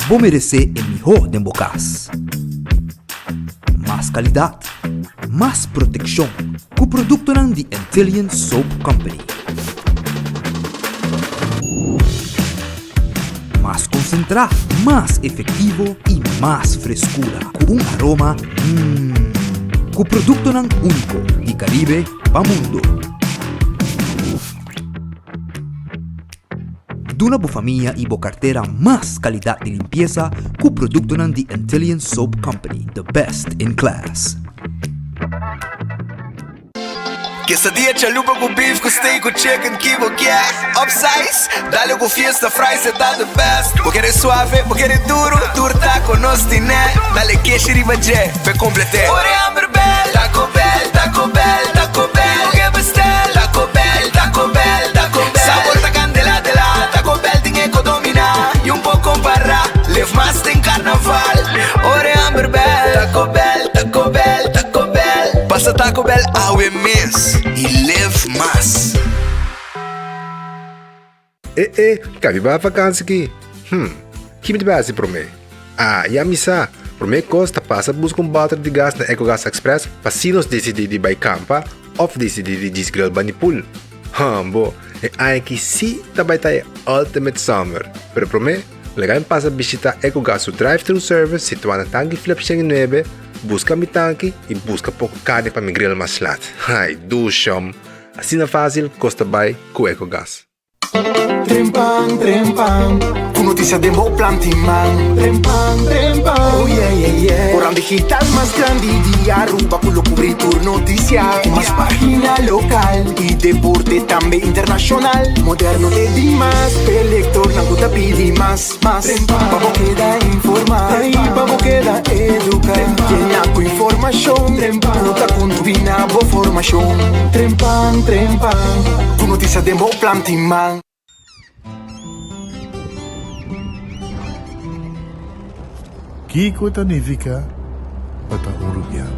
Bo meresé e mihó den bo kas. Mas kalidat, mas protekshon ku produktonan di Antillian Soap Company. Mas konsentrá, mas efektivo i mas freskura ku un aroma mmm. Ku produktonan úniko di Karibe pa mundo. Duna bo famia i bo kartera mas kalidat di limpiesa ku produktonan di Antillian Soap Company, the best in class. Quesadilla chalupa ku beef ku steak ku chicken ki bo kier Upsize, dale ku fiesta fries e ta the best Bo kere suave, bo kere duro, tur taco nos tine Dale keshi riba dje, p'e complete Ora e hamber bel, Taco Bell, Taco Bell, Taco Bell Bo ke bestel, Taco Bell, Taco Bell, Taco Bell Sabor ta candela de la, Taco Bell tin e ko domina Y un por compara, live mas den carnaval Ora e hamber bel, Taco Bell, Taco Bell, Taco Bell Pasa Taco Bell awe mes y live mas. E e, ka mi bai vakansi ki? Hm, ki mi ta bai hasi promé? Ah, ya mi sa! Promé kos ta pasa buska un bòter di gas na Ecogas Express pa si nos disidí di bai kampa òf disidí di djis grill bani pool. Hambo, e aña aki sí ta bai ta e ultimate summer! Pero promé, laga mi pasa bishitá Ecogas su drive-thru service situá na Tanki Flip 109, buska mi tanki i buska poko karni pa mi grill mas lat. Ai, dushom! Asina fásil kos ta bai ku Ecogas. Trempan, trempan, ku notisia den bo planti man. Trempan, trempan, oh yeah, yeah, yeah. Koran digital mas grandi di Aruba ku lo kubri tur notisia. Ku mas pagina lokal i deporte tambe internashonal. Moderno te dimas, p'e lektornan ku ta pidi mas, mas. Pa bo keda informá i pa bo keda eduká. Yena ku informashon ku ta kontribuí na bo formashon. Trempan, trempan, ku notisia den bo planti man. Kiko ta nifiká pa ta un rubiano?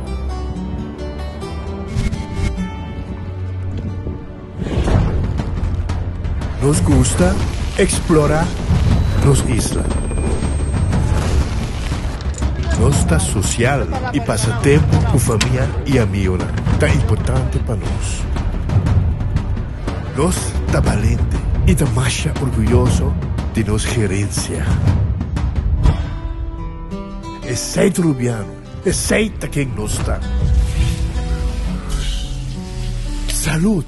Nos gusta eksplorá nos isla. Nos ta sosial i pasa tempu ku famia i amionan ta importante pa nos. Nos ta balente i ta masha orguyoso di nos gerensia. Esei ta Rubiano, esei ta ken nos ta. Salud!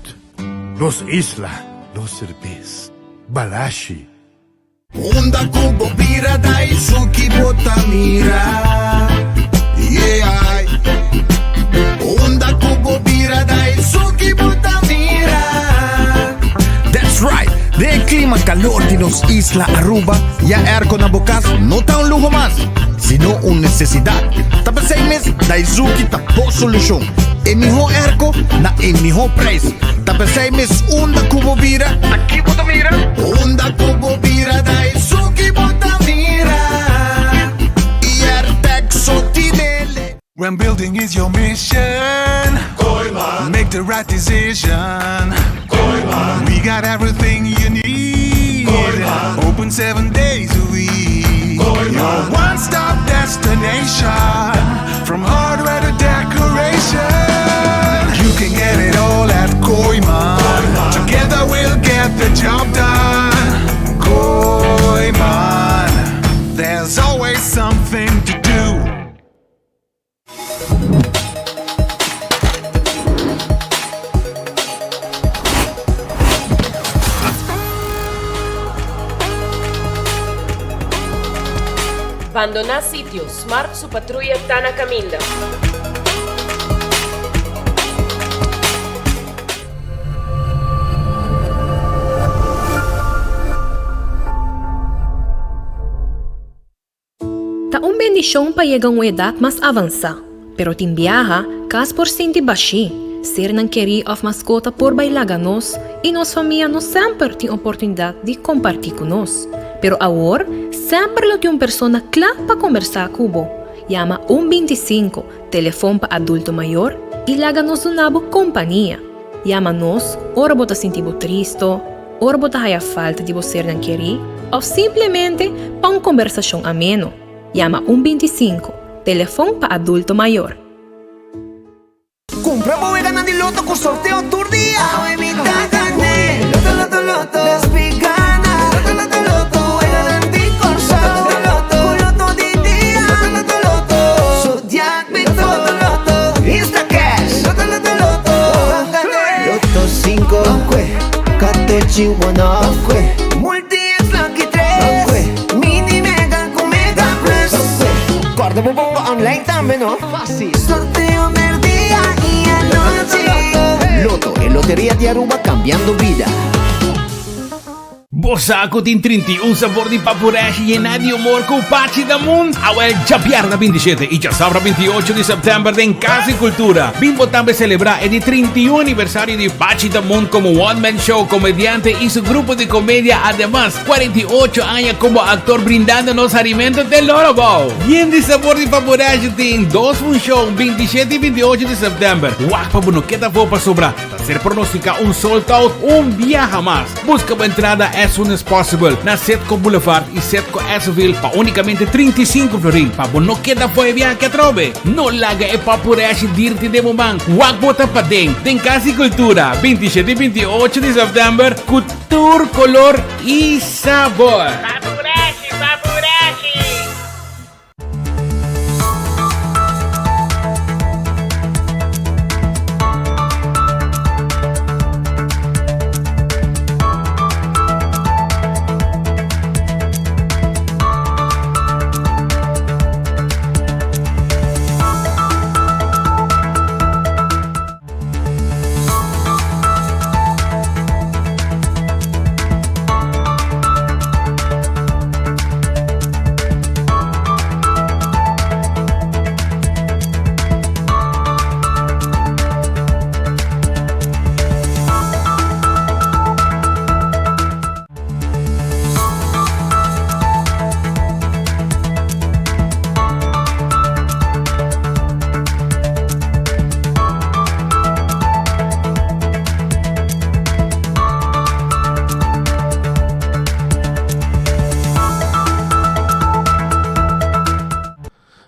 Nos isla, nos serbes. Balashi. Unda ku bo bira da esun ki bo ta mira Yeah Unda ku bo bira da esun ki bo ta mira That's right! Den e klima kalor di nos isla Aruba, ya airco na bo kas no ta un luho mas, sino un nesesidat. Ta p'esei mes Daizuki ta bo solushon. E mihó airco na e mihó prijs. Ta p'esei mes unda ku bo bira, ta ki bo ta mira? Unda ku bo bira da esun ki bo ta mira Airtag so tinele. When building is your mission Make the right decision We got everything you need Open seven days a week Your one stop destination From hardware to decoration You can get it all at Kooiman Together we'll get the job done Kooiman There's always something to do Bandoná sitio, Smart su patruya ta na kaminda. Ta un bendishon pa yega un edat mas avansá, pero tin biaha, kas por sinti bashí, sernan kerí òf maskota por bai laga nos i nos famia no semper tin oportunidat di kompartí ku nos. Pero awor, semper lo tin un persona kla pa kombersá ku bo. Yama un 25, telefon pa adulto mayor, i laga nos duna bo kompania. Yama nos ora bo ta sinti bo tristo, ora bo ta haya falta di bo sernan kerí. òf simplemente pa un kombersashon ameno. Yama un 25, telefòn pa adulto mayor. Cumpra bo weganan di loto cu sorteo tur dia. Awe mi ta gane. Loto, loto, loto. Despi gana. Loto, loto, loto. Weganan di Corsou. Loto, loto, Cu loto di dia. Loto, loto, loto. Zodiac Bito. Loto, loto, loto. Insta cash. Loto, loto, loto. Gane. Loto 5. Katochi one off. Multi X lucky 3. Mini mega cu mega plus. Corda bo bomba online tambe no. Fácil. Sorteo merdia y anochi. Lotto, e loteria di Aruba cambiando bida. Bo sa ku tin 31 sabor di papureshi yená di humor ku Pachi Damun? Awel djabièrnè 27 i djasabra 28 di sèptèmber den Kas di Kultura bin bo tambe selebrá e di 31 aniversario di Pachi Damun komo one man show komediante i su grupo di komedia ademas 48 aña komo aktor brindando nos harimento te loro bou. Yen di sabor di papureshi tin dos funshon 27 i 28 di sèptèmber. Wak pa bo no keda afó pasobra ta ser pronosticá un sold out un biaha mas. Busca bo entrada as soon as possible na Setco Boulevard y Setco Esseville pa unicamente 35 florin pa bo no keda fo'i e biaha atrobe. No laga e papureshi dirti den bo man. Wak bo ta paden den Cas di Cultura 27 y 28 di september cu tur color y sabor. Papureshi, papureshi!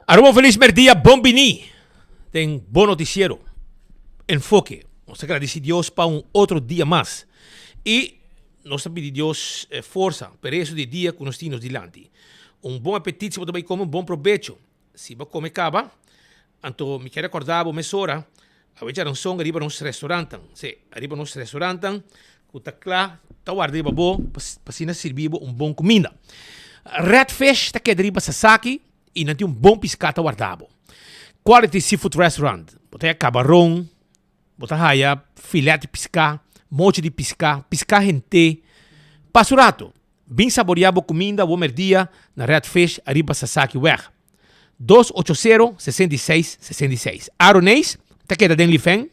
Aruba un feliz merdia, bon bini den bo noticiero Enfoke. Nos ta gradeci Dios pa un otro dia mas y nos ta pidi Dios forsa pa e resto di dia cu nos tin nos dilanti. Un bon apetit si bo ta bay come, un bon probecho si bo a come caba. Anto mi kier recorda bo mesora awe djaranson ariba nos restaurantan, si ariba nos restaurantan cu ta cla ta warda riba bo pa asina sirbi bo un bon cuminda. Red Fish ta keda riba Sasaki y nan tin un bon pisca ta warda bo. Quality Seafood Restaurant, bo ta haya cabaron, bo ta haya filet di pisca, mochi di pisca, pisca hente. Pasa un rato, bin saborea bo cuminda bo merdia na Red Fish ariba Sasaki Weg. Dos ocho sero, 66, 66. Aroneis ta keda den Lifen.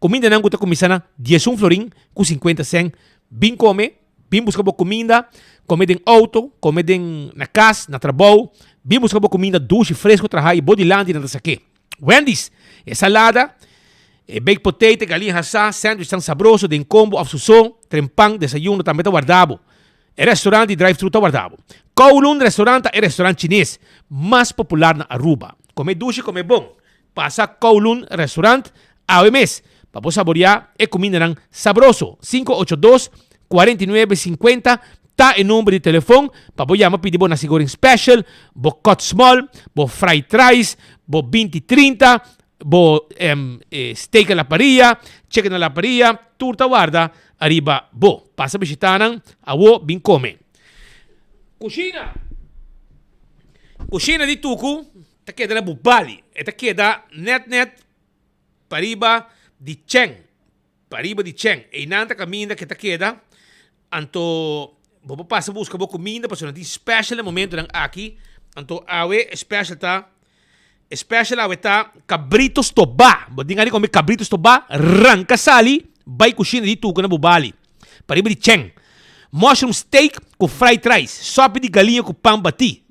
Kumindanan ku ta kuminsá na diesun florin ku sinkuenta sèn. Bin kome, bin buska bo kuminda, kome den outo, kome den na kas, na trabou. Bin buska bo kuminda dushi, fresku trahá i bo dilanti nan ta sak'é. Wendy's, e salada, e baked potato, galiña hasá, sandwich tan sabroso den kombo òf su so, trempan, desayuno tambe ta warda bo. E restaurant di drive-thru ta warda bo. Kowloon Restaurant ta e restaurant chines mas popular na Aruba. Come dushi, come bon. Pasa Kowloon Restaurant awe mes pa bo saborea e cumindanan sabroso. 582 49 50 ta e number di telefon pa bo yama pidi bo nasi goreng special, bo cut small, bo fried rice, bo binti 30, Bo steak a la parilla, chicken a la parilla, tur ta warda ariba bo. Pasa bishita nan, awo bin come. Cushina. Cushina di Tucu ta keda na Bubali. E ta keda net net pariba di Chen. Pariba di Chen. Einan ta caminda ke ta keda. Anto bo por pasa busca bo cuminda pasobra nan tin special e momentonan aki. Anto awe e special ta E special awe ta cabrito stobá. Bo tin gana di come cabrito stobá? Ranca sali bai cushina di Tuca na Bubali. Pariba di Chen. Mushroom steak cu fried rice. Sopi di galiña cu pan batí.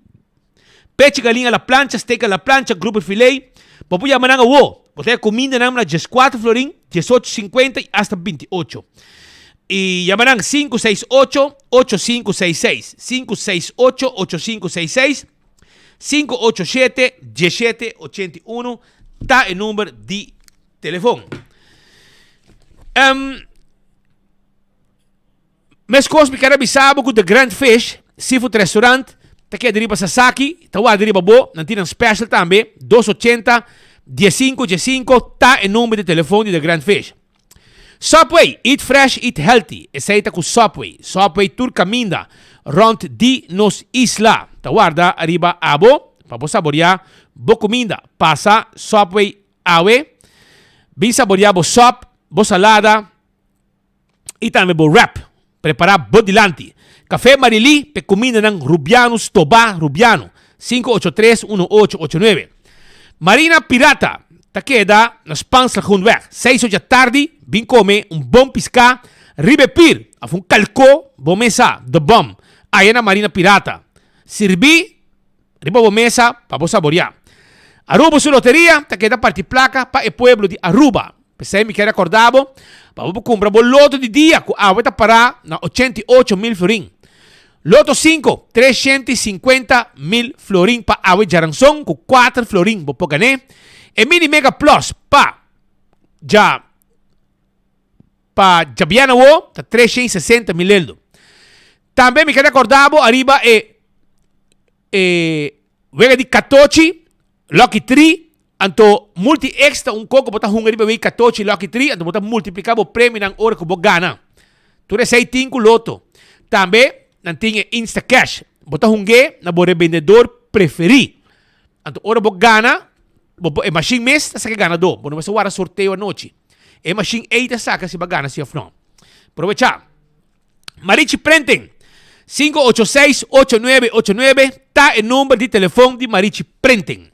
Pechi galiña a la plancha, steak a la plancha, grouper filet. Bo por yama nan awo. Bo ta e cumindanan na dieskuater florin, diesocho sinkuenta y hasta bintiocho. I yama nan 568 8566, 568 8566, 587 1781 ta e number di telefon. Um, meskos mi ker a bisa bo ku The Grand Fish Seafood Restaurant ta keda riba Sasaki, ta warda riba bo, nan tin nan special tambe, 280 15 15 ta e number di telefon di The Grand Fish. Subway, eat fresh, eat healthy. Esei ta ku Subway. Subway tur kaminda rònt di nos isla ta warda riba abo pa bo saboriá bo kuminda. Pasa Subway awe, bin saboriá bo sòp, bo salada i tambe bo wrap. Prepará bo dilanti. Café Marilí p'e kumindanan Rubiano Stobá Rubiano, 583 1889. Marina Pirata ta keda na Spaans Lagoenweg, seis ocha tardi, bin kome un bon piská riba e pir òf un kalkó bo mesa, The Bum, aya na Marina Pirata. Sirbí riba bo mesa pa bo saboriá. Aruba su loteria ta keda parti plaka pa e pueblo di Aruba. P'esei mi kier rekorda bo pa bo por kumpra bo loto di dia ku awe ta pará na 88 mil florin. Loto 5, 350 mil florin pa awe djaranson ku 4 florin bo por gané. E mini mega plus pa dja pa djabièrnè awo ta 360 mil eldo. Tambe mi kier rekorda bo ariba e e wega di katochi, Lucky Tree, anto Multi X ta un koko bo ta hunga riba wei katochi Lucky Tree, anto bo ta multiplika bo premionan ora ku bo gana. Tur esei tin ku loto. Tambe nan tin e Instacash. Bo ta hung'é na bo rebendedor preferí. Anto ora bo gana, bo e mashin mes ta saka e ganadó. Bo no mester wara sorteo anochi. E mashin ei ta saka si bo a gana si òf no. Probechá. Marichi Printing, 586-8989 ta e number di telefon di Marichi Printing.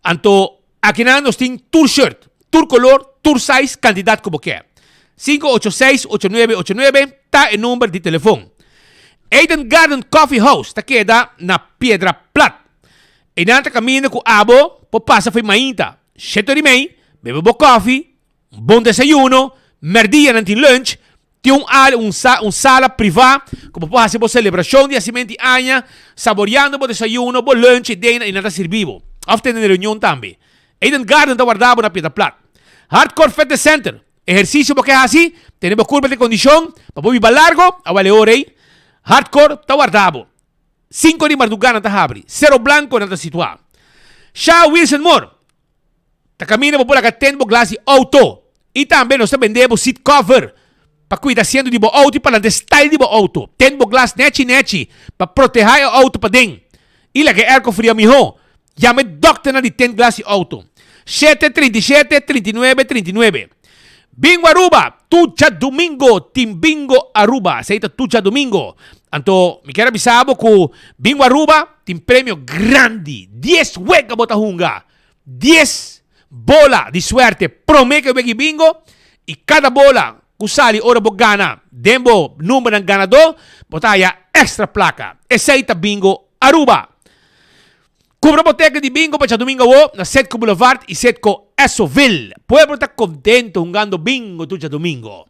Anto akinan nos tin tur shirt, tur color, tur size, cantidad cu bo kier. 586-8989 ta e number di telefon. Eden Garden Coffee House ta keda na Piedra Plat. Einan ta caminda cu abo por pasa fo'i mainta shete ora y mei, bebe bo koffie, un bon desayuno, merdia nan tin lunch, Tin un área, un sa, un sala privá ku bo por hasi bo selebrashon di hasimentu di aña, saboriando bo desayuno, bo lunch i dena i nan ta sirbi bo. Òf tene reunion tambe. Eden Garden ta warda bo na Piedra Plat. Hardcore Fitness Center, Ehersisio bo ke hasi, tene bo kurpa den kondishon pa bo biba largo, awal e ora ei, Hardcore ta warda bo. Sinku di mardugá nan ta habri. Sero Blanco nan ta situá. Sha Wilson Moore. Ta kaminda bo por laga tende bo glas di outo. I tambe nos ta bende bo seat cover pa kuida asiento di bo outo i pa lanta e style di bo outo. Tende bo glas nechi nechi pa proteha e outo paden i laga e airco fria miho. Yama e dokternan di tende glas di outo. Shete 37 39 39. Bingo Aruba! Tur djadumingo tin Bingo Aruba. Esei ta tur djadumingo. Anto mi kier a bisa bo ku Bingo Aruba tin premio grandi. Dies wega bo ta hunga. Dies bola di suerte prome ke wegi bingo y cada bola cu sali ora bo gana den bo numbernan ganador bo ta haya extra placa. Esey ta Bingo Aruba. Cumpra bo teken di bingo pa djadumingo awo na Setco Boulevard y Setco Essoville. Pueblo ta contento hungando bingo tur djadumingo.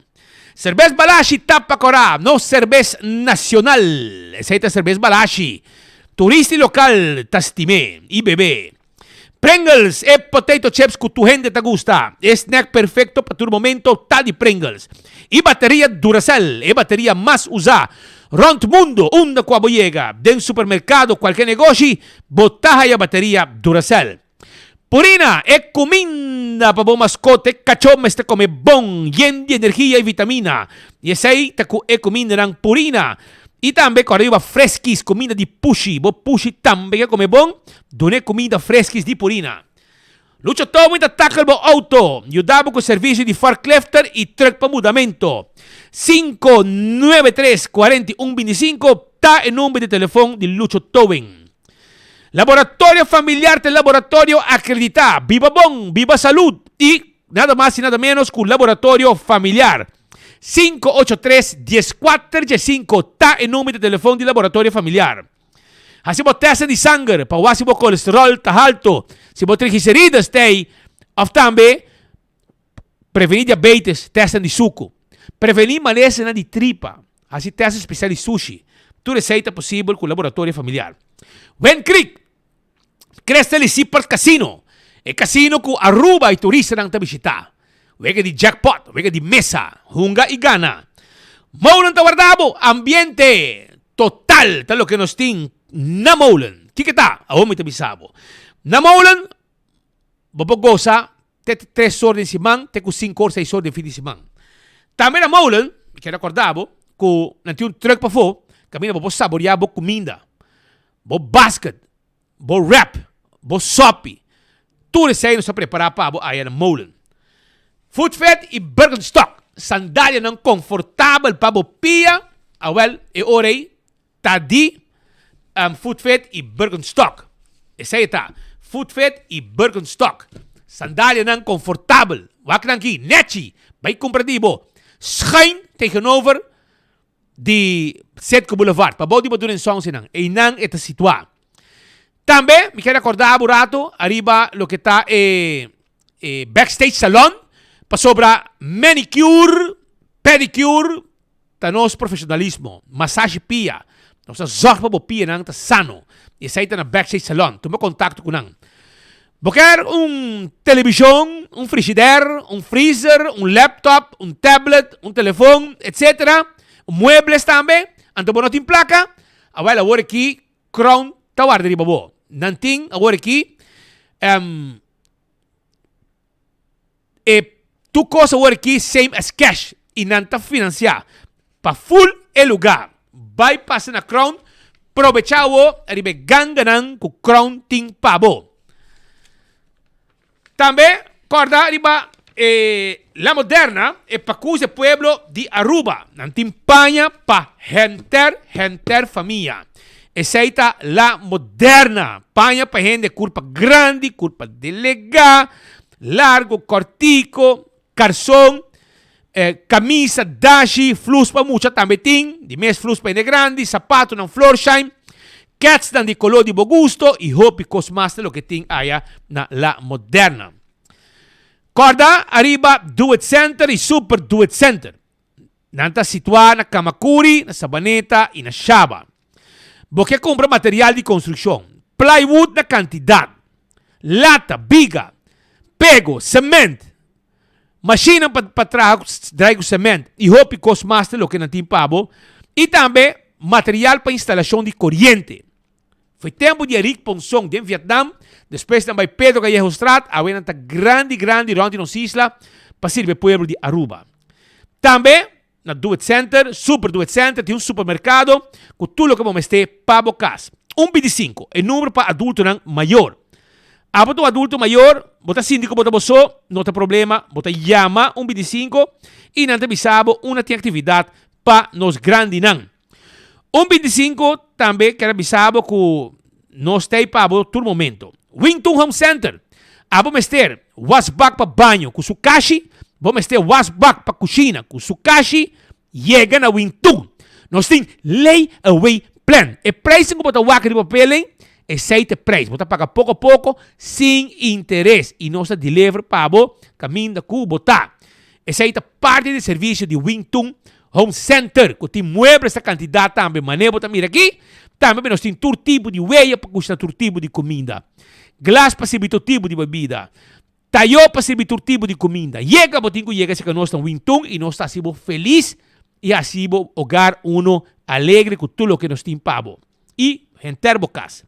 Cerbes Balashi tapa cora, nos cerbes nacional. Esey ta Cerbes Balashi. Turista y local ta stim'e y bebe. Pringles, e potato chips ku tur hende ta gusta. E snack perfecto pa tur momento ta di Pringles. E bateria Duracell, e bateria mas usa rond mundo unda ku abo yega. Den supermercado, cualke negoshi, bo ta haya bateria Duracell. Purina, e cuminda pa bo mascota, e cacho mester come bon, yen di energia y vitamina. Y esey ta cu e cumindanan Purina. Y tambe cu ariba Freskis, cuminda di pushi. Bo pushi tambe ke come bon, dun'e cuminda Freskis di Purina. Lucho Towing ta tackle bo auto, yuda bo cu servicio di forklifter y truck pa mudamento. 593 41 25 ta e number di telefon di Lucho Towing. Laboratorio Familiar ta e laboratorio acredita. Biba bon, biba salud y nada mas y nada menos cu Laboratorio Familiar. 583 14 15 ta e number di telefon di Laboratorio Familiar. Haci bo testen di sanger pa wak si bo colesterol ta halto, si bo triglicerides ta ei of tambe preveni diabetes, testen di sucu. Prevení malesanan di tripa, hasi tèst spesial di sushi. Tur esei ta posibel ku Laboratorio Familiar. Wen Creek, Crystal i Seaport Casino, e casino ku Aruba i turistanan ta bishitá. Wega di jackpot, wega di mesa, hunga i gana. Molen ta warda bo! Ambiente total ta loke nos tin na Molen. Kiko ta? Awor mi ta bisa bo. Na Molen bo por gosa te tres or den siman te ku sinku or, seis or den fin di siman. Tambe na Molen, mi kier akorda bo, ku nan tin un truck pafó kaminda bo por saboreá bo kuminda, bo basket, Bo wrap, bo sopi, tur esei nos a prepará pa bo aya na Molen. Footfit i Birkenstock, sandalianan konfortabel pa bo pia, awel e ora ei ta di Footfit i Birkenstock. Esei e ta, Footfit i Birkenstock, sandalianan konfortabel. Wak nan aki, nechi, bai kumpra di bo. Schuin tegenover di Citgo Boulevard, pabou di Maduro en Sonsienan, einan e ta situá. Tambe mi kier rekordá bo rato ariba loke ta e e backstage salon, pasobra manicure, pedicure ta nos profesionalismo, masashi pia, nos ta zòrg pa bo pianan ta sano, i esei ta na backstage salon, tuma kontakto ku nan. Bo kier un televishon, un frishider, un freezer, un laptop, un tablet, un telefon, etc. Muebles tambe, anto bo no tin plaka? Awel awor aki Crown ta warda riba bo. Nan tin awor aki e tur kos awor aki same as cash i nan ta financia pa full e luga. Bai pasa na Crown, probecha awo riba e ganganan ku Crown tin pa bo. Tambe kòrda riba e La Moderna, e pakus e pueblo di Aruba. Nan tin paña pa henter henter famia. Esei ta La Moderna, paña pa hende kurpa grandi, kurpa delegá, largo, kòrtiko, karson, Camisa, dashi, flus pa mucha tambe tin, di mes flus pa hende grandi, sapatonan Florsheim, ketsnan di color di bo gusto y hopi cos mas ta loke tin aya na La Moderna. Corda ariba Do It Center y Super Do It Center. Nan ta situa na Camacuri, na Sabaneta y na Shaba. Bo ke kumpra material di konstrukshon, plywood na kantidat, lata, biga, pego, sement, mashinnan pa pa traha drai ku sement i hopi kos mas ta loke nan tin pa bo, i tambe material pa instalashon di koriente. Foi tempu di Eric Ponson den Vietnam, despues nan bai Pedro Callejostraat, awe nan ta grandi grandi rònt di nos isla pa sirbi e pueblo di Aruba. Tambe Na Do It Center, Super Do It Center, tin un supermerkado ku tur loke bo mester pa bo kas. Un bintisinko, e numero pa adultonan mayor. Abo ta un adulto mayor, bo ta sinti ku bo ta bo so, no ta problema, bo ta yama un bintisinko i nan ta bisa bo unda tin aktividat pa nos grandinan. Un bintisinko tambe ker a bisa bo ku nos ta ei pa bo tur momento. Wington Home Center, Abo mester wasbak pa baño ku su kashi, bo mester wasbak pa kushina ku su kashi, yega na Wington. Nos tin lay away plan. E prijsnan ku bo ta wak riba papel ei, esei ta e prijs. Bo ta paga poko poko sin interes i nos ta deliver pa bo kaminda ku bo ta. Esei ta parti di servisio di Wington Home Center ku tin muebles ta kantidat tambe manera bo ta mira aki. Tambe nos tin tur tipo di weya pa kushina tur tipo di kuminda. Glas pa sirbi tur tipo di bebida. Tayo pa sirbi tur tipo di kuminda. Yega bo tin ku yega serka nos na Wington i nos ta hasi bo felis i hasi bo hogar uno alegre ku tur loke nos tin pa bo i henter bo kas.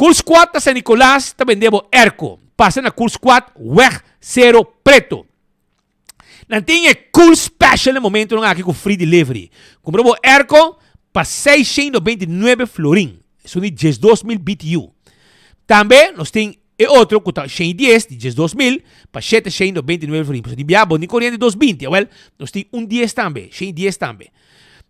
Cool Squad na San Nicolas ta bende bo airco. Pasa na Cool Squad weg Cero Preto. Nan tin e cool special na momentonan aki ku free delivery. Kumpra bo airco pa 699 florin. Esun di 12000 BTU. Tambe nos tin e otro ku ta 110 di 12000 pa 799 florin. Pasobra di bia bo tin koriente 220. Awel, nos tin un dies tambe, 110 tambe.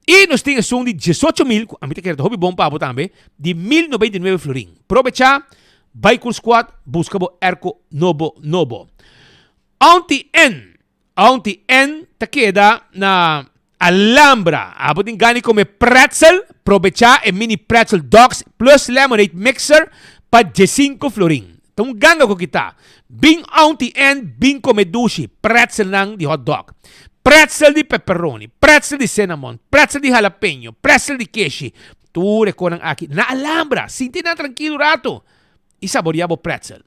I nos tin esun di 18000 ku ami ta kere ta hopi bon pa bo tambe, di 1099 florin. Probecha, bai Cool Squad, buska bo airco nobo nobo. Aunty N, Aunty N ta keda na Alhambra. Abo tin gana di come pretzel? Probecha e mini pretzel dogs plus lemonade mixer pa diesinco florin. Ta un ganga cu kita. Bin Aunty N bin come dushi pretzelnan di hot dog. Pretzel di pepperoni, pretzel di cinnamon, pretzel di jalapeño, pretzel di keshi. Tur e konan aki na Alhambra. Sinti nan trankil un rato i saboria bo pretzel.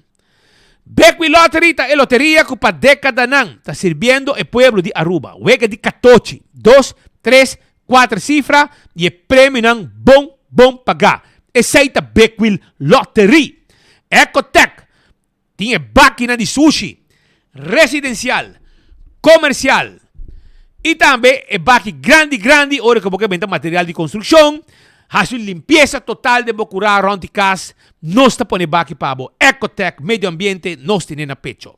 Bekwee Lottery ta e loteria ku pa dekadanan ta sirbiendo e pueblo di Aruba. Wega di katochi, dos, tres, kuater sifra i e premionan bon bon pagá. Esei ta Bekwee Lottery. Ecotech Tin e bakinan di sushi, residensial, komersial i tambe e baki grandi grandi ora ku bo ke benta material di konstrukshon, hasi un limpiesa total den bo kurá rònt di kas, nos ta pone baki pa bo. Ecotech Medio Ambiente nos tene na pecho.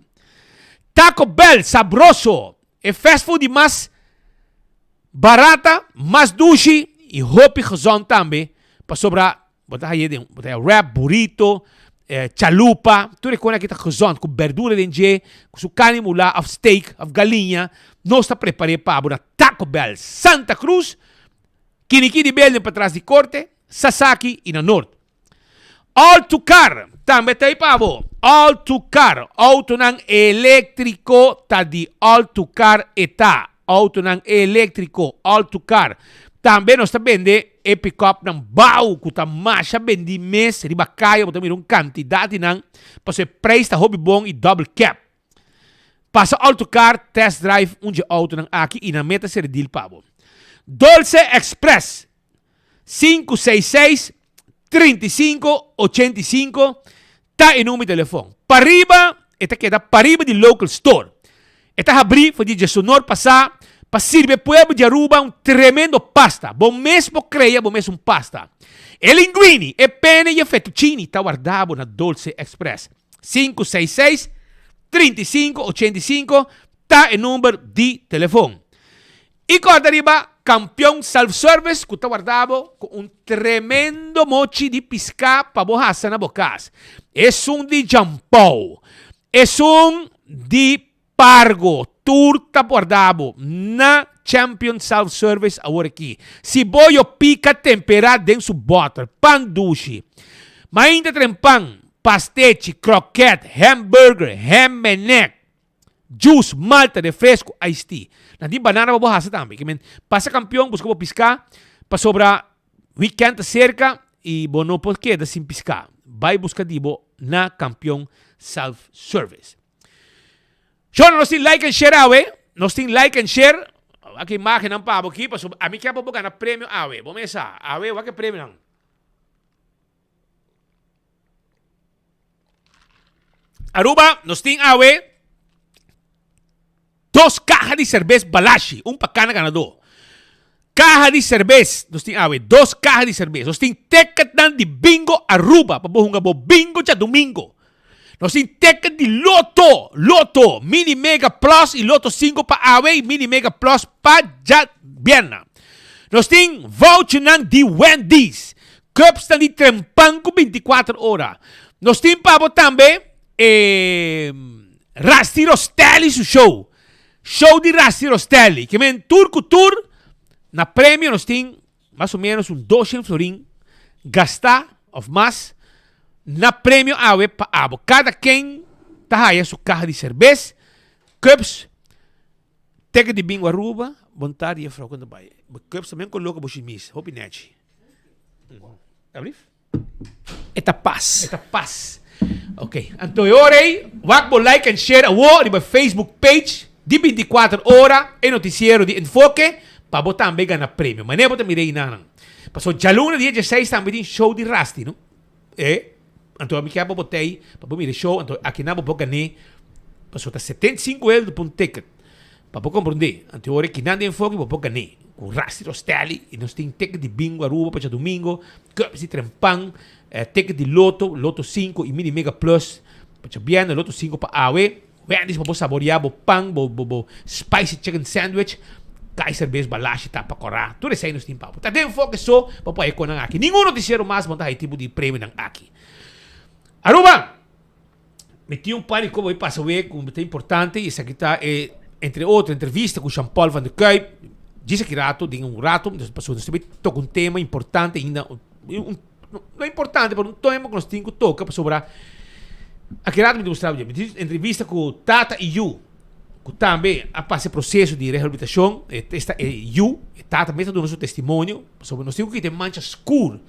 Taco Bell sabroso, e fast food di mas barata, mas dushi i hopi gezond tambe pasobra Bo ta haye den, bo ta haye wrap, burrito, chalupa, tur e kos aki ta gezond, ku berdura den dje, ku su karni mulá òf steak òf galiña. Nos ta prepar'é pa bo na Taco Bell Santa Cruz, Kinikini Building patras di Korte, Sasaki i na Noord. All to Car tambe ta ei pa bo. All to Car, outonan eléktriko ta di All to Car e ta. Outonan eléktriko, All to Car. Tambe nos ta bende E pick-upnan bou ku ta masha bendí mes riba kaya bo ta mira un kantidat di nan pasobra e preis ta hopi bon i double cab. Pasa Autocar test drive un dje outonan aki i nan meta seri deal pa bo. Dolce Express 566 35 85 ta e number di telefon. Pariba e ta keda pariba di local store. E ta habrí for di djesonor pasá pa sirbi e pueblo di Aruba un tremendo pasta. Bo mes por krea bo mes un pasta. E linguini, e pene i e fettuccini ta warda bo na Dolce Express. 566 35 85 ta e number di telefon. I kòrda riba Kampion Self Service ku ta warda bo ku un tremendo mochi di piská pa bo hasa na bo kas. Esun di Jampou, esun di Pargo, tur ta warda bo na Champion Self Service awor aki. Si bo yo pika temperá den su bòter, pan dushi, mainta trempan, pastechi, kròkèt, hamburger, hèmmenek, Juice, malta, refresco, iced tea. Nan tin banana pa bo hasa tambe. Ke men pasa kampion buska bo piská pasobra weekend ta serka i bo no por keda sin piská. Bai buska di bo na Kampion Self Service. Shona nos tin like and share awe. Nos tin like and share. Wak e imagennan pa bo aki pasobra ami ke pa bo gana premio awe. Bo mesa awe wak e premionan. Aruba, nos tin awe dos caja di cerbes Balashi, un pa cada ganador. Caja di cerbes, nos tin awe dos caja di cerbes. Nos tin ticketnan di bingo Aruba, pa bo hunga bo bingo djadomingo. Nos tin ticket di loto, loto, mini mega plus y loto 5 pa awe y mini mega plus pa djabierna. Nos tin vouchernan di Wendy's. Cups ta di trempan cu 24 ora. Nos tin pa bo tambe e Rusty Rostelli su show. Show di Rusty Rostelli. Ke men tur cu tur na premio nos tin mas o menos un 200 florin gasta of mas na premio awe pa abo. Cada ken ta haya su caha di cerbes, cups, Teken di bingo Aruba, bon tardi juffrouw, con ta bay? Bo cups ta men coloca bo shimis, hopi nechi. Alsjeblieft. E ta pas. E ta pas. Ok, anto e ora ei, wak bo like en share awo riba Facebook page di 24 ora e noticiero di Enfoke pa bo tambe gana premio. Manera bo ta mira einanan. Paso djaluna dia 16 tambe tin show di Rusty, no? E, anto ami kier pa bo tei pa bo mira e show, anto akinan bo por gané, pasobra ta 75 euro pa un ticket, pa bo komprondé. Anto ora kinan den enfoke bo por gané, ku Rusty Rostelli, i nos tin ticket di bingo Aruba pa djadumingo, cups di trempan, ticket di loto, loto 5 i mini mega plus pa djabièrnè, loto 5 pa awe. Wendy's pa bo saboreá bo pan, bo bo bo spicy chicken sandwich, Kaiser bes balashi tapa kòrá, tur esei nos tin pa bo. Ta den enfoke so pa por haña konan aki. Ningun notisiero mas bo ta haña tipo di premionan aki. Aruba! Mi tin un par di koba pasa wek ku ta importante i esaki ta e entre otro entrevista ku Jean Paul van der Kuyp djis aki rato den un rato pasobra nos ta bay toka un tema importante ainda un No importante, pero un tema ku nos tin ku toka pasobra aki rato mi ta mustra bo. Mi tin entrevista ku tata i yu. ku tambe a pasa e proseso di rehabilitashon, esta e yu, e tata mes ta duna su testimonio, pasobra nos tin ku kita e mancha skur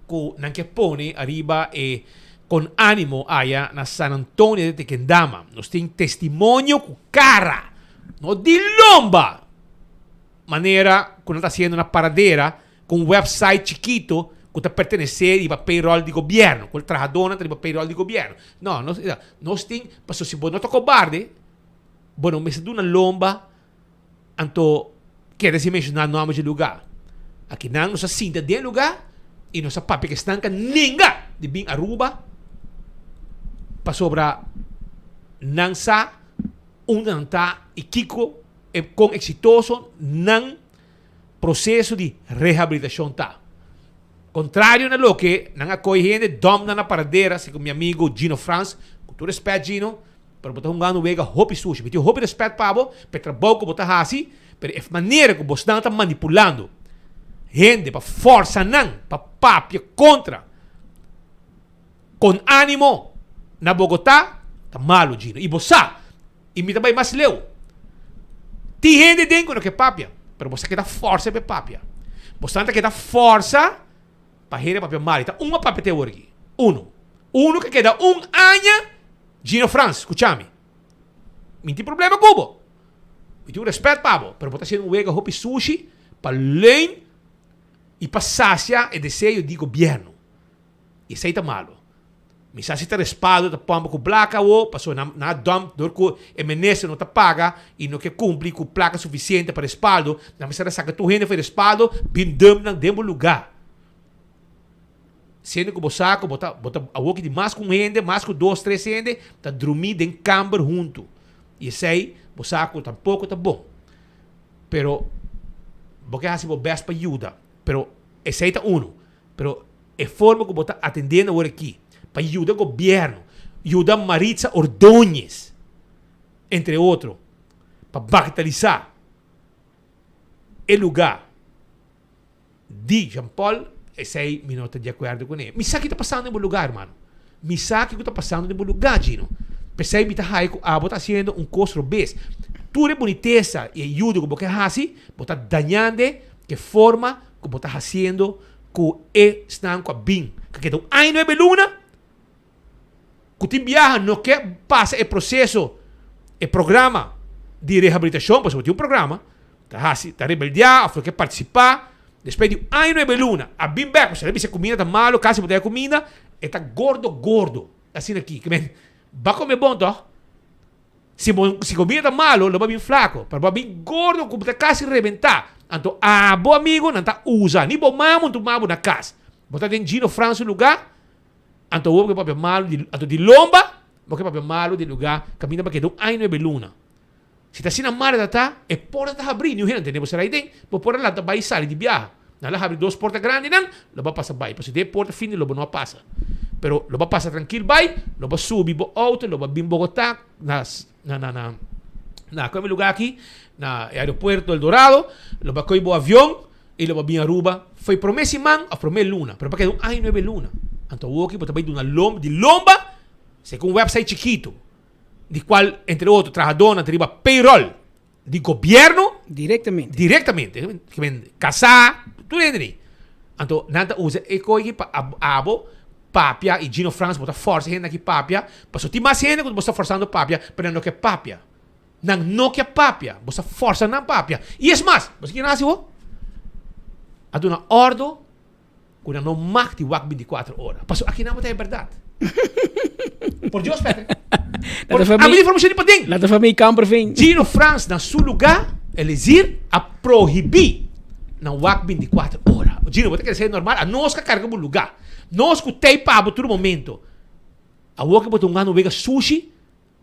ku nan ke pone ariba e Con Animo aya na San Antonio de Tequendama. Nos tin testimonio ku kara, no di lomba, manera ku nan ta hasiendo na Paradera ku un website chikito ku ta pertenesé riba payroll di gobièrnu, ku e trahadónan ta riba payroll di gobièrnu. No, nos, nos tin, pasobra si bo no ta kobarde, bo no mester duna lomba, anto keda sin menshoná nòmber dje lugá. Akinan nos a sinta den lugá i nos a papia ku esnan ka nenga di bin Aruba pasobra nan sa unda nan ta i kiko e kon eksitoso nan proseso di rehabilitashon ta. Kontrario na loke nan a kohe hende dòm nan na paradera, segun mi amigo Gino Frans, ku tur respèt Gino, pero bo ta hungando wega hopi sushi. Mi tin hopi respèt pa bo, pa e trabou ku bo ta hasi, pero e manera ku bosnan ta manipulando hende pa fòrsa nan pa papia kontra Con Animo na Bogotá ta malu Gino. I bo sa. I mi ta bai mas leu. Tin hende den ku no ke papia, pero bo sa keda forsa pa e papia. Bo sa ta keda forsa pa hende papia mal. I ta un a papia te awor aki. Uno. Uno ke keda un aña, Gino Frans, skucha mi. Mi tin problema ku bo. Mi tin un respet pa bo, pero bo ta hasiendo un wega hopi sushi pa leun i pa sasia e deseo di gobierno. I esei ta malu. Mi sa si ta respaldo ta pòmpa ku blaka awo, pasobra nan nan a dòmp dor ku e minister no ta paga i no ke kumpli ku plaka sufisiente pa respaldo, nan mester a saka tur hende for e respaldo bin dùmp nan den bo lugá. Siendo ku bo sa ku bo ta bo ta awoki di mas ku un hende, mas ku dos, tres hende ta drumí den kamber huntu. I esei bo sa ku tampoko ta bon. Pero bo ke hasi bo bèst pa yuda, pero esei ta unu. Pero e forma ku bo ta atendiendo awor aki pa yuda gobierno, yuda Maritza Ordóñez, entre otro, pa bagatelisa e luga di Jean Paul, esei mi no ta di akuerdo kuné. Mi sa ki ta pasando den bo luga, hermano. Mi sa kiko ta pasando den bo luga, Gino. P'esei mi ta haya ku abo ta hasiendo un kos robes. Tur e bunitesa i e yuda ku bo ke hasi, bo ta dañando e forma ku bo ta hasiendo ku esnan ku a bin ku a keda un aña nuebe luna ku tin biaha no ke pasa e proseso e programa di rehabilitashon pasobra tin un programa ta hasi ta rebeldiá òf no ke partisipá despues di un aña nuebe luna a bin bèk pasobra a bisa kuminda ta malu kasi bo ta haña kuminda e ta gordo gordo asina aki ke men ba kome bon tòg. Si bo si comida ta malo lo bo a bin flaco, pero bo a bin gordo cu bo ta casi rebenta. Anto abo amigo nan ta usa ni bo mama tu mama bo na cas. Bo ta den Gino Frans su lugar, anto bo ke papia malo di anto di lomba bo ke papia malo di lugar caminda pa keda un aña nuebe luna. Si ta asina mara ta ta, e porta ta habri, niun hende no tene bo sera aiden, bo por a lanta bai sali di biaha. Nan lo habri dos porta grandinan, lo bo a pasa bai, pasobra den e porta fini lo bo no a pasa. Pero lo bo a pasa trankil bai, lo bo a subi bo outo, lo bo a bin Bogotá na na na na na kua mi lugá aki? Na e aeropuerto El Dorado, lo bo a kohe bo avion i lo bo a bin Aruba for e promé siman òf promé luna, pero pa keda un aña i nuebe luna. Anto awoki bo ta bai duna lomba di lomba segun un website chikitu. di cual entre otro trahadornan ta riba payroll di gobierno. Directamente. Directamente. Ke men casá, tur hende ni. Anto nan ta usa e koiki pa abo papia y Gino Frans bo ta forsa hende aki papia, pasobra tin mas hende ku bo sta forsando papia, pero nan no ke papia. Nan no ke papia, bo sta forsa nan papia. Y es mas, bo sa kinan hasi bo? A duna ordo Ku nan no mag di wak binticuatro ora. Pasobra aki nan bo ta e bèrdat. Por Dios, Patrick. Por, a mi informacion di paden. Laat de familie Kamperveen. Gino Frans na su lugar, Eliezer, a prohibí nan wak binticuatro ora. Gino, bo ta kere ser normal? A nos ka karga bo lugar. Nos ku tei pa bo tur momento. Awor ke bo ta hungando wega sushi,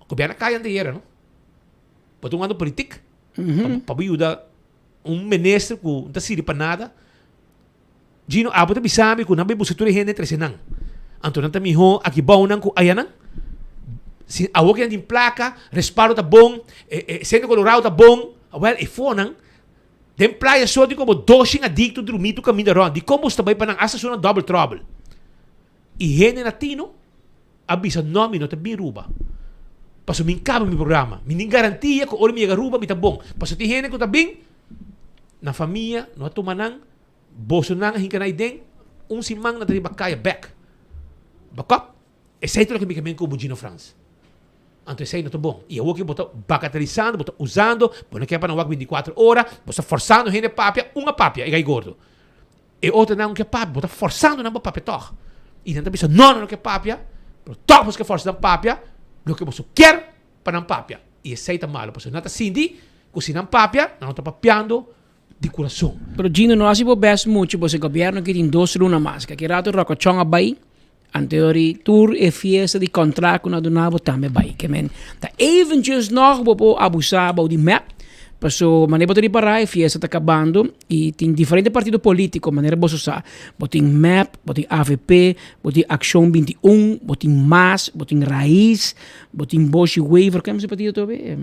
gobierno a kaya anteyera, no? Bo ta hungando politik pa bo yuda un minister ku no ta sirbi pa nada. Gino, abo ta bisa mi ku nan bai buska tur e hende trese nan. Anto nan ta mihó aki bou nan ku aya nan? Si awor ku nan tin plaka, respaldo ta bon, e e Centro Colorado ta bon, awel e fonan den playa so tin komo doshin adikto drumí tur kaminda rònt. Dikon boso ta bai pa nan asta su nan double trouble? I hende na tino a bisa no mi no ta bin Ruba. Pasobra mi kaba mi programa. Mi tin garantia ku ora mi yega Aruba mi ta bon. Pasobra tin hende ku ta bin, nan famia no a tuma nan, bosonan a hinka nan aden, un siman nan ta riba kaya bek. Bakòp? Esei ta loke mi ke men ku bo Gino Frans. Anto esei no ta bon. I awor ke bo ta bagatelisando, bo ta usando, bo no ke pa nan wak bintikuater ora, bo sta forsando hende papia, un a papia, e gai gordo. E otronan no ke papia, bo ta forsando nan pa papia tòg. I nan ta bisa, no, nan no ke papia, pero tòg bo ke forsa nan papia loke boso kier pa nan papia. I esei ta malo, pasobra nan ta sinti ku si nan papia, nan no ta papiando di kurason. Pero Gino, no hasi bo best muchu, pasobra gobièrnu aki tin dos luna mas. Kaki rato Rokochon a bai, anteori tur e fiesta di kontrakt ku nan a duna bo tambe bai. Ke men ta eventjes nog bo por abusá bou di mep, paso manera bo ta ripará e fiesta ta kabando i tin diferente partido polítiko manera boso sa. Bo tin mep, bo tin avp, bo tin Akshon 21, bo tin mas, bo tin Raiz, bo tin Boshi Wever, ken esei partido tobe?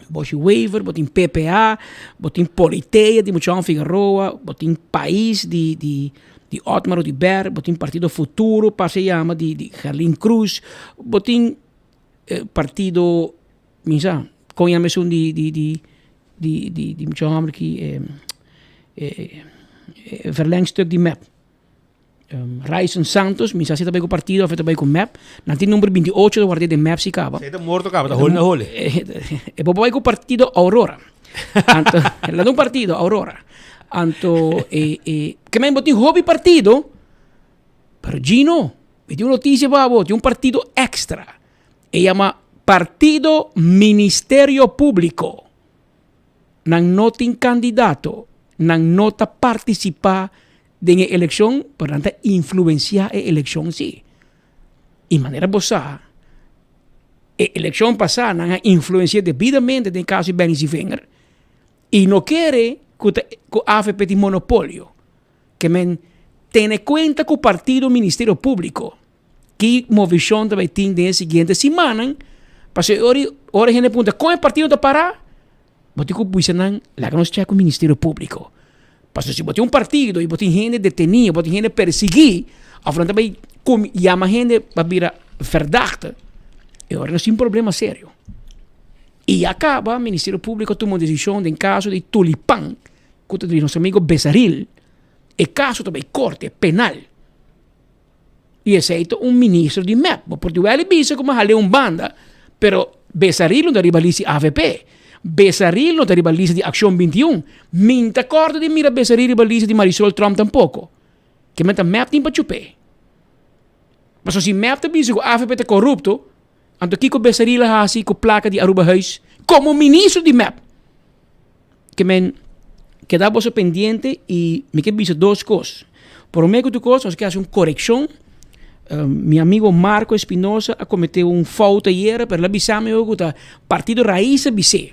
Boshi Wever, bo tin PPA, bo tin Politea di Muchon Figueroa, bo tin Pais di di di Otmar Oduber, bo tin Partido Futuro parse yama di di Gerlin Cruz, bo tin partido mi sa kon yama esun di di di di di di mucha homber aki e verlengstuk di mep. Ryson Santos, mi sa si ta bai ku partido of e ta bai ku mep. Nan tin number 28 ta ward'é den mep si kaba. Si e ta morto kaba, ta holi na holi. E por bai ku partido Aurora. Anto, el a un partido, Aurora. Anto, e, e, ke men bo tin hopi partido, pero Gino, mi tin un notisia pa bo, tin un partido extra. E yama Partido Ministerio Público. Nan no tin kandidato, nan no ta partisipá den e elekshon, pero nan ta influensiá e elekshon sí. I manera bo sa, e elekshon pasá nan a influensiá debidamente den e kaso di Benny Zievinger i no kere ku ta ku avp tin monopolio. Ke men tene kuenta ku partido Ministerio Públiko ki movishon ta bai tin den e siguiente simannan, pasobra ora ora hende puntra kon e partido ta pará, bo tin ku bisa nan laga nos chèk ku Ministerio Públiko. Pasobra si bo tin un partido i bo tin hende detení, bo tin hende persiguí, òf nan ta bai yama hende pa bira verdachte, e ora nos tin problema serio. I ya kaba Ministerio Públiko a tuma un desishon den kaso di Tulipan, ku ta di nos amigo Besaril, e kaso ta bai korte penal. I esei ta un ministro di mep. Bo por di wèl bisa ku mi a hal'é un banda, pero Besaril no ta riba lista di avp. Besaril no ta riba lista di Akshon 21. Mi n ta kòrda di mira Besaril riba lista di Marisol Tromp tampoko. Ke men ta mep tin pa chup'é. Pasobra si mep ta bisa ku avp ta korupto, anto kiko Besaril a hasi ku plaka di Arubahuis komo ministro di mep? Ke men keda boso pendiente i mi ke bisa dos kos. Promé ku tur kos nos ke hasi un korekshon. Mi amigo Marco Espinosa a kometé un fouta ayera pero el a bisa mi ku ta Partido Raiz a bis'é.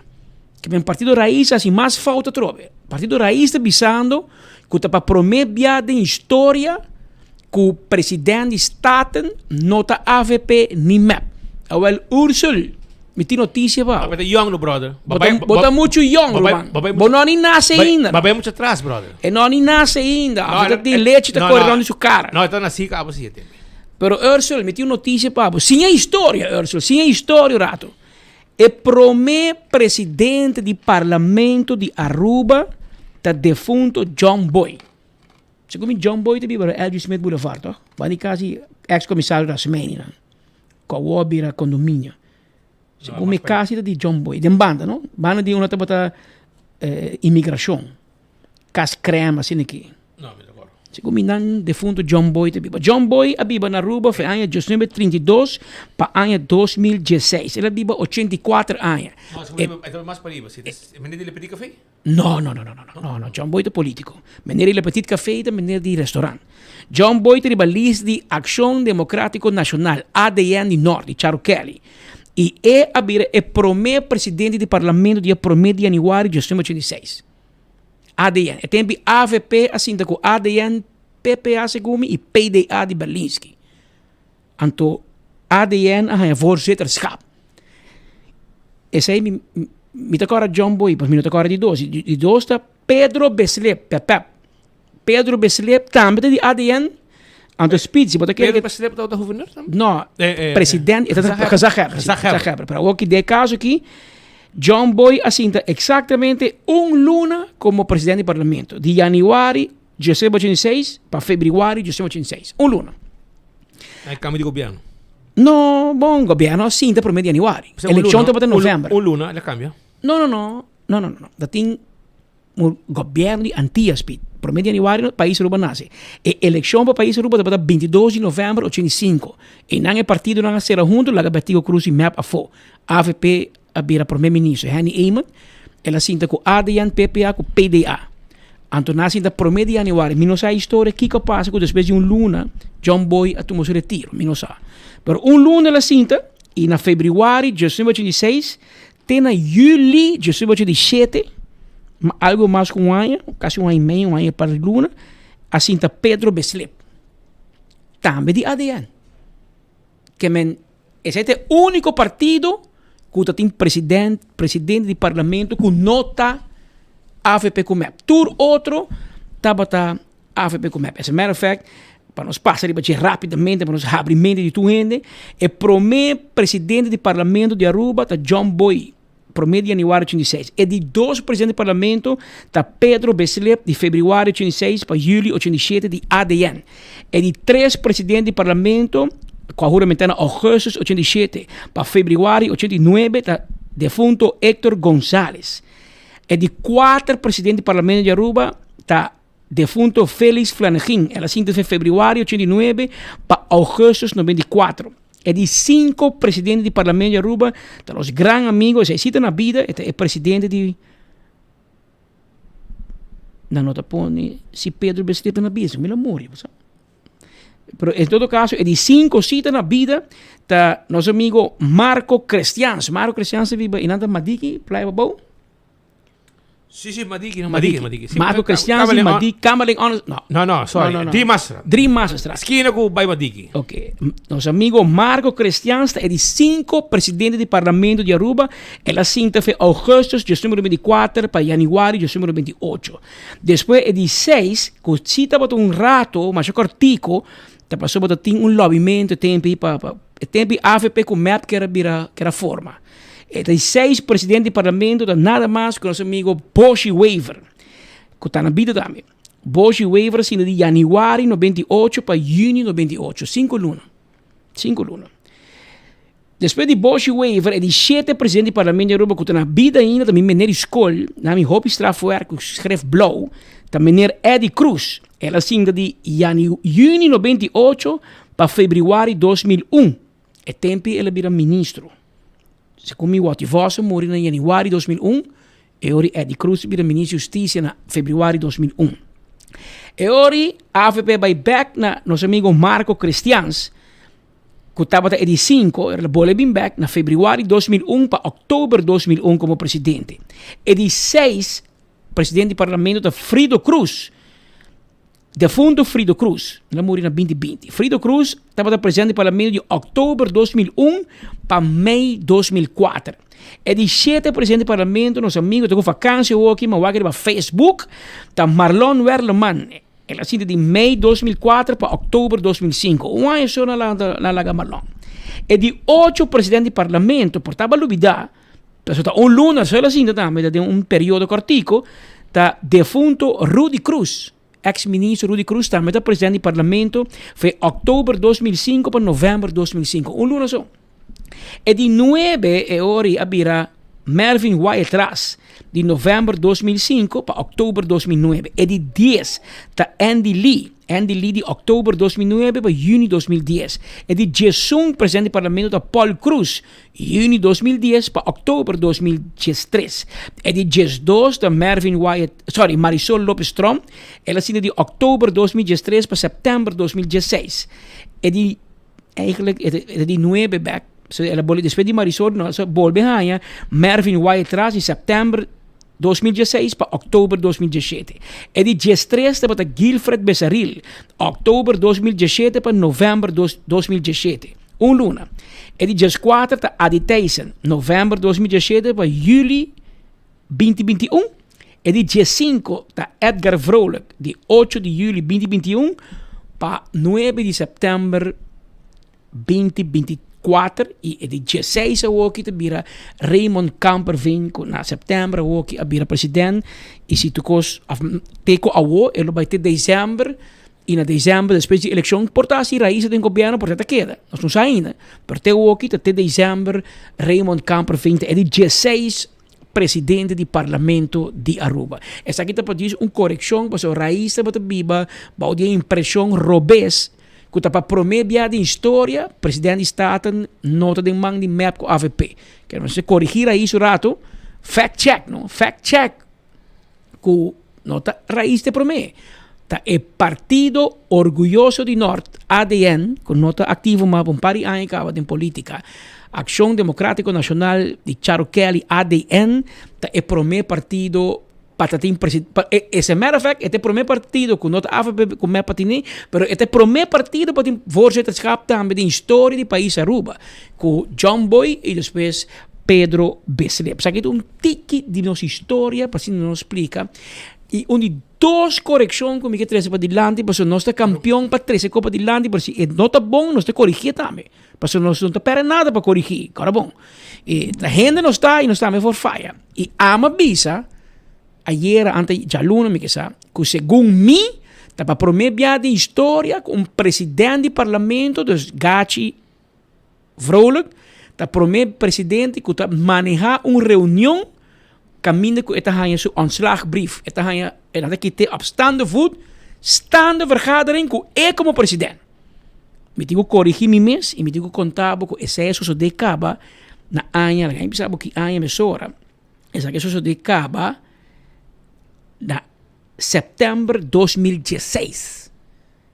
Ke men Partido Raiz a hasi mas fouta atrobe. Partido Raiz ta bisando ku ta pa promé bia den historia ku president di Staten no ta avp ni mep. Awel Ursel, mi tin notisia pa bo. Bo ta yong no brother. Bo ta, bo ta muchu yong ruman. Bo no ni nase ainda. Bo bai muchu atras brother. E no ni nase ainda. No, ta tin lechi ta kore rond di su kara. No, e ta nasi kaba si e tempo. Pero Ursel, mi tin un notisia pa bo. Siña historia Ursel, siña historia un rato. E prome presidente di parlamento di Aruba ta defunto John Boy. Segun mi John Boy ta biba na LG Smith Boulevard toch? Banda di cas di ex comisario Rasmeni nan. Cu awor a bira condominio. Segun mi casi ta di John Boy. Den banda no? Banda di unda tabata inmigracion. Cas crema asina aki. No, mi ta acuerdo. Segun mi nan defunto John Boy ta biba. John Boy a biba na Aruba for aña 1932 pa aña 2016. El a biba 84 aña. No, segun mi e ta mas pariba. Si, e meneer di Le Petit Café? No, no, no, no, no, no, no, John Boy ta politico. Meneer di Le Petit Café ta meneer di restaurant. John Boy ta riba list di Accion Democratico Nacional, ADN di Nort, di Charo Kelly. Y e a bira e prome presidente di parlamento dia prome di januari 1986. ADN. E tempo AVP a sinta cu ADN, PPA segun mi y PDA di Berlinski. Anto ADN a haña voorzitterschap. Esei mi, mi ta kòrda John Boy, pues mi no ta kòrda di dos. Di dos ta Pedro Beslep, Pepep. Pedro Beslep tambe ta di ADN. Anto Speed, si bo ta kere Pedro Bislip tabata gouverneur tambe? No, Eh, eh, president, e tabata gezaghebber. gezaghebber, Gezaghebber. gezaghebber. Pero awor ki den e caso aki, John Boy a sinta exactamente un luna como president di parlamento. Di januari 1986 pa februari 1986. Un luna. Hay cambio di gobierno. No, bon, gobierno a sinta prome di januari. O sea, un Eleccion luna, tabata un- november. Un luna, el cambia. No, no, no. No, no, no, no. Dat tin un gobierno di Antillas, Piet. Prome di januari pais Aruba nace. E eleccion pa pais Aruba tabata 22 di november 85. E nan e partidonan a cera hunto laga Betico Croes y mep afo. Avp a bira prome minister. Henny Eman, el a sinta cu ADN, PPA cu PDA. Anto nan a sinta prome di januari. Mi no sa e historia kico a pasa cu despues di un luna John Boy a tuma su retiro. Mi no sa. Pero un luna el a sinta y na februari 1986 Te na juli 1987, algo mas ku un aña, kasi un aña y medio, un aña y par di luna, a sinta Pedro Bislip, tambe di ADN. Ke men, esei ta e úniko partido ku ta tin president, presidente di parlamento ku no ta avp ku mep. Tur otro tabata Avp ku mep. As a matter of fact, pa nos pasa riba dje rapidamente, pa nos habri mente di tur hende, e prome presidente di parlamento di Aruba ta John Boy, prome di januari 86. E di dos presidente di parlamento ta Pedro Bislip di februari 86 pa juli 87 di ADN. E di tres presidente di parlamento, ku a huramentá na augustus 87 pa februari 89 ta defunto Hector Gonzalez. E di kuater presidente di parlamento di Aruba ta Defunto Felix Flanegin, el a sinti fe februari 89 pa augustus 94. E di cinco presidente di parlamento di Aruba ta nos gran amigo, esei si ta na bida, e ta e presidente di nan no ta pone si Pedro Bislip ta na bida, mi lo muri, bo sa. Pero en todo caso, e di cinco si ta na bida ta nos amigo Marco Christians. Marco Christians ta biba, y nan ta Madiki, Playa Babou. Sí, sí, Madiki, no, Madiki, Madiki. Sí, Marco Christiansi, Kamerling, Madiki, Kamerling, on, no. No, no, sorry. No, no, no. Drie Maasstraat. Drie Maasstraat. Esquina ku bai Madiki. Ok. Nos amigo Marco Christians ta e di cinco presidente di parlamento di Aruba. El a sinta fe augustus 1924 pa januari 1928. Despues e di seis, ku si tabata un rato, masha kortico, ta pasobra ta tin un lobbymento e tempo pa, pa, e tempo AVP ku mep kera bira, kera forma. E ta di seis presidente di parlamento ta nada mas ku nos amigo Boshy Wever, ku ta na bida tambe. Boshy Wever a sinta di januari 98 pa juni 98, sinku luna. Sinku luna. Despues di Boshy Wever e di shete presidente di parlamento di Aruba ku ta na bida ainda ta mi meneer di skol, na mi hopi strafwerk ku schrift blou, ta meneer Eddie Croes. El a sinta di juni 98 pa februari 2001. E tempi el a bira ministro. Segun mi Watty Vos a muri na januari 2001, e ori Eddie Croes a bira ministro di Husticia na februari 2001. E ori avp bai bek na nos amigo Marco Christians, ku tabata e di cinco, el a bole bin bek na februari 2001 pa oktober 2001 komo presidente. E di seis presidente di parlamento ta Frido Croes. Defunto Frido Croes, el a muri na binti binti. Frido Croes tabata presidente di parlamento di oktober 2001 pa mei 2004. E di shete presidente di parlamento, nos amigo ta ku vakantie awoki, ma wak riba Facebook, ta Marlon Werleman. El a sinti di mei 2004 pa oktober 2005. Un aña so nan a laga Marlon. E di ocho presidente di parlamento, por taba lubida, pasobra ta un luna so el a sinta tambe, ta den un periodo kortico, ta defunto Rudy Croes. Ex ministro Rudy Croes tambe ta presidente di parlamento fe oktober 2005 pa november 2005. Un luna so. E di nuebe e ori a bira Mervin Wyatt-Ras di november 2005 pa oktober 2009. E di dies ta Andy Lee. Andy Lee di oktober 2009 pa juni 2010. E di diesun presidente di parlamento ta Paul Croes Juni 2010 pa oktober 2013. E di diesdos ta Mervin Wyatt, sorry, Marisol Lopez Tromp. El a sinti di oktober 2013 pa september 2016. E di, eigenlijk, e di nuebe bek. So el a bolbe, despues di Marisol, no, so bolbe haña Mervin Wyatt tras di september 2016 pa oktober 2017. E di diestres tabata Guilfred Besaril, oktober 2017 pa november 2017. Un luna. E di dieskuater ta Adi Thijssen, november 2017 pa juli 2021. E di diesinku ta Edgar Vrolijk, di ocho di juli 2021. pa nuebe di sèptèmber 2024 y e di dieseis awoki ta bira Raymond Kamperveen cu na september awoki a bira president y si tur cos of te cu awo e lo bay te december y na december despues di eleccion por ta si Raiza den gobierno por ta ta keda nos no sa ainda pero te awoki ta te december Raymond Kamperveen ta e di dieseis presidente di parlamento di Aruba. Esaki ta produce un coreccion pasobra Raiz tabata biba bao di e impresion robes cu ta pa prome bia den historia president di Staten no ta den man di mep cu avp. Kier mester corigi Raiz un rato, fact check no, fact check cu no ta Raiz ta e prome, ta e partido orguyoso di Nort, ADN, cu no ta activo mas pa un par di aña caba den politica, Accion Democratico Nacional di Charo Kelly, ADN, ta e prome partido pa ta tin presi pa e as a matter of fact e ta e prome partido cu no ta avp cu mep a tini, pero e ta e prome partido pa tin voorzitterschap tambe den historia di pais Aruba, cu John Boy y despues Pedro Bislip. Esaki ta un tiki di nos historia pa asina nos splica y un di dos coreccion cu mi ke trece padilanti pasobra nos ta campeon pa trece cos padilanti pero si e no ta bon nos ta corigie tambe pasobra nos no ta perde nada pa corigi ora bon y ta hende nos ta y nos tambe for faya y ama bisa ayera ante djaluna mi ke sa cu segun mi ta pa prome bia den historia cu un president di parlamento dus Gachi Vrolijk ta prome presidente cu ta maneha un reunion caminda cu e ta haya su ontslagbrief. E ta haya, e ta kite op staande voet, staande vergadering cu e como president. Mi tin cu corigi mi mes y mi tin cu conta bo cu esey a sosode caba na aña, laga mi bisa bo ki aña mesora, esaki a sosode caba na september 2016.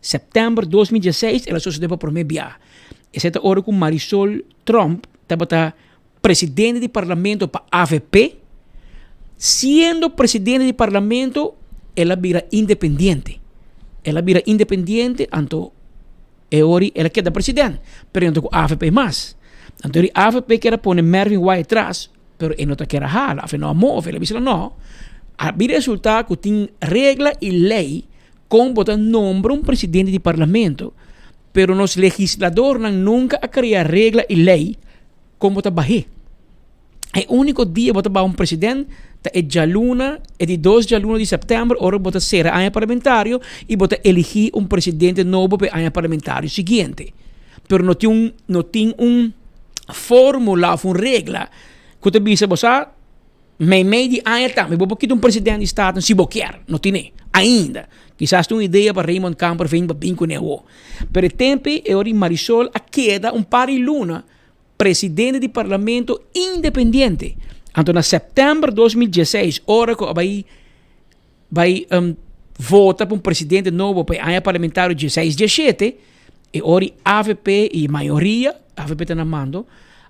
September 2016 el a sosode pa prome bia. Esei ta ora ku Marisol Tromp tabata presidente di parlamento pa avp. Siendo presidente di parlamento el a bira independiente. El a bira independiente anto e ori el a keda president pero e no ta ku avp mas. Anto ori avp kier a pone Mervin Wyatt tras pero e no ta kier a hala of e no a move. El a bisa no. A bin resulta ku tin regla y ley Kon bo ta nombra un presidente di parlamento, pero nos legisladornan nunka a krea regla i lei kon bo ta bah'é. E úniko dia bo ta baha un president ta e djaluna, e di dos djaluna di sèptèmber ora bo ta sera aña parlamentario i bo ta eligí un presidente nobo pa e aña parlamentario siguiente. Pero no tin un no tin un fórmula òf un regla ku ta bisa bo sa. Meimei di aña tambe bo por kita un president di Staten si bo kier, no tine ainda. Kisas ta un idea pa Raymond Kamperveen pa bin kuné awo. Pero e tempo ei e ora di Marisol a keda un par di luna presidente di parlamento independiente. Anto na september 2016 ora ku a bai bai vota pa un presidente nobo pa e aña parlamentario dieseis diesshete, e ora di avp i mayoria, avp ta na mando,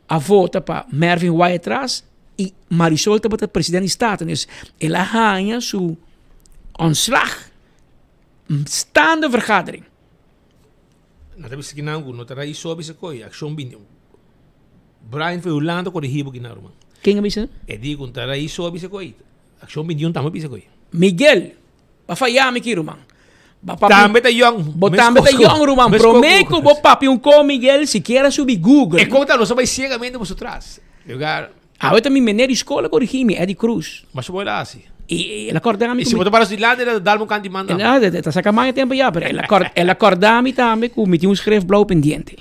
a vota pa Mervin Wyatt-Ras i Marisol tabata presidente di Staten, dus el a haña su ontslag staande vergadering. Nan ta bisa kinan ku no ta rais so a bisa koe akshon bini. Brian for Hulanda korigí bo kinan ruman. Ken a bisa? E di ku ta rais so a bisa koe. Akshon bini un tambe a bisa koe. Miguel, Ba faya mi ki ruman. Ba papi, Tambe ta yong. Bo tambe ta yong ruman. Prome ku bo papi un ko Miguel sikiera subi Google. E konta nos a bai siegamente boso tras. Lugar. Awe ta mi meneer di skola korigi mi, Eddie Cruz. Masha bo el a hasi. I el a korda mi. I si bo ta para su dilanti el a dal bo un kanti man tambe. El a ta saka man e tempo ya, pero el a korda el a korda mi tambe ku mi tin un schrift blauw pendiente.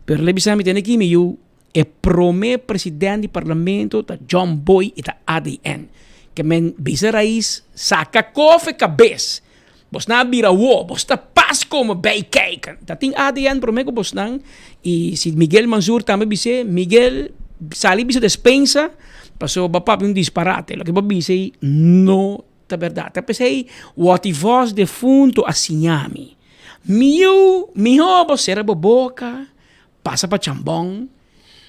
Pero el a bisa mi tene ki mi yu. E prome president di parlamento ta John Boy y ta ADN. Ke men bisa rais saca kofe cabes. Bosnan a bira wo, bos ta pas como bij kijken. Ta tin ADN prome cu bosnan y si Miguel Mansur tambe bis'é, Miguel sali bisa despensa pasobra bo a papia un disparate. Loke bo a bisa ei no ta berdad. Ta p'esei wòt i vòs defunto a siña mi. Mi yu, mihó bo sera bo boka. Pasa pa chambon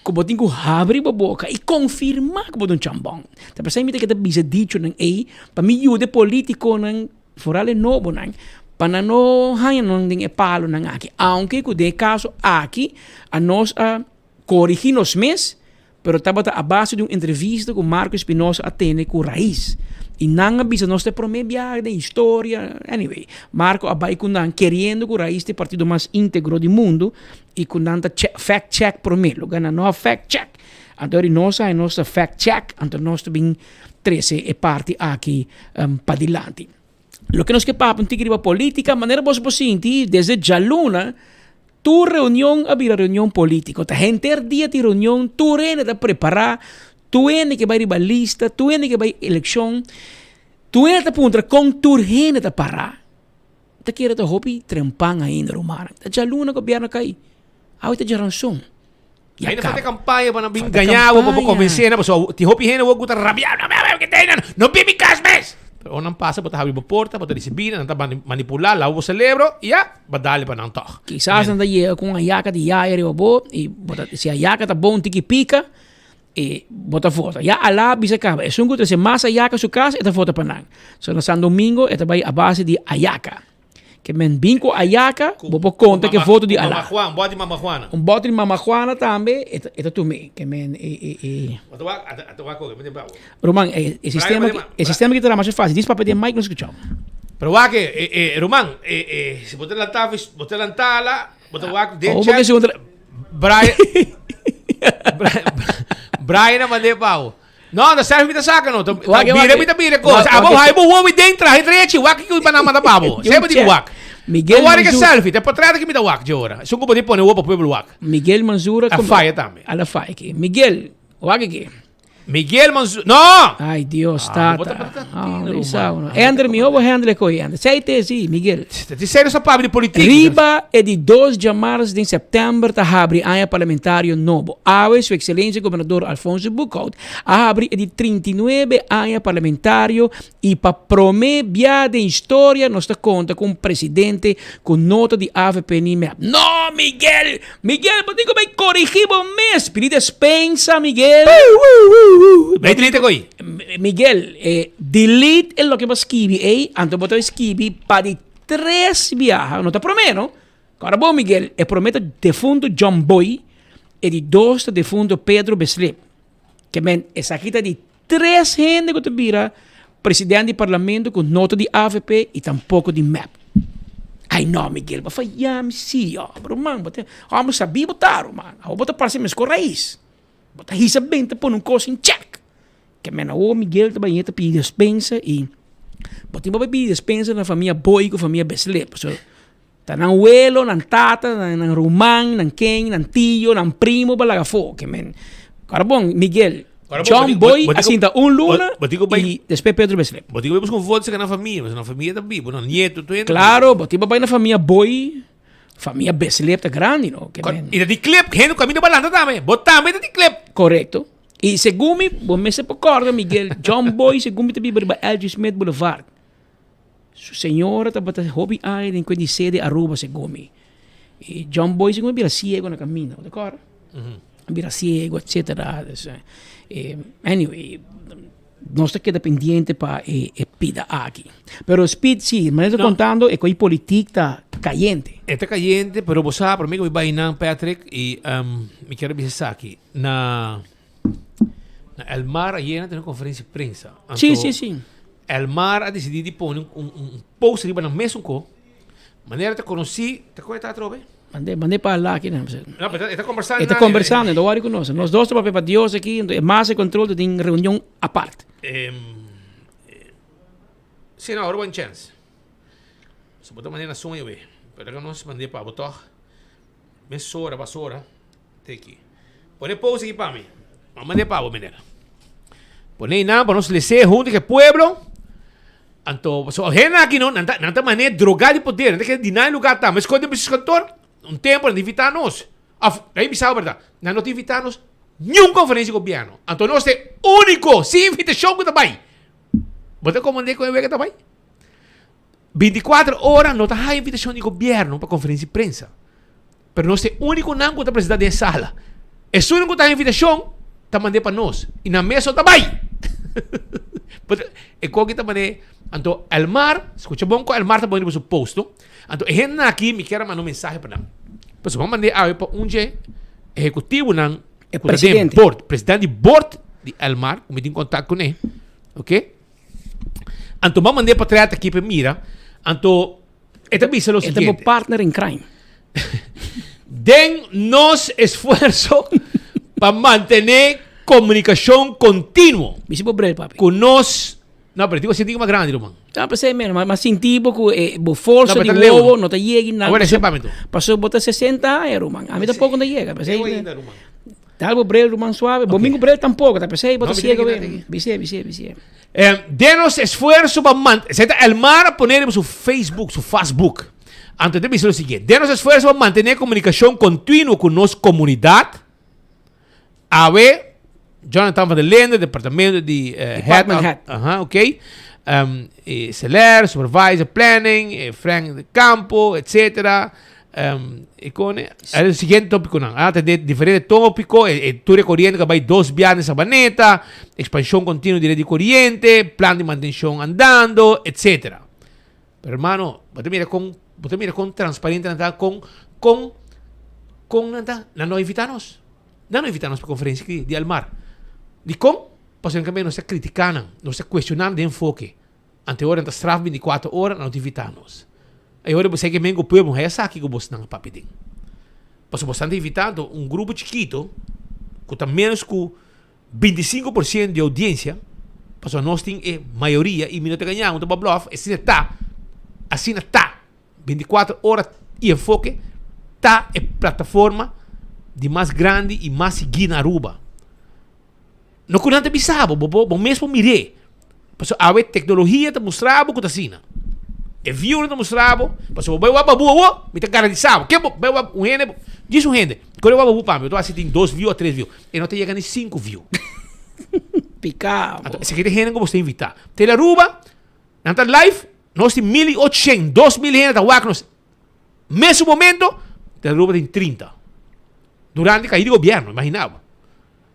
ku bo tin ku habri bo boka i konfirmá ku bo ta un chambon. Ta p'esei mi ta keda bisa dichonan ei pa mi yuda e politikonan, foral e nobonan, pa nan no haña nan den e palonan aki. Aunke ku den e kaso aki anos a korigí nos mes, pero tabata a base di un entrevista ku Marco Espinosa a tene ku Raiz. I nan a bisa nos ta e prome biaha den historia. Anyway, Marco a bai ku nan keriendo ku Raiz ta e partido mas integro di mundu i ku nan ta fact check prome. Loke nan no a fact check. Anto eri nos a nos ta fact check, anto nos ta bin trese e parti aki padilanti. Loke nos ke papia un tiki riba politica, manera boso por sinti desde djaluna tur reunion a bira reunion politico. Ta henter dia tin reunion, tur hende ta prepara, tur hende ke bai riba lista, tur hende ke bai eleccion, tur hende ta puntra con tur hende ta para. Ta kere ta hopi trempan ainda rumannan. Ta djaluna gobierno kai, awe ta djaranson. Ya Ainda falta campaña pa nan bin gaña bo pa bo convence nan pasobra tin hopi hende ku ta rabia no bin mi cas mes. Pero ora nan pasa bo ta habri bo porta bo ta ricibi nan nan ta manipula lava bo celebro y ya bo dale pa nan tog. Kisas nan ta yega ku un ayaka di yaya riba bo y bo ta si ayaka ta bon tiki pika y bo ta vota. Ya Alá bisa kaba esun ku trese mas ayaka su kas e ta vota pa nan. So na San Domingo e ta bai a base di ayaka. Ke men bin ku ayaka, bo por konta ke voto di Alá. Mama Juan, bòt di Mama Juana. Un bòt di Mama Juana tambe e ta e ta tum'é. Ke men e e e. Bo ta wak, a ta wak oke, mi tin bravo. Ruman, e e sistema ki e sistema ki ta traha masha fásil. Dis papia den mic no skuchau. Pero wak e e e ruman, e e si bo ta lanta bo ta lanta la, bo ta wak den chat. Brian Brian a mand'é pa bo. No, no selfie mi ta saca no. Ta bira mi ta bira cos. Abo hai bo wowi den trahe drechi. Wak ki pa nan manda pa bo. Sey bo di wak. Miguel No wak ke selfie. Te portret ki mi ta wak dje ora. Esun ku bo di pone wowo pa pueblo wak. Miguel Manzura. A faya tambe. A la faya ki. Miguel, wak ki. Miguel Manzura. No! Ay Dios, tata. Ah, Ender, mi hobo handle ko ender. Sey te si, Miguel. Ti serio sa papia di politica. Riba e di dos djamars den sèptèmber ta habri aña parlamentario nobo. Awe su Ekselencia Gobernador Alfonso Boekhoudt a habri e di 39 aña parlamentario i pa prome bia den historia nos ta konta ku un presidente ku no ta di avp ni mep. No Miguel! Miguel bo tin ku bai korigi bo mes! Pidi despensa Miguel! Bai delete koi. Miguel, delete e loke bo a skibi ei, anto bo ta skibi pa di tres biaha, no ta prome no. Kòrda bon Miguel, e prome ta defunto John Boy, e di dos ta defunto Pedro Beslip. Ke men esaki ta di tres hende ku ta bira presidente di parlamento ku no ta di avp i tampoko di mep. Ai no Miguel, bo a faya mi si, ruman, bo ta, amo sabi bo ta ruman, awor bo ta parse meskor rais. Bo ta hisa benta pone un kos in check. Ke men awor Miguel ta bai ta pidi despensa i bo tin bo bai pidi despensa na famia Boy ku famia Beslé. Pasobra ta nan welo, nan tata, nan ruman, nan ken, nan tio, nan primo bo laga afó. Ke men ora bon Miguel, John Boy a sinta un luna i despues Pedro Beslé. Bo tin ku bai buska un voto serka nan famia, pasobra nan famia ta bibu, nan nieto, tur hende. Klaro, bo tin bo bai na famia Boy. Famia Beslep ta grandi no. Ke men. I ta di clip, hende ku kaminda balanta tambe. Bo tambe ta di clip. Korekto. I segun mi, bo mester por kòrda Miguel, John Boy segun mi ta biba riba LG Smith Boulevard. Su señora tabata hopi aña den kuent di sede Aruba segun mi. I John Boy segun mi a bira siego na kaminda, bo ta kòrda? A bira siego etcetera. Dus anyway. Nos ta keda pendiente pa e e pida aki. Pero Speed si, manera ta contando e coi politik ta cayente. E ta cayente, pero bo sa, prome cu mi bay nan Patrick y mi kier a bisa esaki, na na El Mar ayer nan tene un conferencia di prensa. Anto, Sí, sí, sí. El Mar a dicidi di pone un un post riba nan mesun co, manera ta conoci, ta con e ta atrobe? Mand'é, mand'é pa Alá aki nan. No, pero e ta kombersando. E ta kombersando, e ta wòrdu ku nos. Nos dos ta papia pa Dios aki, enton e mas e kontrol ta tin reunion apart. Si no, awor bo tin chèns. So bo ta mand'é na soño be. Pero laga nos mand'é pa bo tòg. Mesora, basora, te aki. Pone post aki pa mi. Bo mand'é pa bo, meneer. Pone einan pa nos les'é huntu ku e pueblo. Anto, so hende aki no, nan ta, nan ta manera drogá di poder, nan ta kere di nan e lugar ta. Meskos den precies kantoor, un tempo nan ta invitá nos. Of, nan bisa bo berdad, nan no ta invitá nos niun konferensia di gobièrnu. Anto nos ta e úniko sin invitashon ku ta bai. Bo ta komprendé kon e wega ta bai? Bintikuater ora no ta haña invitashon di gobièrnu pa konferensia di prensa. Pero nos ta e únikonan ku ta presentá den e sala. Esunnan ku ta haña invitashon ta mand'é pa nos i nan mes no ta bai. E koki ta mand'é. Anto Elmar, skucha bon ku Elmar ta pone riba su post no. Anto e hendenan aki mi kier a manda un mensahe pa nan. Pasobra bo a mand'é awe pa un dje ehekutivonan E ku ta den presidente. bord, presidente di bord di Elmar ku mi tin kontak kuné, oke. Anto m'a mand'é portret aki p'e mira. Anto e ta bisa lo E ta bo siguiente. partner in crime. Den nos esfuerso pa mantené komunikashon kontinuo Bisti bo bril, papi. ku nos No, pero digo sinti mas grandi, ruman. No, pero sei menos, mas sinti bo ku eh, bo forsa No, pero di ta leu, wowo no. no ta yega na. Awor, ese pa mi tu. Paso bo ta 60 aña, ruman. A mi tampoco no yega. Pero sei, Leu ainda, ruman. Dal bo bril, ruman, suave. Bo mingo bril tampoco, ta pesei bo ta No, mi ciego tiene be. que- tiene Bise, bise, bise. Eh, denos esfuerzo pa man... Zeta Elmar a poner en su Facebook, su Facebook. Anto te bisa lo siguiente. Denos esfuerzo pa mantener comunicación continuo con nos comunidad. Awe, Jonathan van der Linde, departamento di eh, Department head. head. Aha, ok. Um, eh, Celer, supervisor planning, eh, Frank de Campo, etc. Um, e con el siguiente tópico nan. Ah, te diferente tópico, eh, eh, tour de corriente que vai dos viajes a Sabaneta, expansión continua de red de corriente, plan de mantención andando, etc. Pero hermano, bo ta mira con, bo ta mira con transparente nan ta, con, con, con nan ta, nan no invita nos. Nan no invita nos pa conferencia aki di Elmar. Dicon? Pasobra en cambio nos ta critica nan, nos ta cuestiona nan den enfoke. Ante ora nan ta straf 24 ora, nan no ta invita nos. E ora bo sa ke men ku pueblo, haya sa kiko bosnan a papia den. Pasobra bosnan ta invita anto un grupo chikito ku ta menos ku 25% di audiencia, pasobra nos tin e mayoria y mi no ta gaña, un ta bluff, asina ta, asina ta, 24 ora y enfoke ta e plataforma di mas grandi y mas sigui na Aruba. No cu nan ta bisa bo, bo, bo mes por mir'é. Pasobra awe tecnologia ta mustra bo cu ta asina. E view ta mustra bo, pasobra bo bai wak babu awo, mi ta garantisa bo, ken bo bai wak un hende, djis un hende, kore wak babu pa mi, bo ta wak si tin dos view o tres view. E no ta yega ni sinku view. Pica bo. Anto esaki ta e hende ku bo sta invita. Tele Aruba, nan ta live, nos tin mil i ocho shen, 2000 hende ta wak nos. Mesun momento, Tele Aruba tin 30. Durante kaida di gobierno, imagina bo.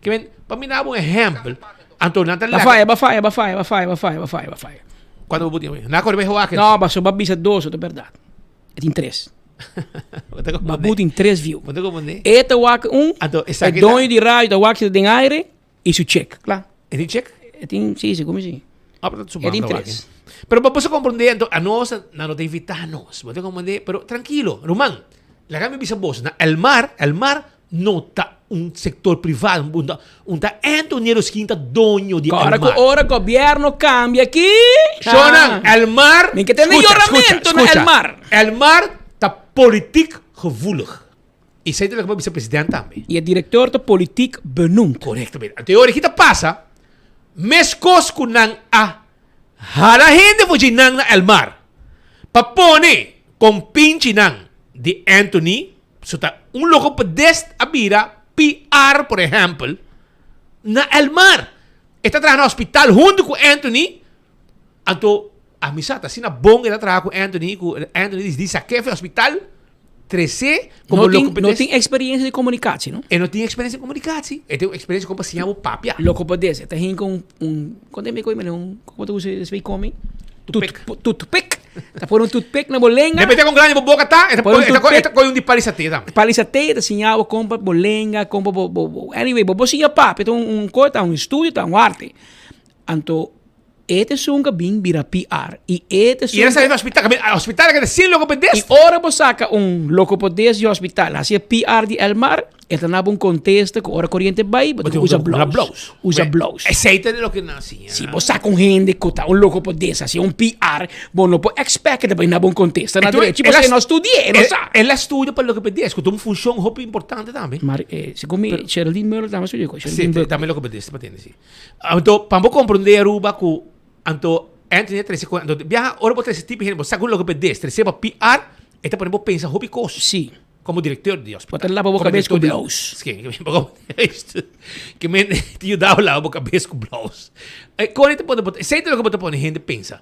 Ke men, pa mi daba un ehempel, anto nan ta Ba faya, ba faya, ba faya, ba faya, ba faya, ba faya, ba faya. Cuando bo tin? Na kore bai wak. No, pasobra bo a bisa dos, ta berdad. E tin tres. Babu tin tres view. Bo ta comprende? E ta wak un, Anto, e esaki doño di radio ta wak si ta den aire y su check. Kla. E tin check? E tin, si, segun mi si. Ah, pero su E tin manda wak, tres. eh. Pero bo sa comprende, anto a nos nan no ta invita nos. Bo ta comprende? Pero tranquilo, ruman, laga mi bisa boso, na Elmar, Elmar no ta un sector privado, un ta, un ta Anthony Eroskin ta doño di Ora Elmar. ku ora gobierno cambia aki. Shonan, Elmar, Men ke tene escucha, lloramento escucha, na escucha. Elmar. Elmar ta politiek gevoelig. Y esey ta loke bo bisa president tambe. Y e director ta politiek benoemd. Correctamente. Anto e ora ki ta pasa, mescos cu nan a hala hende for dje nan na Elmar, pa pone compinchinan di Anthony, So ta un logopedist a bira PR, por ehempel, na Elmar. E ta traha na hospital hunto cu Anthony. Anto, a mi sa, ta asina bon e ta traha cu Anthony, cu Anthony di di saké for hospital, trece como No tin, no logopedist. tin experiencia di comunicatie, no? E no tin experiencia di comunicatie. E tin experiencia como pa siña bo papia. Logopedist, e ta hinka un, un, con ta mi koe, un, como ta usa esei komi? Toothpick. Toothpick. Ta pone un toothpick na bo lenga. Depende con grandi bo boca ta, e ta Pone un pone, e ta toothpick. e ta coge un di palisate tambe. Palisate ta siña bo con pa bo lenga, con pa bo, bo, bo, anyway, bo por siña papia, ta un, un cosa, ta un estudio, ta un arte. Anto, e ta esun ka bin bira PR y e ta Y era esun sali di hospital, ka bin, hospital a keda sin logopedist. Y ora bo saca un logopedist di hospital, haci e PR di Elmar, E ta naba un contesta cu ora coriente bay, bo tin cu usa blouse. Usa blouse. Esey ta loke nan siña. Si bo saca un hende cu ta un loco por des haci un PR, bo no por expect cu ta bay naba un contesta na derechi, pasobra e no studia, e no sa. El a studia pa logopedist, cu ta un funcion hopi importante tambe. Maar segun mi, Geraldine Muller tambe a studia cu. Si, tambe logopedist pa tende si. Anto, pa bo comprende Aruba cu, anto Anthony a trece cu, anto biaha ora bo trece tipo hende, bo saca un logopedist, trece pa PR, e ta pone bo pensa hopi cos. Si. Como director di hospital. Bo ta laba bo cabes cu blouse. Ke men te yudabo laba bo cabes cu blouse. E con te pone, esey ta loke bo ta pone hende pensa.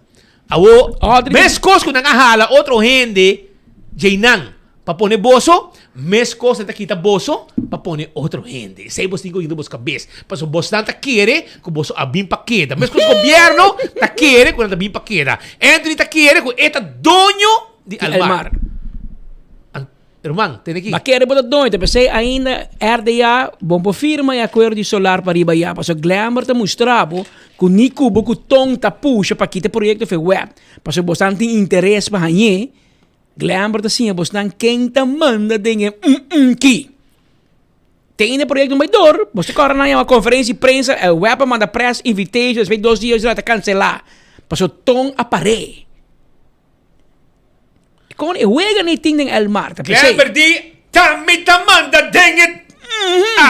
Awo, mescos cu nan a hala otro hende djeinan pa pone boso, mescos nan ta kita boso pa pone otro hende. Esey bo tin cu yinda bos cabes. Pasobra bosnan ta kere cu boso a bin pa keda. Mescos gobierno ta kere cu nan ta bin pa keda. Anthony ta kere cu e ta doño di Elmar. Ruman, tene ki. Ma kere bo ta doño, ta p'esei ainda RDA bon por firma e akuerdo di solar pariba ya, pasobra Glenbert ta mustra bo ku ni ku bo ku ton ta pusha pa kita e proyekto for e web, pasobra bosnan tin interes pa hañ'é, Glenbert ta siña bosnan ken ta manda den e mm ki. Tin e proyekto bai dor, bo ta kòrda nan yama konferensia di prensa, e web a manda press invitation, despues dos dia ta kanselá, pasobra ton a par'é. Kon e wega ni tin den El Mar ta pesey. Glenber di, Ta mi ta manda den e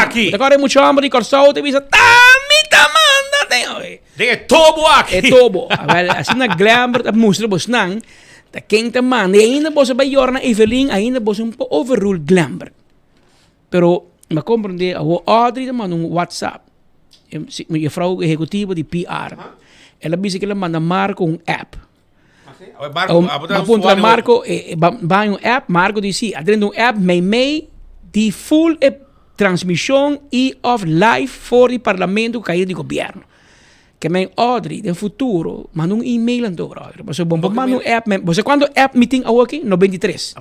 aki. Ta kòrda e mucha hòmber di Kòrsou ta bisa, Ta mi ta manda den e. Den e tobo aki. E tobo. Awèl, asina Glenber ta mustra bosnan ta ken ta manda. I ainda boso bai yora na Evelyn, ainda boso un por overrule Glenber. Pero mi a komprendé awor Audrey ta manda un WhatsApp. E juffrouw ehekutivo di PR. El a bisa ku el a manda Marco un app. Marco, a puntra Marco, ba un app, Marco di si, adentro un app meimei di full e transmisión y of live for di parlamento ku kaida di gobierno. Ke men Audrey den futuro manda un email anto brother. Pasobra bo por manda un app, bo sa kuantu app mi tin awoki? 93.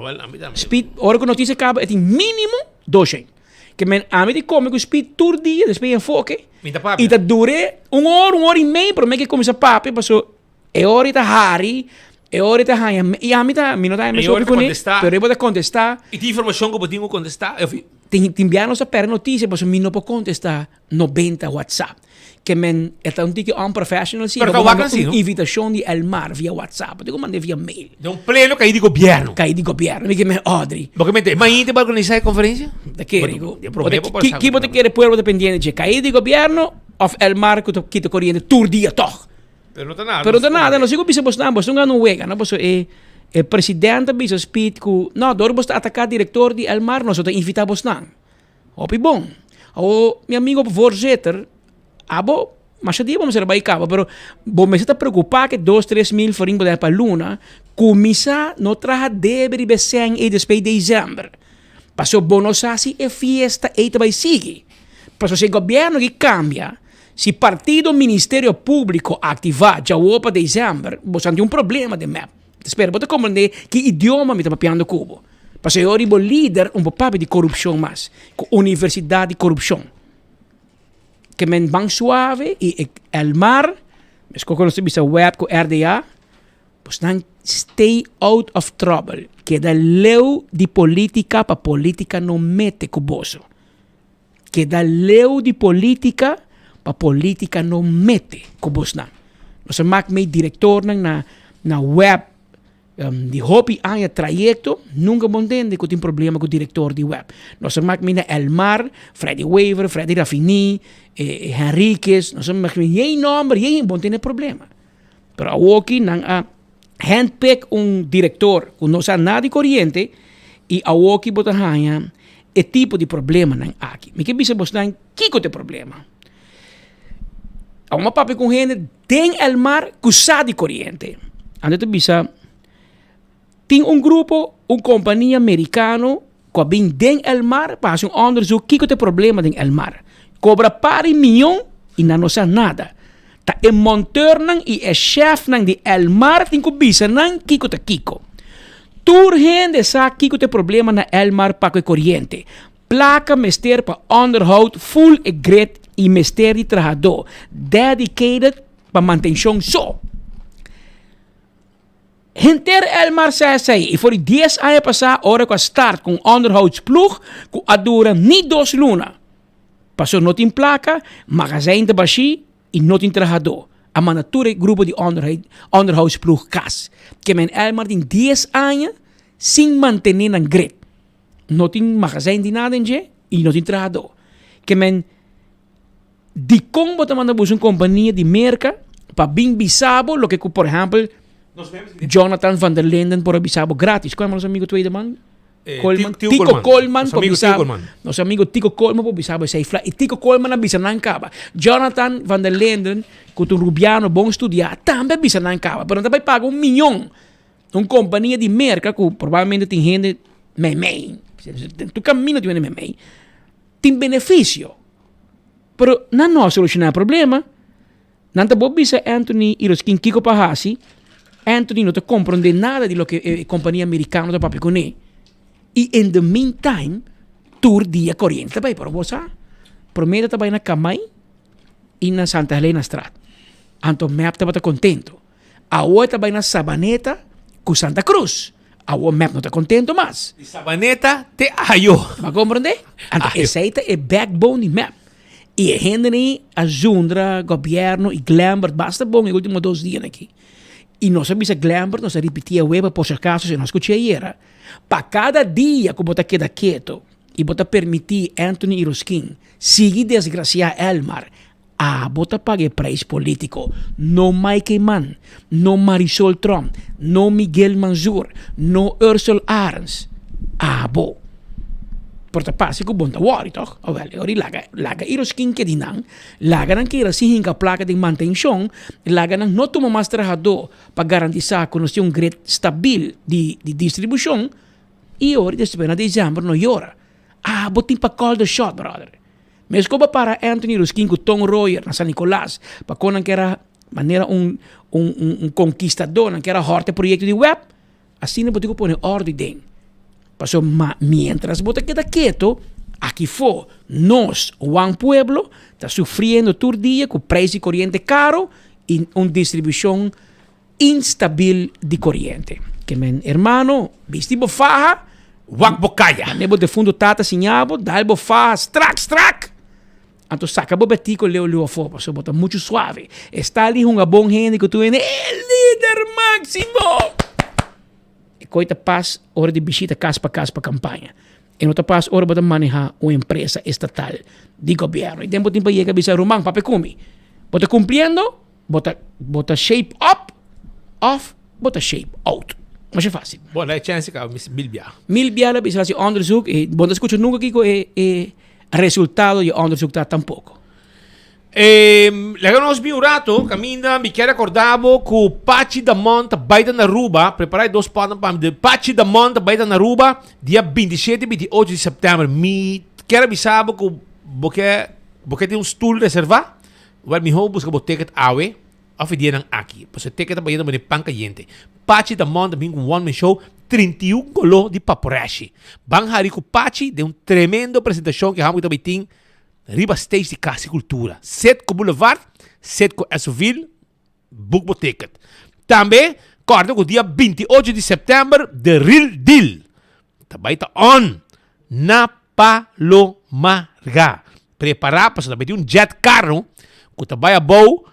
Speed, ora ku notisia kaba e tin minimo 200. Ke men ami di kome ku speed tur dia despues enfoke i ta dure un ora, un ora i mei prome ke kuminsa papia pasobra E ora e ta hari, e ora e ta haña, i ami ta, mi no ta haña mes hopi kuné, pero e bo ta kontestá. I tin informashon ku bo tin ku kontestá? Tin, tin bia nos ta pèrdè notisia pasobra mi no por kontestá nobenta WhatsApp. Ke men, e ta un tiki unprofessional si, Pero ta bo wak manda así, un no? invitashon di Elmar via WhatsApp, bo tin ku mand'é via mail. Den un pleno kaí di gobièrnu. Kaí di gobièrnu, mi ke men Audrey. Bo ke mete, mainta bo organisá e konferensia? Ta kere ku, Bo promé bo por sa. Ki bo ta kere pueblo ta pendiente dje? Kaí di gobièrnu òf Elmar ku ta kita koriente tur dia tòg? Pero no ta nada. Pero no ta nada, no sigo bisa bos nan, bos no gana un wega, no? Pasobra e e presidente a bisa Speed ku, no, dor bos ta ataká direktor di Elmar, nos no ta invitá bos nan. Hopi bon. Awor, mi amigo voorzitter, abo, masha dia bo mester a bai kaba, pero bo mester ta preokupá ku e dos, tres mil florin bo ta pa luna, kuminsá no traha debe riba e sèn ei despues di desèmber. Pasobra bo no sa si e fiesta ei ta bai sigui. Pasobra si e gobièrnu aki kambia, Si partido Ministerio Públiko aktivá djawo pa desèmber, bo sa tin un problema den mep. Ta spera bo ta komprendé ki idioma mi ta papiando ku bo. Pasobra e ora di bo lider un por papia di korupshon mas, ku universidat di korupshon. Ke men ban suave i e Elmar, meskos ku nos ta bisa web ku RDA, bosnan stay out of trouble, keda leu di polítika pa polítika no mete ku boso. Keda leu di politica pa politica no mete cu bosnan. Nos a mak mey directornan na na web di hopi aña trayecto nunca bo ntende cu tin problema cu director di web. Nos a mak mey na Elmar, Freddy Wever, Freddy Rafini, Henriquez, nos a mak mey yey nomber yey bo ntende problema. Pero awoki nan a handpick un director cu no sa nada di coriente y awoki bo ta haña e tipo di problemanan aki. Mi ke bisa bosnan kiko ta e problema. Awor mi a papia ku un hende den el mar ku sa di coriente. Anto e ta bisa tin un grupo, un compania mericano cu a bin den el mar pa haci un onderzoek kico ta e problema den el mar. Cobra par di miyon y nan no sa nada. Ta e monteurnan y e chefnan di el mar tin cu bisa nan kico ta kico. Tur hende sa kico ta e problema na el mar pa cu e coriente. Placa mester pa onderhoud full e grid y mester di trahador dedicated pa mantencion so. Henter Elmar sa esei i for di dies aña pasá ora ku a start ku un onderhoudsploeg ku a dura ni dos luna. Paso no tin plaka, magazijn ta bashí i no tin trahadó. A manda tur e grupo di onderhoudsploeg kas. Ke men Elmar tin dies aña sin mantené nan grid. No tin magazijn di nada en dje i no tin trahadó. Ke men. Dikon bo ta manda buska un kompania di Merka pa bin bisa bo loke ku por ehèmpel Jonathan van der Linden por a bisa bo gratis? Kon nos amigo tweede man? Koolman? Tico Koolman por bisa bo. Nos amigo Tico Koolman por bisa bo esei fla. I Tico Koolman a bisa nan kaba. Jonathan van der Linden ku ta un rubiano bon studiá tambe a bisa nan kaba. Pero nan ta bai paga un miyon un kompania di Merka ku probablemente tin hende meimei. Tur kaminda tin hende meimei. Tin benefisio. Pero nan no a solushoná e problema. Nan ta bo bisa Anthony i Roskin kiko pa hasi. Anthony no ta komprondé nada di loke e kompania merikano ta papia kuné. I in the meantime, tur dia koriente ta bai, pero bo sa, promé ta bai na Kamay i na Santa Helena Straat. Anto mep tabata kontento. Awor ta bai na Sabaneta ku Santa Cruz. Awor mep no ta kontento mas. Di Sabaneta te Ayo. Bo a komprendé? Anto esei ta e backbone di mep. I e hendenan a zundra gobièrnu i Glenbert basta bon e ultimo dos dianan aki. I nos a bisa Glenbert, nos a ripití awe pa por si akaso si no a skuch'é ayera, pa kada dia ku bo ta keda keto i bo ta permití Anthony Iroskin sigui desgrasiá Elmar, abo ta paga e prijs polítiko. No Mike Eman, no Marisol Tromp, no Miguel Mansur, no Ursel Arends. Abo. Por ta parse ku bon ta wòri tòg? Awèl, e ora di laga laga Iroskin ke di nan, laga nan keda sin hinka plaka den mantenshon, laga nan no tuma mas trahadó pa garantisá ku nos tin un grid stabil di di distribushon, i e ora di despues na desèmber no yora. Abo tin pa call the shot, brother. Meskos bo para Anthony Ruskin ku Ton Royer na San Nicolas pa kon nan ker a manera un un un konkistadó nan ker a hòrta e proyekto di web, asina bo tin ku pone òrdu den. Pasobra ma miéntras bo ta keda keto, aki fo nos Wan Pueblo ta sufriendo tur dia ku preis di koriente karo i un distribushon instabil di koriente. Ke men hermano, bisti bo faha, Wak bo kaya. Mane bo defunto tata siña bo, dal bo faha strak strak! Anto saka bo betico leu leu afó, pasobra bo ta muchu suave. E sta li hunga bon hende ku tur hende, e lider máximo! E koi ta pas ora di bishita kas pa kas pa kampaña. E no ta pas ora bo ta maneha un empresa estatal di gobièrnu. E tempu tin pa yega bisa, ruman, papia ku mi. Bo ta kumpliendo? Bo ta bo ta shape up of bo ta shape out. Masha fácil. Bo na e chance ka mis mil bia. Mil bia la bisa hasi onderzoek e bo no ta skucha nunka kiko e e resultado di e onderzoek ta tampoko. E laga nos bin un rato kaminda mi kier rekorda bo ku Pachi Damon ta bai ta na Aruba. Prepara e dos potnan pa mi. De Pachi Damon ta bai ta na Aruba dia 27 i 28 di sèptèmber. Mi kier a bisa bo ku bo ke bo ke tin un stul reserva. Wèl mihó buska bo ticket awe òf e dianan aki, pasobra e ticket ta bayendo manera pan kayente. Pachi ta mònta bin ku un one man show 31 koló di paporeshi. Ban hari ku Pachi den un tremendo presentashon ku e hòmber ta bai tin riba stage di Kas di Kultura. Setco Boulevard, Setco Esoville, book bo ticket. Tambe kòrda ku dia 28 di sèptèmber The Real Deal ta bai ta on na Palomarga. Prepará pasobra ta bai tin un jet carro ku ta bai abou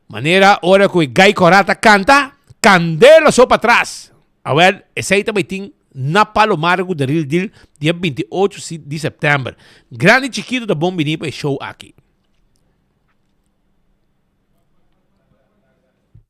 manera ora ku e gai kòrá ta kanta, kandela so patras. Awèl, esei ta bai tin na Palomarga ku The Real Deal dia 28 di sèptèmber. Grandi i chikitu ta bon bini pa e show aki.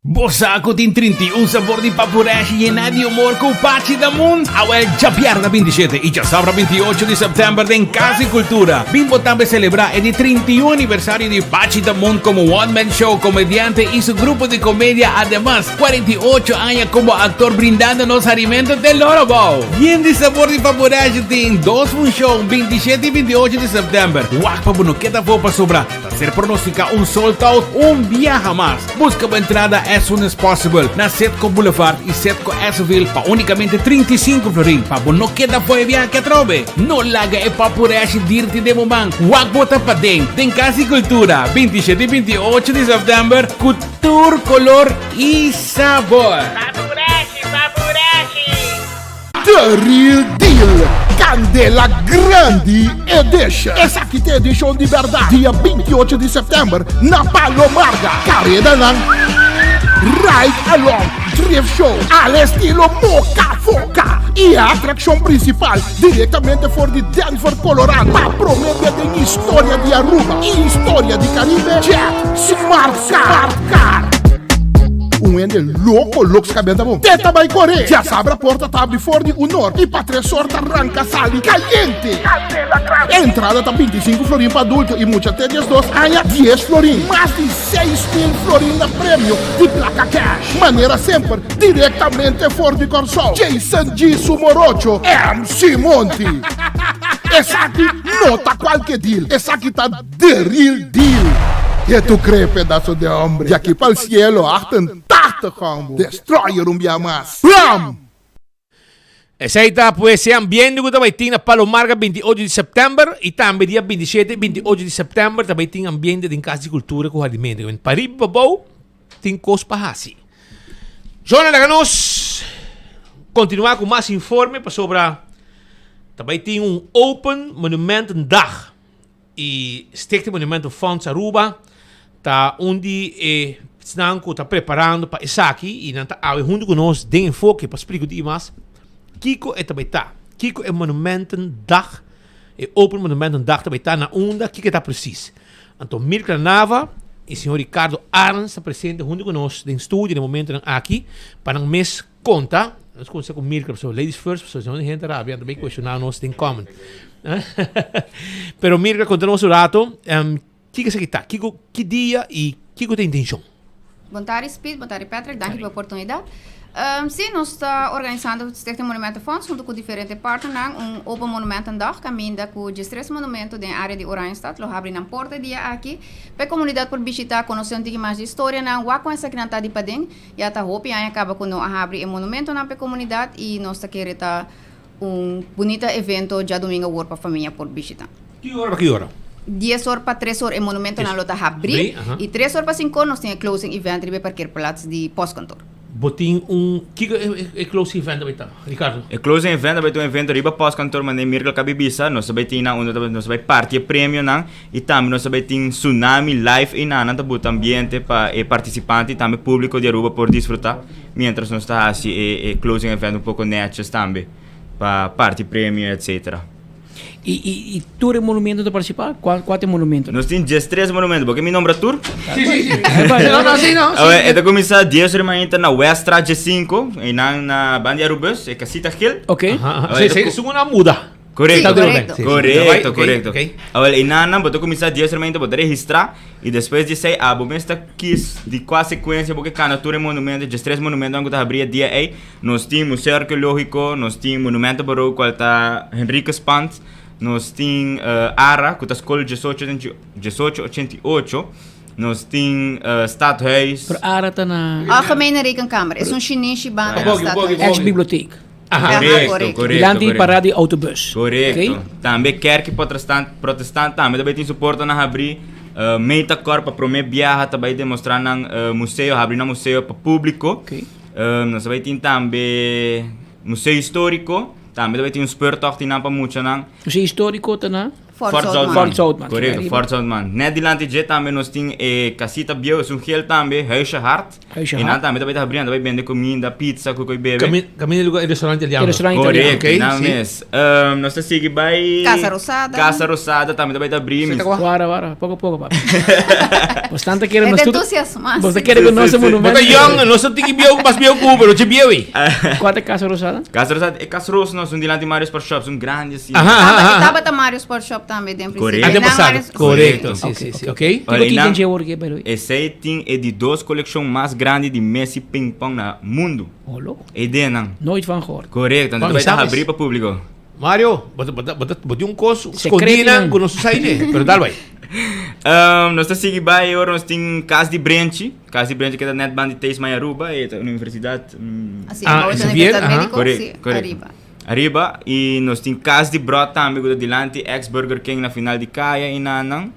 Bo sa ku tin 31 sabor di papureshi yená di humor ku Pachi Damun? Awel djabièrnè 27 i djasabra 28 di sèptèmber den Kas di Kultura. Bin bo tambe selebrá e di 31 aniversario di Pachi Damun komo one man show komediante i su grupo di komedia ademas 48 aña komo aktor brindando nos harimentu te loro bou. Yen di sabor di papureshi tin dos funshon 27 i 28 di sèptèmber. Wak pa bo no keda afó pasobra Ta ser pronostica un sold out un biaha mas. Busca bo entrada as soon as possible na Setco Boulevard y Setco Esseville pa unicamente 35 florin. Pa bo no keda fo'i e biaha aki atrobe. No laga e papureshi dirti den bo man. Wak bo ta paden den Cas di Cultura 27 y 28 di september cu tur color y sabor. Papureshi, papureshi! The Real Deal, Candela Grandi Edition. Esaki ta edicion di berdad, dia 28 di september na Palo Marga. Caredanan Ride Along, Drift Show, al estilo Moca Foca y e atraccion principal directamente for di Denver, Colorado, pa prome bia den historia di Aruba y historia di Caribe, Jet Smart Car. Un hende loko lok skabenta bon. Te ta bai kore. Djasabra porta ta abri for di un or i pa tres or ta ranka sali kayente. Entrada ta 25 florin pa adulto i mucha te 12 aña 10 florin. Mas di 6.000 florin na premio di plaka cash. Manera semper direktamente for di Kòrsou. Jason G. Su morocho MC Monty. Esaki no ta kualke deal, esaki ta The real deal! Ke tu cree pedazo de hombre? Di aki pa'l cielo 88 hombo! Destroyer un bia mas! Blam! Esei ta pues e ambiente ku ta bai tin na Palo Marga 28 di sèptèmber i tambe dia 27 i 28 di sèptèmber ta bai tin ambiente den Kas di Kultura ku Hardimento. Men pariba i pabou tin kos pa hasi. Jona laga nos kontinuá ku mas informe pasobra ta bai tin un Open Monumentendag i Stichting Monumentenfonds Aruba ta un di e esnan ku ta preparando pa esaki i nan ta awe huntu ku nos den Enfoke pa splika un tiki mas kiko e ta bai ta, kiko e Monumentendag, e Open Monumentendag ta bai ta, na unda, kiko e ta presis. Anto Mirkla Nava i señor Ricardo Arends ta presente huntu ku nos den studio den momentonan aki pa nan mes konta. Nos kuminsá ku Mirkla pasobra ladies first pasobra si no hende ta rabia nan ta bai kuestioná nos den comment. Pero Mirkla konta nos un rato. Kiko esaki ta? Kiko, ki dia i kiko ta intenshon? Bon tardi Speed, bon tardi Patrick, danki pa e oportunidat. Sí, nos ta organisando Stichting Monumentenfonds hunto ku diferente partnernan un Open Monumentendag kaminda ku diestres monumento den área di Oranjestad lo habri nan porta e dia aki pa e komunidat por bishita, konosé un tiki mas di historianan, wak kon esakinan ta di paden. Ya ta hopi aña kaba ku no a habri e monumentonan pa e komunidat i nos ta kere ta Un bunita evento djadumingo awor pa famia por bishita. Ki ora pa ki ora? Dies or pa tres or e monumentonan lo ta habrí i tres or pa sinku or nos tin e closing event riba e parkeerplaats di postkantoor. Bo tin un kiko e closing event ta bai ta, Ricardo? E closing event ta bai ta un evento riba postkantoor manera Mirkel kabi bisa. Nos ta bai tin nan unda nos ta bai parti e premionan i tambe nos ta bai tin Tsunami live einan. Nan ta buta ambiente pa e partisipante i tambe publico di Aruba por disfruta. Mientras nos ta hasi e e closing event un poco netjes tambe pa parti premio etcetera. I i i tur e monumento ta participa? Cua cua ta e monumento? Nos tin diestres monumento. Bo ke mi nombra tur? Sí, sí, sí. No, no, sí, no. Awe, e ta cuminsa dies ora mainta na Weststraat diescinco, einan na banda di Arubus, e casita geel. Ok. Aha, aha. Sí, sí, esun una muda. Correcto. Sí, correcto. Correcto, correcto. Awel, e nannan bo ta cuminsa dies hermano bo ta registra y despues di esey abo mes ta kies di cua secuencia bo ke cana tur e monumento, diestres monumentonan cu ta habri e dia ey. Nos tin Museo Arqueologico, nos tin Monumento Baroque cual ta Henriquespand, nos tin Ara cu ta School diesocho diesocho ochenta y ocho, nos tin Stadhuis. Pero Ara ta na. Algemene Rekenkamer, es un shinishi banda di Stadhuis. Ex bibliotheek. Aha, correcto, correcto. Dilanti di parada di autobus. Correcto. Okay. Tambe kerki protestant, protestant tambe ta bay tin su portanan habri. Uh, Meta Corp pa prome biaha ta bay demostra nan uh, museo, habri nan museo pa publico. Okay. Um, nos ta bay tin tambe museo historico, tambe ta bay tin un speurtocht nan pa muchanan. Museo historico ta na? Fort Zoutman. Fort Zoutman. Correcto, Fort Zoutman. Net dilanti dje tambe nos tin e casita bieu, es un geel tambe, Huisje Hart. Huisje E nan Hart. tambe ta bay ta habri, nan ta bay bende comida, pizza, cu coy bebe. Cami, camina lugar e restaurante italiano. E restaurante italiano. Correcto, Ok, nan sí. mes. Um, nos ta sigui bay Casa Rosada. Casa Rosada tambe ta bay ta habri. Zeta kwa? Wara, wara, poco poco, papi. Bos tanta kere E nos ta tur. entusiasma, Bos ta sí. kere Sí, ku nos sí, e sí. monumento. Bo ta young, nos ta tiki bieu, mas bieu ku, pero che bieu ei. Kua ta Casa Rosada? Casa Rosada, e Casa Rosa no, es un dilanti Mario Sport Shop, es un grande así. Aha, aha, Taba, aha. tabata Mario Sport Shop tambe den principio. Correcto. Antes Nan pasado. Mario- sí. Correcto, sí, Ok, sí, sí, ok. ok. Kiko Ora, tin nan- den dje awor ke, by the way? Esey tin e di dos coleccion mas grandi di Messi ping pong na mundo. Oh, loco. E denan. Nooit van gehoord. Correcto, anto Juan, ta bay ta sabes? habri pa publico. Mario, bo ta, bo ta, bo ta, bo tin un cos Secreto scondí nan nan. cu nos no sa dje, pero dal bay. Um, nos ta sigui bay ora nos tin Cas di Brenchi. Cas di Brenchi keda net banda di Thijs Maya Aruba, e ta universidad. Así, Ah, ah, ese Universidad bien, aha. Médico, Correcto, sí, correcto. arriba. Ariba, y nos tin Cas di Brot tambe cu ta dilanti ex Burger King na final di caya y nan.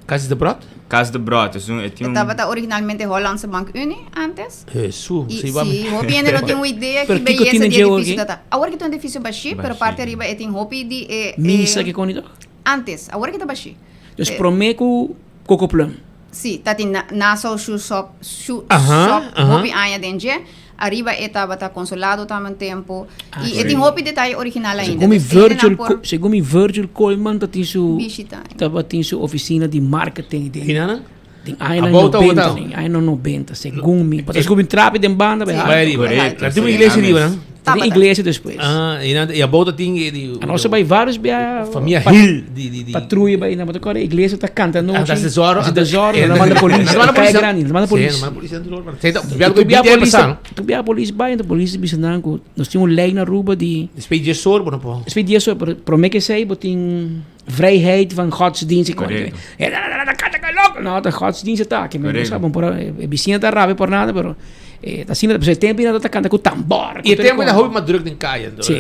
Cas di Brot? Cas di Brot, es un, e tin E un. tabata originalmente Hollandse Bank Unie antes. Hesu, Y si ba mi. si, hopi hende no tin un idea Pero ki kiko beyesa tin den di dje awor edificio ki? ta ta. Awor ki ta un edificio bashi, pero Bashi. parti ariba e tin hopi di e, Misa e ki koni toch? antes, awor ki ta bashi. Dus E prome ku Coco Plum. Si, ta tin Nassau Shoe Shop, Shoe Aha, Shop aha. hopi aña den dje. Ariba e tabata consolado tambe un tempo. Ah, Y e tin hopi detaye original ainda. Segun mi Dus hende nan Virgil, por Co- segun mi Virgil Coleman ta tin su bishita. tabatin su oficina di marketing den Hinana? den añanan Abou ta 90, botao. den añanan 90, segun mi. Pasobra segun mi trapi den banda bai Sí. Bai alto. ariba. Correcto. La tin un iglesia ariba, no? Tin iglesia despues. Ah, y nan, y abou ta tin e di A nos a bai varios bia Familia pat- Hill di di di patruya bai na motor iglesia ta canta Ah, nochi. ta tesoro, Hasi ah, ta- tesoro, eh, nan manda polis. nan manda Kaya polis, grandi, nan manda Sí, polis. nan manda polis dentro do Sí, ta, Y bia tu bia bia polis, pasá, no? tu bia polis bai, enton polis bisa nan ku nos tin un lei na Aruba di Despues di dies or bo no por. Despues di dies or, pero prome ke esei bo tin vrijheid van godsdienst. Correcto. Eh, na, na, na, na, kata ka loko. No, ta godsdienst ta, ke men Correcto. sa, bon por e bisiña ta rabia por nada, pero. Eh, ta asina, e tempo nan ta kanta ku tambor. I e tempo ta hopi mas druk den kaya. Anto, Sí.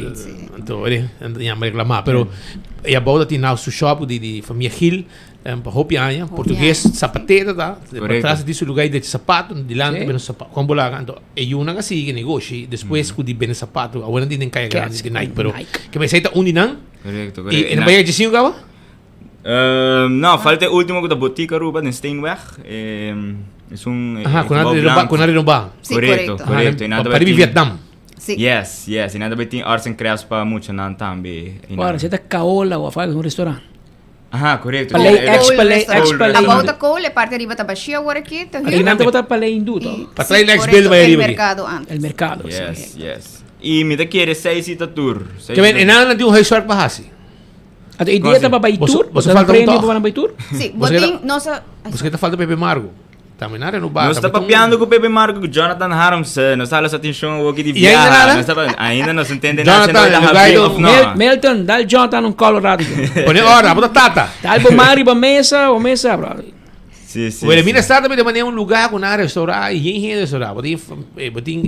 anto, anto, ya reclamá. Pero e abou ta tin nou su shop di, di familia Gil, pa hopi aña. Portugues zapatero ta. Patras di su lugar i drecha sapato, dilanti bende sapato. Kon bo laga, anto e yunan a sigui negoshi despues ku di bende sapato. Awor nan tin den kaya grandi di Nike, pero ke esei ta un di nan. Correcto, I correcto. e nan bai G5 kaba? No, falta e ultimo ku ta Botica Aruba den Steenweg. Es un Aha, ku nan renoba, ku nan renoba. Sí, Correcto, correcto. correcto. I nan Pa tabata riba tin- Vietnam. Sí. Yes, yes. I nan tabata tin arts and crafts pa muchanan tambe. I nan- Ora, si ta Kaola of algo, un restaurant. Aha, correcto. Palei, Era- ex palei, ex palei. Abou ta Kool, e parti ariba ta bashí awor aki, ta Ahí huur. nan tabata palei hindú, toch? Pa trae Sí, el ex correcto, building el ariba aki. mercado antes. El mercado, sí. Yes, yes. I mi ta kere seis ita tur. Seis Ke men, ita e nan nan tin un huiswerk pa hasi. Anto, e dia taba bai Boso- tour? boso Boso falta un premio toch? pa bai tour? Sí, Boso botin, keda- nos a... Ay, Boso keda falta Pepe Margo. Tambe nan renoba. Nos ta tambe papiando ku Pepe Margo ku Jonathan Harms. Nos ta hala su atenshon awor ki di I ainda biaha. nada? Nos ta pa- ainda nos entende nada Jonathan, si no ta lugar habri do- of no. Mel- Melton, dal Jonathan un Colorado. Pone ora, bo ta tata. Dal bo man riba mesa, o mesa, bro. Sí, sí, Wilhelmina sí. Star tambe ta manera un lugar ku nan a restaurá i yen hende restaurá. Bo tin, bo tin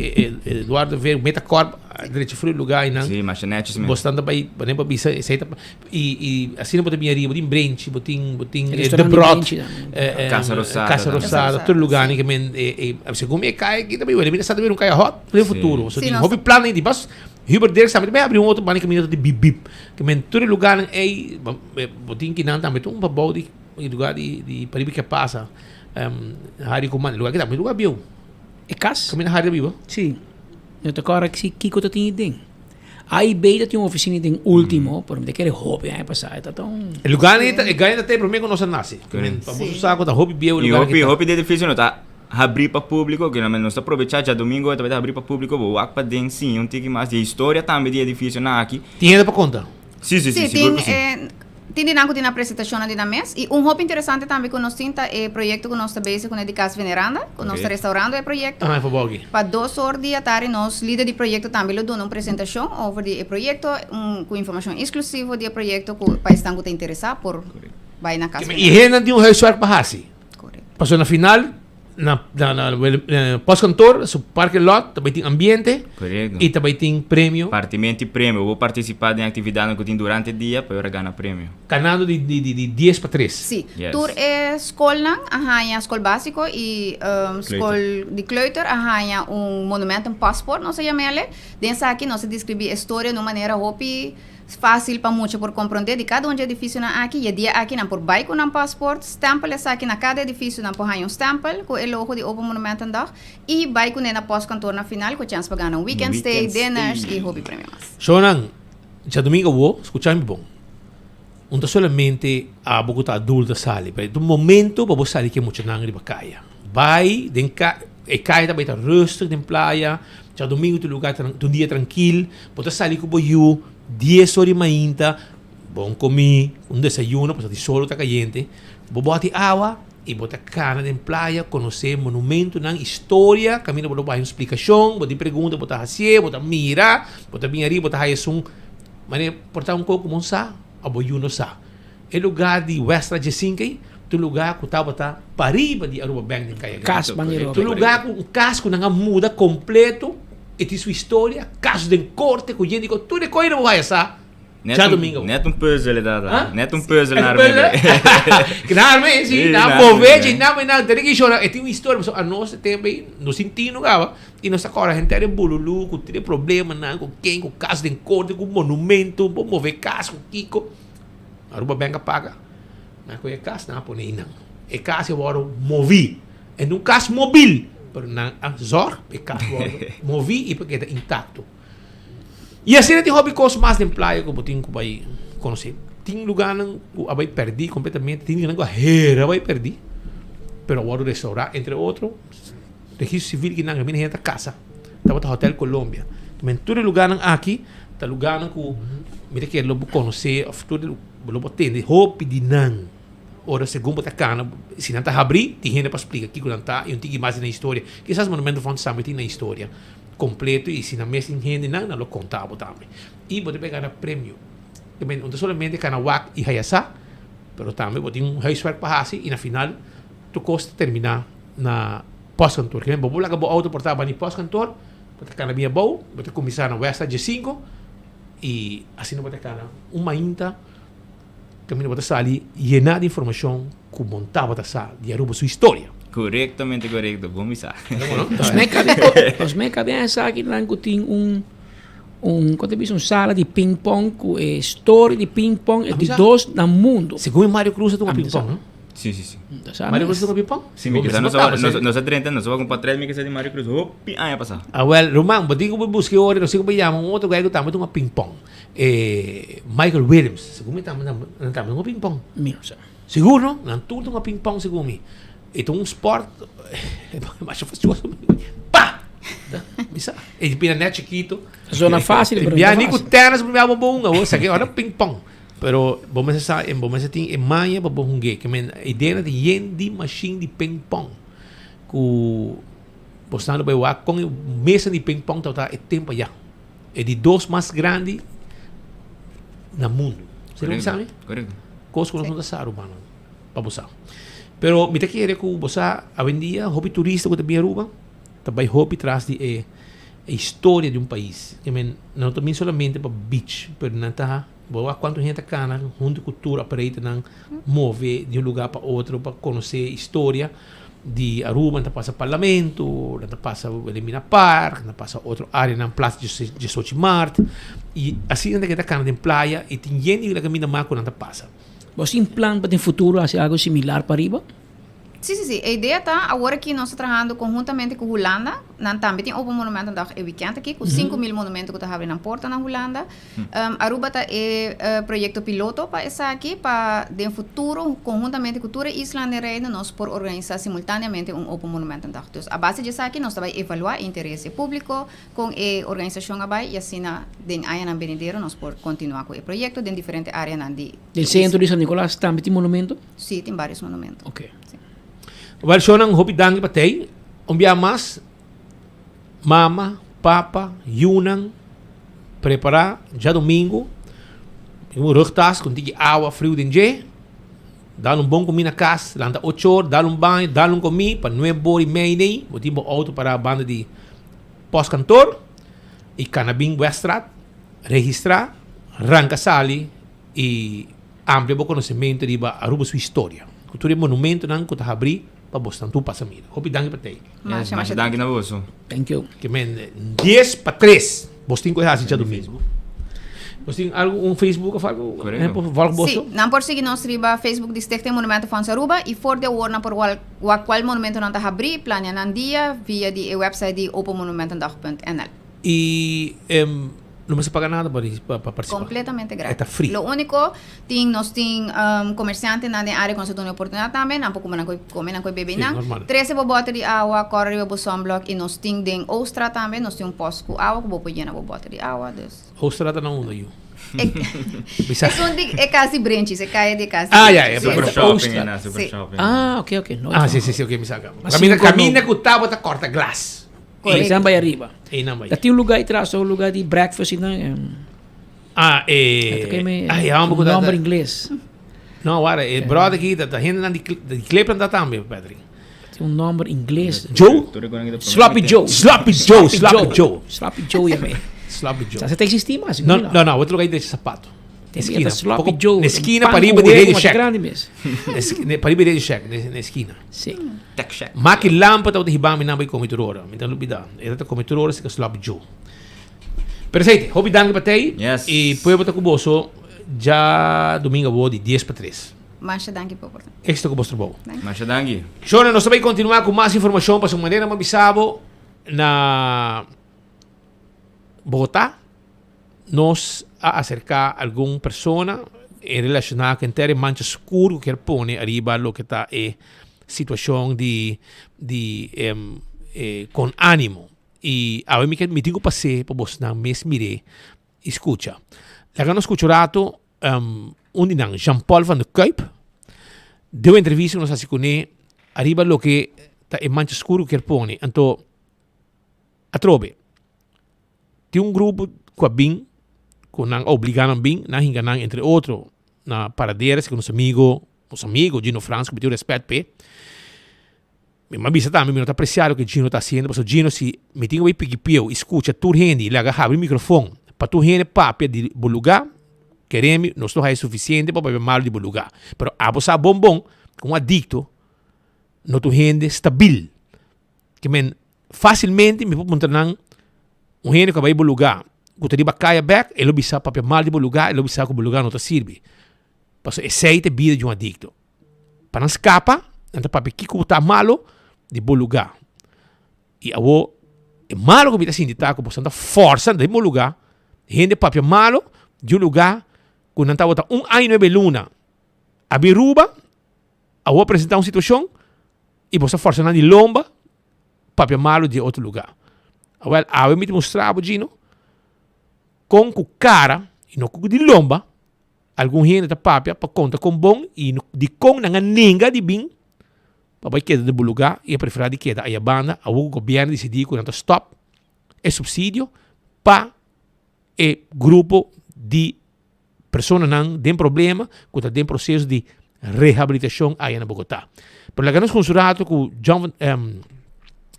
Eduardo Ver, Metacorp, drecha fru lugar einan. Sí, masha nechi mes. Bo stan ta bai, bo ta bisa esei ta, i, i asina bo ta bini ariba, bo tin Brenchi, bo tin, bo tin E De restaurant di Brot, Brenchi tambe. Casa Rosada Casa tambe. Rosada, tur lugar ni ke men, segun mi e kaya aki tambe, Wilhelmina Star ta bira un kaya hot den Sí. futuro. So Sí, tin nos hopi plan ei di bas Hubert Dirks tambe ta bai abri un otro banda kaminda di bip bip. Ke men tur e lugarnan ei, bo tin kinan tambe tur un pabou di E lugar di di pariba ke pasa Harry ku manda lugar kita mi lugar bieu. E kas? Kaminda Harry ta biba? Si. No ta kòrda si kiko ta tin aden. AIB ta tin un ofisina den ultimo, pero mi ta kere hopi aña pasá e ta ta un. E lugar ei ta e gana ta te promé ku nos a nase. Pa boso sa ku ta hopi bieu e I lugar hopi kita. hopi di edifisio no ta habrí pa públiko, ku nos ta probechá djadumingu e ta habrí pa públiko, bo wak paden siña un tiki mas di e historia tambe di e edifisionan aki. Tin hende pa konta? Si, si, si, Sí, sigur tin ku si. eh, tin di nan ku tin nan presentashonnan di nan mes. I un hopi interesante tambe ku nos tin ta e proyekto ku nos ta bezig kuné di Cas Veneranda, ku nos Ok. ta restaurando e proyekto. Ah, e foboki. Pa dos or di atari nos lider di proyekto tambe lo duna un presentashon over di e proyekto, un ku informashon eksklusivo di e proyekto ku pa esnan ku ta interesá por bai na Cas I Veneranda. hendenan tin un huiswerk pa hasi. Korekto. Pasobra na final Na na na postkantoor, su parking lot, ta bai tin ambiente Correcto. y ta bai tin premio. Partimento y premio. Bo participa den actividadnan cu tin durante e dia pa ora gana premio. Ganando di di di di dies pa tres. Sí. Yes. Tur e skolnan a haña, skol básiko i skol di kleuter a haña un monumentum paspoort, nos a yam'ele. Den esaki nos a deskribí e storia na un manera hopi Fácil pa mucha por comprende di cada un dje edificionan aki y e dia aki nan por bay cu nan paspoort, stempel esaki na cada edificio nan por haña un stempel cu e logo di Open Monumentendag y bay cune na postkantoor na final cu chens pa gana un weekend stay, dinners y hopi premio mas. Shownan, djadomingo awo, scucha mi bon. Un ta solamente abo cu ta adulto sali, pero ta un momento pa bo sali cu e muchanan riba caya. Bay den ca, e caya ta bay ta rustig den playa, djadomingo ta un lugar, ta un dia trankil, bo ta sali cu bo yu, Dies ora di mainta, bon comí, un desayuno, pasobra di solo ta cayente, bo boti awa y bo ta cana den playa, conoce monumentonan, historia, caminda bo lo bay un splicacion, bo tin pregunta bo ta hacié, bo ta mira, bo ta bin ariba, bo ta haya esun, manera por ta un coco bo no sa of bo yu no sa. E lugar di Westra Djesinka ei ta un lugar cu tabata pariba di Aruba Bank den Caya Grande. Cas ban di Aruba Ta un Bank. lugar cu un cas cu nan a muda completo. E tin su historia, caso den corte cu jende cu tur e coy no bo haya sa djadomingo. Net un puzzel e tata. Ha? Net un puzzel na arme. Na arme, si. Na move, si. Na na tene ki shora. E tin un historia, pasobra anos e tempo ei no sinti no caba y nos ta cora henter den bululu cu tur e problemanan cu ken cu caso den corte cu monumento bo move cas cu kico. Aruba Bank a paga. Nan a coge e cas nan a pone einan. E cas a worde movi. E no un cas mobil, pero nan a zorg pa e cas worde movi y pa keda intacto. Y asina tin hopi cos mas den playa cu bo tin cu bay conoce. Tin lugarnan cu a bay perdi completamente, tin lugarnan cu a hera bay perdi, pero a worde restaura. Entre otro, Registro Civil kinan caminda hende ta casa, tabata Hotel Colombia. Men tur e lugarnan aki ta lugarnan cu mi ta kere lo bo conoce of tur lo bo tende hopi di nan. Ora segun bo ta kana, si nan ta habrí, tin hende pa splika kiko nan ta i un tiki mas di nan historia. Kisas Monumento Fonds tambe tin nan historia kompleto i si nan mes tin hendenan, nan lo konta bo tambe. I bo ta bay gana premio. Ta men, no ta solamente kana wak i haya sa, pero tambe bo tin un huiswerk pa hasi i na final tur kos ta terminá na. Postkantoor. Ke men bo por laga bo auto por ta bani postkantoor, bo ta kana bin abou, bo ta kuminsá na Westra diesinko i asina bo ta kana un mainta kaminda bo ta sali yená di informashon ku bo no tabata sa di Aruba su historia. Korektamente korekto, bon bisa. Nos me ka den esaki nan ku tin un un kon ta bisa un sala di ping pong ku e story di ping pong e di dos na mundo. Segun Mario Cruz a tuma ping pong no? Si si si. Mario Cruz a tuma ping pong? Si mi kisa nos a nos a drenta nos a wak un portret mi kisa di Mario Cruz hopi aña pasa. Awel ruman bo tin ku bo buska e ora nos tin ku bo yama un otro guy ku tambe tuma ping pong e Michael Williams segun mi tambe nan tambe tuma ping pong. Mi no sa. Sigur no nan tur tuma ping pong segun mi. E ta un sport masha fastioso. Pa! Mi sa. E bira net chikito. Zona fácil, pero no Bia ni ku tennis bo bo hunga bo sa ke ora ping pong. Pero bo mester sa en bo mester tin e maña pa bo hung'é. Ke men idea ta yen di machine di ping pong ku bo stan lo bai wak kon e mesa di ping pong tabata e tempo aya. E di dos mas grandi na mundu. Sa lo sabi? Korekto. Kos ku nos no ta sa rumannan. Pa bo sa. Pero mi ta kere ku bo sa awendia hopi turista ku ta bin Aruba ta bai hopi tras di e e historia di un pais. I mean, nan no ta bin solamente pa beach, pero nan ta bo wak kuantu hende ta kana huntu ku tour operatornan move di un lugar pa otro pa konosé historia di Aruba. Nan ta pasa Parlamento, nan ta pasa Wilhelmina Park, nan ta pasa otro areanan, Plaza diesocho Mart, i asina nan ta keda kana den playa i tin yen di kaminda mas ku nan ta pasa. Bo tin plan pa den futuro hasi algo similar pa riba? Sí, sí, sí. E idea ta, awor aki nos ta trahando conhuntamente cu Hulanda. Nan tambe tin Open Monumentendag e weekend aki, cu 5000 monumento cu ta habri nan porta na Hulanda. Aruba ta e proyecto piloto pa esaki, pa den futuro, conhuntamente cu tur e islanan den Reino, nos por organisa simultaneamente un Open Monumentendag. Dus a base di esaki nos ta bay evalua e interes di e publico, Kon e organisashon a bai i asina den añanan benidero nos por kontinuá ku e proyekto den diferente áreanan di. Den sentro di San Nicolas tambe tin monumento? Sí, tin vários monumento. Oké. Sí. Wel shownan hopi danki pa tei. Un bia mas, mama, papa, yunan, prepará djadumingu un rugtas ku un tiki awa friu den dje. Dal un bon comí na cas, lanta ocho or, dal un baño, dal un comí, pa nuebe or y mei nei, bo tin bo auto pará banda di postkantoor y cana bin Weststraat, registrá, ranca sali y amplia bo conocemento riba Aruba su historia, cu tur e monumentonan cu ta habrí pa bosnan tur pasa mira. Hopi danki pa tei. Yes, masha danki na boso. Thank you. Ke men dies pa tres. Bos tin ku e hasi djadumingu. Bos tin algu un Facebook of algu? Korekto. Por volg boso? Sí, nan por sigui nos riba Facebook di Stichting Monumentenfonds Aruba y for di awor nan por wak wak cual monumentonan ta habri, planea nan dia via di e website di openmonumentendag.nl. Y em no mester paga nada pa pa participa? Completamente gratis. E ta free. Lo unico tin nos tin comerciantenan den area cu nos ta duna e oportunidad tambe, nan por cumpra nan coe come, nan coe bebe Sí, nan. normal. Trece bo boter di awa, corre riba bo sunblock y nos tin den Oostra tambe, nos tin un post cu awa cu bo por yena bo boter di awa, dus. Oostra ta na unda yu? E Bisa. Esun di e cas di Brenchis, e calle di e cas di Ah, ya, Brenchis. ya, Sí, Super esa. shopping Oostra. na, super Sí. shopping. Ah, ok, ok. No, Ah, sí, sí, sí, ok, mi sa caba. Mas Caminda, cinco no. caminda cu tabata corta glas. Correcto. Esnan bai ariba. Einan bai. Ta tin un lugar atrás, un lugar di breakfast y nan. Ah, eh. Ke me, Ay, amo ku nombre inglés. No, wara, e brother aki ta hende nan di di Clipland ta tambe, Patrick. Tin un nombre inglés. Joe? Sloppy Joe. Sloppy Joe, Sloppy Joe. Sloppy Joe ya me. Sloppy Joe. Sa ta existi mas? No, no, no, otro lugar de zapato. Esquina. Sloppy Joe. Na esquina pariba di Radio Shack. Grande mes. Pariba di Radio Shack, na esquina. Sí. Tech Shack. Maki Lampa tabata hiba mi nan bai come tur ora. Mi ta lubida. E ta come tur ora si ka Sloppy Joe. Pero esei, hopi danki pa tei. Yes. I pueblo ta ku boso djadumingu awor di dies pa tres. Masha danki pa oportunidad. Éxito ku bos trabou. Masha danki. Shona, nos ta bai kontinuá ku mas informashon pasobra manera mi a bisa bo na Bogotá nos a aserká algun persona en relashoná ku henter e mancha skur ku kier pone ariba loke ta e situashon di di e kon animo. I awe mi ke mi tin ku pas'é pa bosnan mes mir'é i skucha. Laga nos skucha un ratu un di nan, Jean Paul van de Kuip, den un entrevista ku nos hasi kuné ariba loke ta e mancha skur ku kier pone. Anto atrobe tin un grupo ku a bin ku nan a obligá nan bin, nan hinka nan entre otro na Paraderas ku nos amigo, nos amigo Gino Frans ku mi tin un rèspèt p'e. Mi a bisa tambe mi no ta aprecia loke Gino ta haciendo pasobra Gino si mi tin ku bai piki pieu y scucha tur hende y laga habri microfon pa tur hende papia di bo luga keremi nos lo haya suficiente pa papia malo di bo luga pero abo sa bon bon ku un adicto no ta un hende stabil ke men facilmente mi por puntra nan un hende ku a bai bo luga ku ta riba kaya bek e lo bisa papia mal di bo luga e lo bisa ku bo luga no ta sirbi pasobra esei ta e bida di un adicto. Pa nan skapa, nan ta papia kiko ta malo di bo lugá. I awo, e malo ku mi ta sinti ta ku boso ta forsa den bo lugá, hende papia malo di un lugá ku nan tabata un aña i nuebe luna a bin Ruba, awo a presentá un situashon i boso a forsa nan di lomba papia malo di e otro lugá. Awèl, awe mi ta mustra bo, Gino, kon ku kara i no ku di lomba Algun hende ta papia pa konta kon bon i dikon nan a nenga di bin pa bai keda den bo lugá i a preferá di keda aya banda awor ku gobièrnu disidí ku nan ta stòp e supsidio pa e grupo di personanan den problema ku ta den proseso di rehabilitashon aya na Bogotá. Pero laga nos hunsu rato ku John van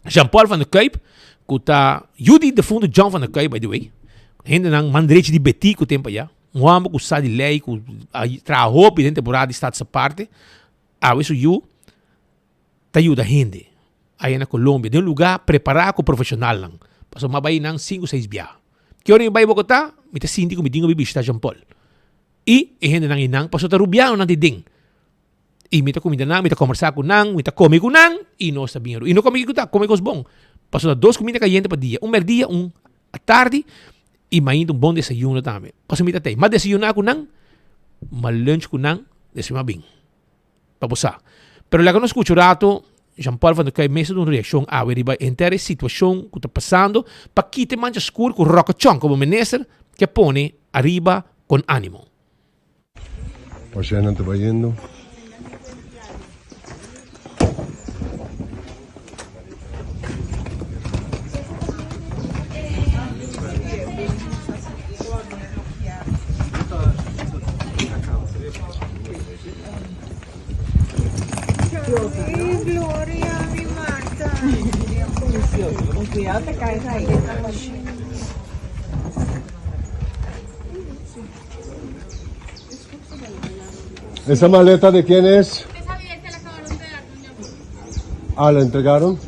Jean Paul van der Kuyp ku ta yu di defuntu John van der Kuyp by the way, hendenan man drechi di Betí ku tempu aya. Un hòmber ku sa di lei, ku a traha hopi den temporada di Status Aparte, awe su yu ta yuda hende aya na Colombia, den un lugá prepará ku profeshonalnan. Pasobra mi a bai nan sinku seis biaha. Ki ora mi bai Bogotá, mi ta sinti ku mi tin ku bishitá Jean Paul i e hendenan einan, pasobra ta rubianonan di den. I mi ta kuminda nan, mi ta kombersá ku nan, mi ta kome ku nan i nos ta bin. I no kome kiko ta, kome kos bon. Pasobra dos kuminda kayente pa dia, un mèrdia, un atardi i mainta un bon desayuno tambe. Pasobra mi ta tei, m'a desayuná ku nan, m'a lunch ku nan, despues m'a bin. Pa bo sa. Pero laga nos skucha un rato Jean Paul van der Kuyp mes ta duna un reakshon awe riba henter e situashon ku ta pasando pa kita e mancha skur ku Ròkòchòn komo minister ke pone ariba kon ánimo. Pashèntnan ta bayendo. ¿Esa maleta de quién es? Ah, ¿la entregaron?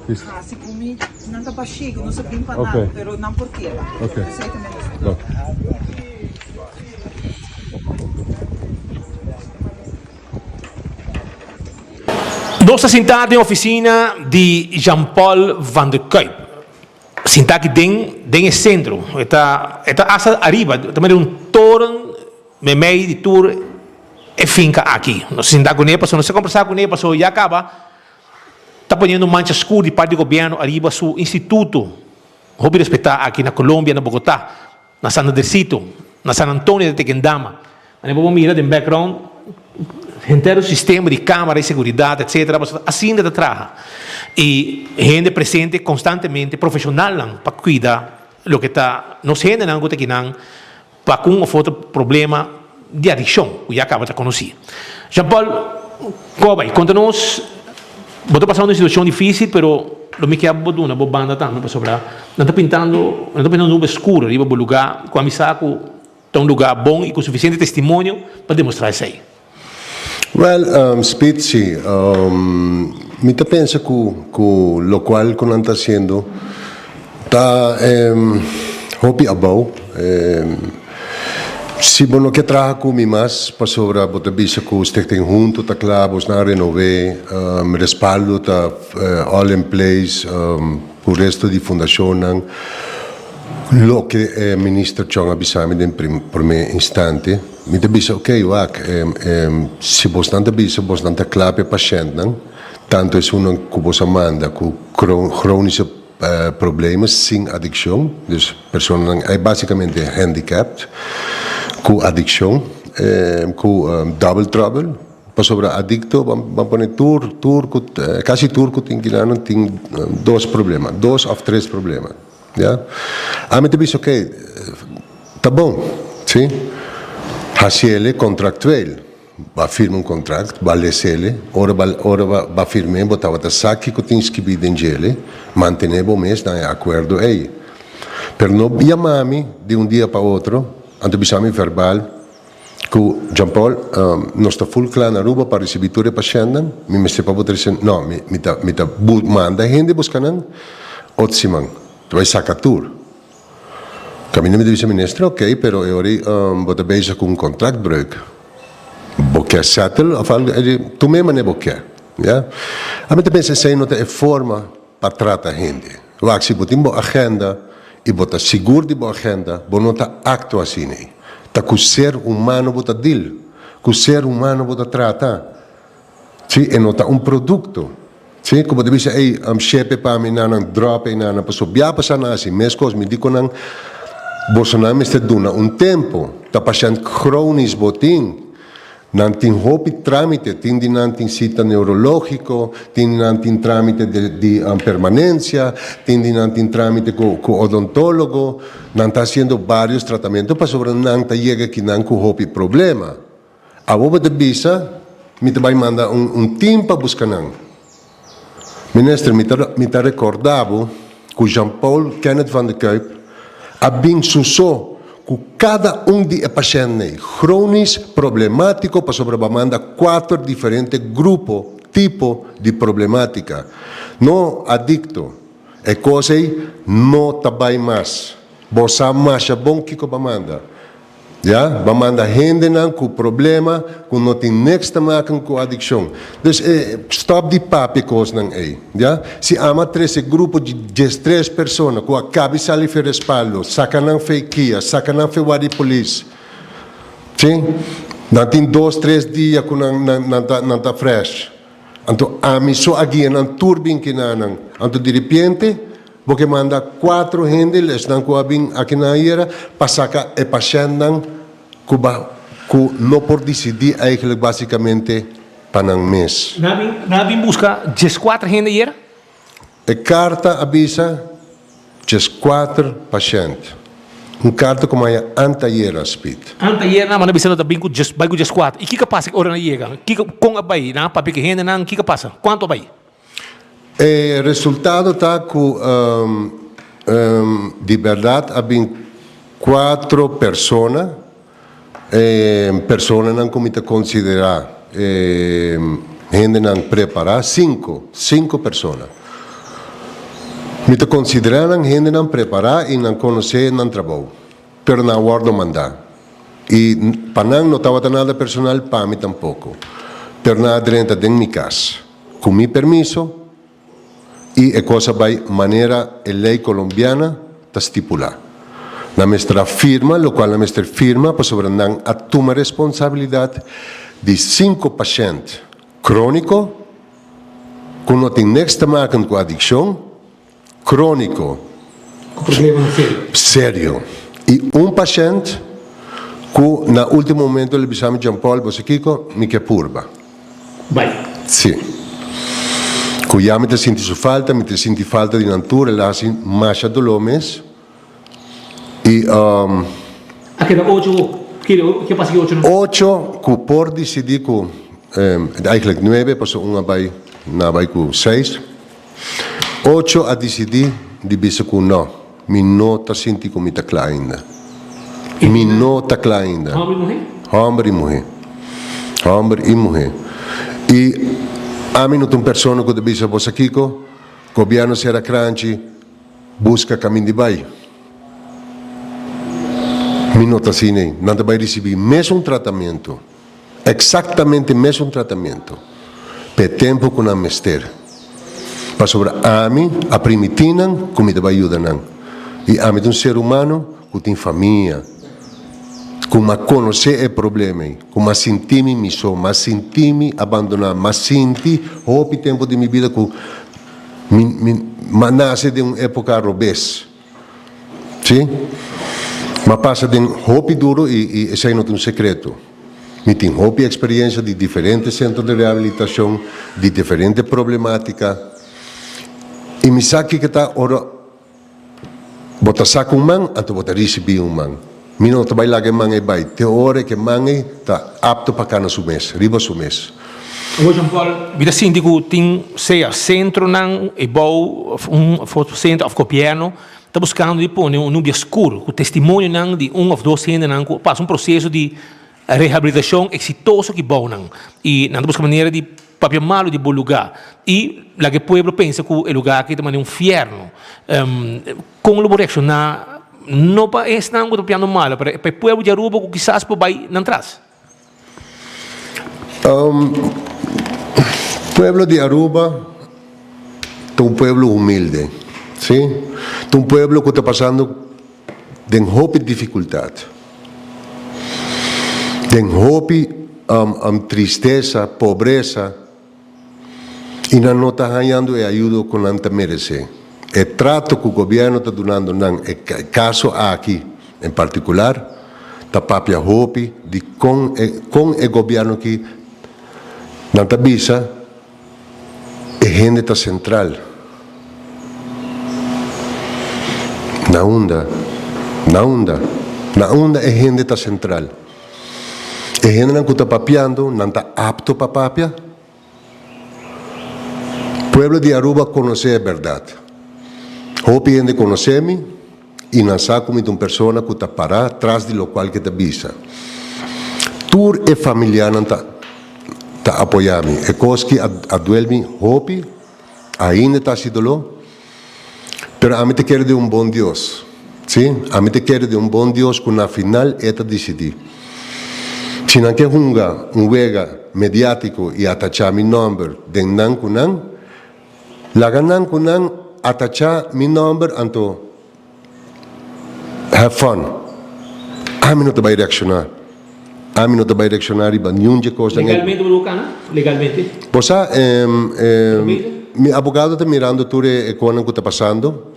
Listo. Ah, si kumi nan ta bashi, no se bin pa Ok. nan, pero nan por keda. Ok. Esei ta menos. No. Nos ta sintá den oficina di Jean Paul van der Kuyp. Sinta aki den den e sentro. E ta e ta asta ariba, ta mira un toren meimei di tur e finka aki. Nos a sinta kuné pasobra nos a kombersá kuné pasobra ya kaba ta poniendo un mancha skur di parti di gobièrnu ariba su instituto hopi respetá aki na Colombia, na Bogotá, na San Andresito, na San Antonio de Tequendama. Manera bo por mira den background henter un sistema di camera y seguridad etcetera pasobra asina ta traha y hende presente constantemente profesionalnan pa cuida loke ta nos hendenan cu ta kinan pa cu un of otro problema di adiccion cu ya caba ta conoci. Jean Paul Cobay conta nos bo ta pasando un situacion dificil pero lo mi kier bo duna bo banda tambe pasobra nan ta pintando nan ta pintando nube scuro riba bo lugar cu a mi sa cu Ta un lugá bon i ku sufisiente testimonio pa demostrá esei. Wèl, Speed, si. Mi ta pensa ku ku lokual ku nan ta hasiendo ta hopi abou. Si bo no ke traha ku mi mas pasobra bo ta bisa ku Stichting Hunto ta kla, bosnan a renové, respaldo ta all in place ku resto di fundashonnan. Loke e minister Chong a bisa mi den prome instante, mi ta bisa ok wak, si bosnan ta bisa bosnan ta kla pa e pashentnan, tanto esunnan ku bos a manda ku chronische problemen sin adikshon, dus personanan ei basikamente handicapped ku adikshon, ku double trouble, pasobra adikto ban pone tur tur ku kasi tur ku tin kilanan tin dos problema, dos of tres problema. Ya. Ami ta bisa oke, ta bon, si. Hasiele contractueel. B'a firma un kontrakt, b'a les'ele, ora b'a ora b'a b'a firm'é bo tabata sa kiko tin skibí den djele, mantené bo mes na e akuerdo ei. Pero no yama mi di un dia pa otro, anto bisa mi verbal ku, Jean Paul, nos ta ful kla na Aruba pa risibí tur e pashèntnan, mi mester pa bo trese, no, mi mi ta mi ta bu manda hende buska nan otro siman, ta bai saka tur. Caminda mi ta bisa minister, ok, pero e ora ei bo ta bezig cu un contractbreuk. Bo ke settle of algo? E di, tu mes manera bo ke, ya. Ami ta pensa esei no ta e forma pa trata hende. Wak, si bo tin bo agenda y bo ta sigur di bo agenda, bo no ta actua asina ei. Ta cu ser humano bo ta deal, cu ser humano bo ta trata. Sí, e no ta un produkto. Sí, ku bo ta bisa, ey, shepe pa mi nan, drop ey nan, pasobra bia pasa nan hasi meskos, mi di ku nan, bosonan mester duna un tempu, ta pashènt kronisch bo tin, nan tin hopi trámite, tin di nan tin sita neurológiko, tin di nan tin trámite di di permanensia, tin di nan tin trámite ku ku odontólogo, nan ta hasiendo vários tratamentu pasobra nan ta yega kinan ku hopi problema. Awor bo ta bisa, Mi ta bai manda un un team pa buska nan. Minister, mi ta mi ta recorda bo cu Jean Paul Kenneth van de Kuyp a bin su so cu cada un di e pashentnan chronisch problematico pasobra bo a manda cuater diferente grupo, tipo di problematica. No adicto. E cos ey no ta bai mas. Bo sa masha bon kico bo a manda. Ya, bo a manda hendenan ku problema ku no tin niks te maken ku adikshon. Dus e stòp di papia kosnan ei, ya. Si ama trese grupo di diestres persona ku a kabi sali fe respaldo, saka nan fe kia, saka nan fe warda di polis, si, nan tin dos tres dia ku nan nan nan ta nan ta fresh. Anto ami so a guia nan tur bin kinanan. Anto diripiente Bo ke manda cuatro hende, esnan cu a bin aki na ayera, pa saca e pashentnan cu ba cu no por dicidi eigenlijk basicamente pa nan mes. Nan a bin, nan a bin busca diescuater hende ayera? E carta a bisa diescuater pashent. Un carta cu maya antayera, Speed. Antayera nan a manda bisa nan ta bin cu dies, bai cu diescuater. Y kico a pasa ora nan a yega? Kico, con a bai? Nan a papia cu e hendenan? Kico a pasa? Cuanto a bai? E resultado ta cu di berdad a bin cuatro persona, personanan cu mi ta considera hendenan prepara, cinco, cinco persona. Mi ta considera nan hendenan prepara y nan conoce nan trabou, pero nan a wordo manda. Y pa nan no tabata nada personal, pa mi tampoco. Pero nan a drenta den mi cas. Ku mi permiso i e kos a bai manera e lei kolombiana ta stipulá. Nan mester a firma lokual nan mester firma pasobra nan a tuma responsabilidat di sinku pashènt króniko ku no tin niks te maken ku adikshon króniko Ku problemanan serio. Serio. I un pashènt ku na último momento el a bisa mi, Jean Paul, bo sa kiko? Mi ke purba. Bai. Sí. Ku ya mi ta sinti su falta, mi ta sinti falta di nan tur, el a hasi masha doló mes. I. A keda ocho wo. Ke pasa ku e ochonan? Ocho ku por disidí ku, eigenlijk nuebe, pasobra un a bai, nan a bai ku seis. Ocho a disidí di bisa ku no, mi no ta sinti ku mi ta kla ainda. Mi no ta kla ainda. Hòmber i muhé? Hòmber i muhé. Hòmber i muhé. I ami no ta un persona ku ta bisa bo sa kiko, gobièrnu sera kranchi, buska kamin di bai. Mi no ta asina ei. Nan ta bai risibí mesun tratamentu. Exactamente mesun tratamiento p'e tempo cu nan mester. Pasobra ami a primiti nan cu mi ta bay yuda nan. Y ami ta un ser humano cu tin famia, cu m'a conoce e problema ey, cu m'a sinti mi mi so, m'a sinti mi abandona, m'a sinti hopi tempo di mi bida cu mi mi m'a nace den un epoca robes. Sí. M'a pasa den hopi duro y y esey no ta un secreto. Mi tin hopi experiencia di diferente centro di rehabilitacion, di diferente problematica y mi sa kiko ta ora bo ta saca un man anto bo ta ricibi un man. Mi no ta bai laga e man ei bai te ora ku e man ei ta apto pa kana su mes, riba su mes. Awor Jean Paul, mi ta sinti ku tin sea sentronan e bou of un of otro sentro of gobièrnu ta buskando di pone un nubia skur ku testimonionan di un of dos hendenan ku a pasa un proseso di rehabilitashon eksitoso ki bou nan i nan ta buska manera di papia malu di bo lugá i laga e pueblo pensa ku e lugá aki ta manera un fièrnu. Kon lo bo reakshoná no pa esnan ku ta papiando malu pero pa e pueblo di Aruba ku kisas por bai nan tras? Pueblo di Aruba ta un pueblo humilde, si. Ta un pueblo ku ta pasando den hopi difikultat, den hopi tristesa, pobresa, i nan no ta hañando e ayudo ku nan ta meresé. E trato ku gobièrnu ta dunando nan, e kaso aki en partikular, ta papia hopi di kon e kon e gobièrnu aki nan ta bisa e hende ta sentral. Na unda? Na unda? Na unda e hende ta sentral? E hendenan ku ta papiando, nan ta apto pa papia? Pueblo di Aruba konosé e bèrdat. Hopi hende konosé mi i nan sa ku mi ta un persona ku ta pará tras di lokual ke ta bisa. Tur e familianan ta ta apoyá mi. E kos ki a duel mi hopi, ainda ta hasi doló, pero ami ta kere den un bon Dios. Sí, ami ta kere den un bon Dios ku na final e ta disidí. Si nan ke hunga un wega mediátiko i atachá mi nòmber den nan ku nan, laga nan ku nan atachá mi nòmber anto have fun. Ami no ta bai reakshoná. Ami no ta bai reakshoná riba niun dje kosnan ei. Legalmente bo lo kana? Legalmente? Bo sa, mi abogado ta mirando tur e konan ku ta pasando.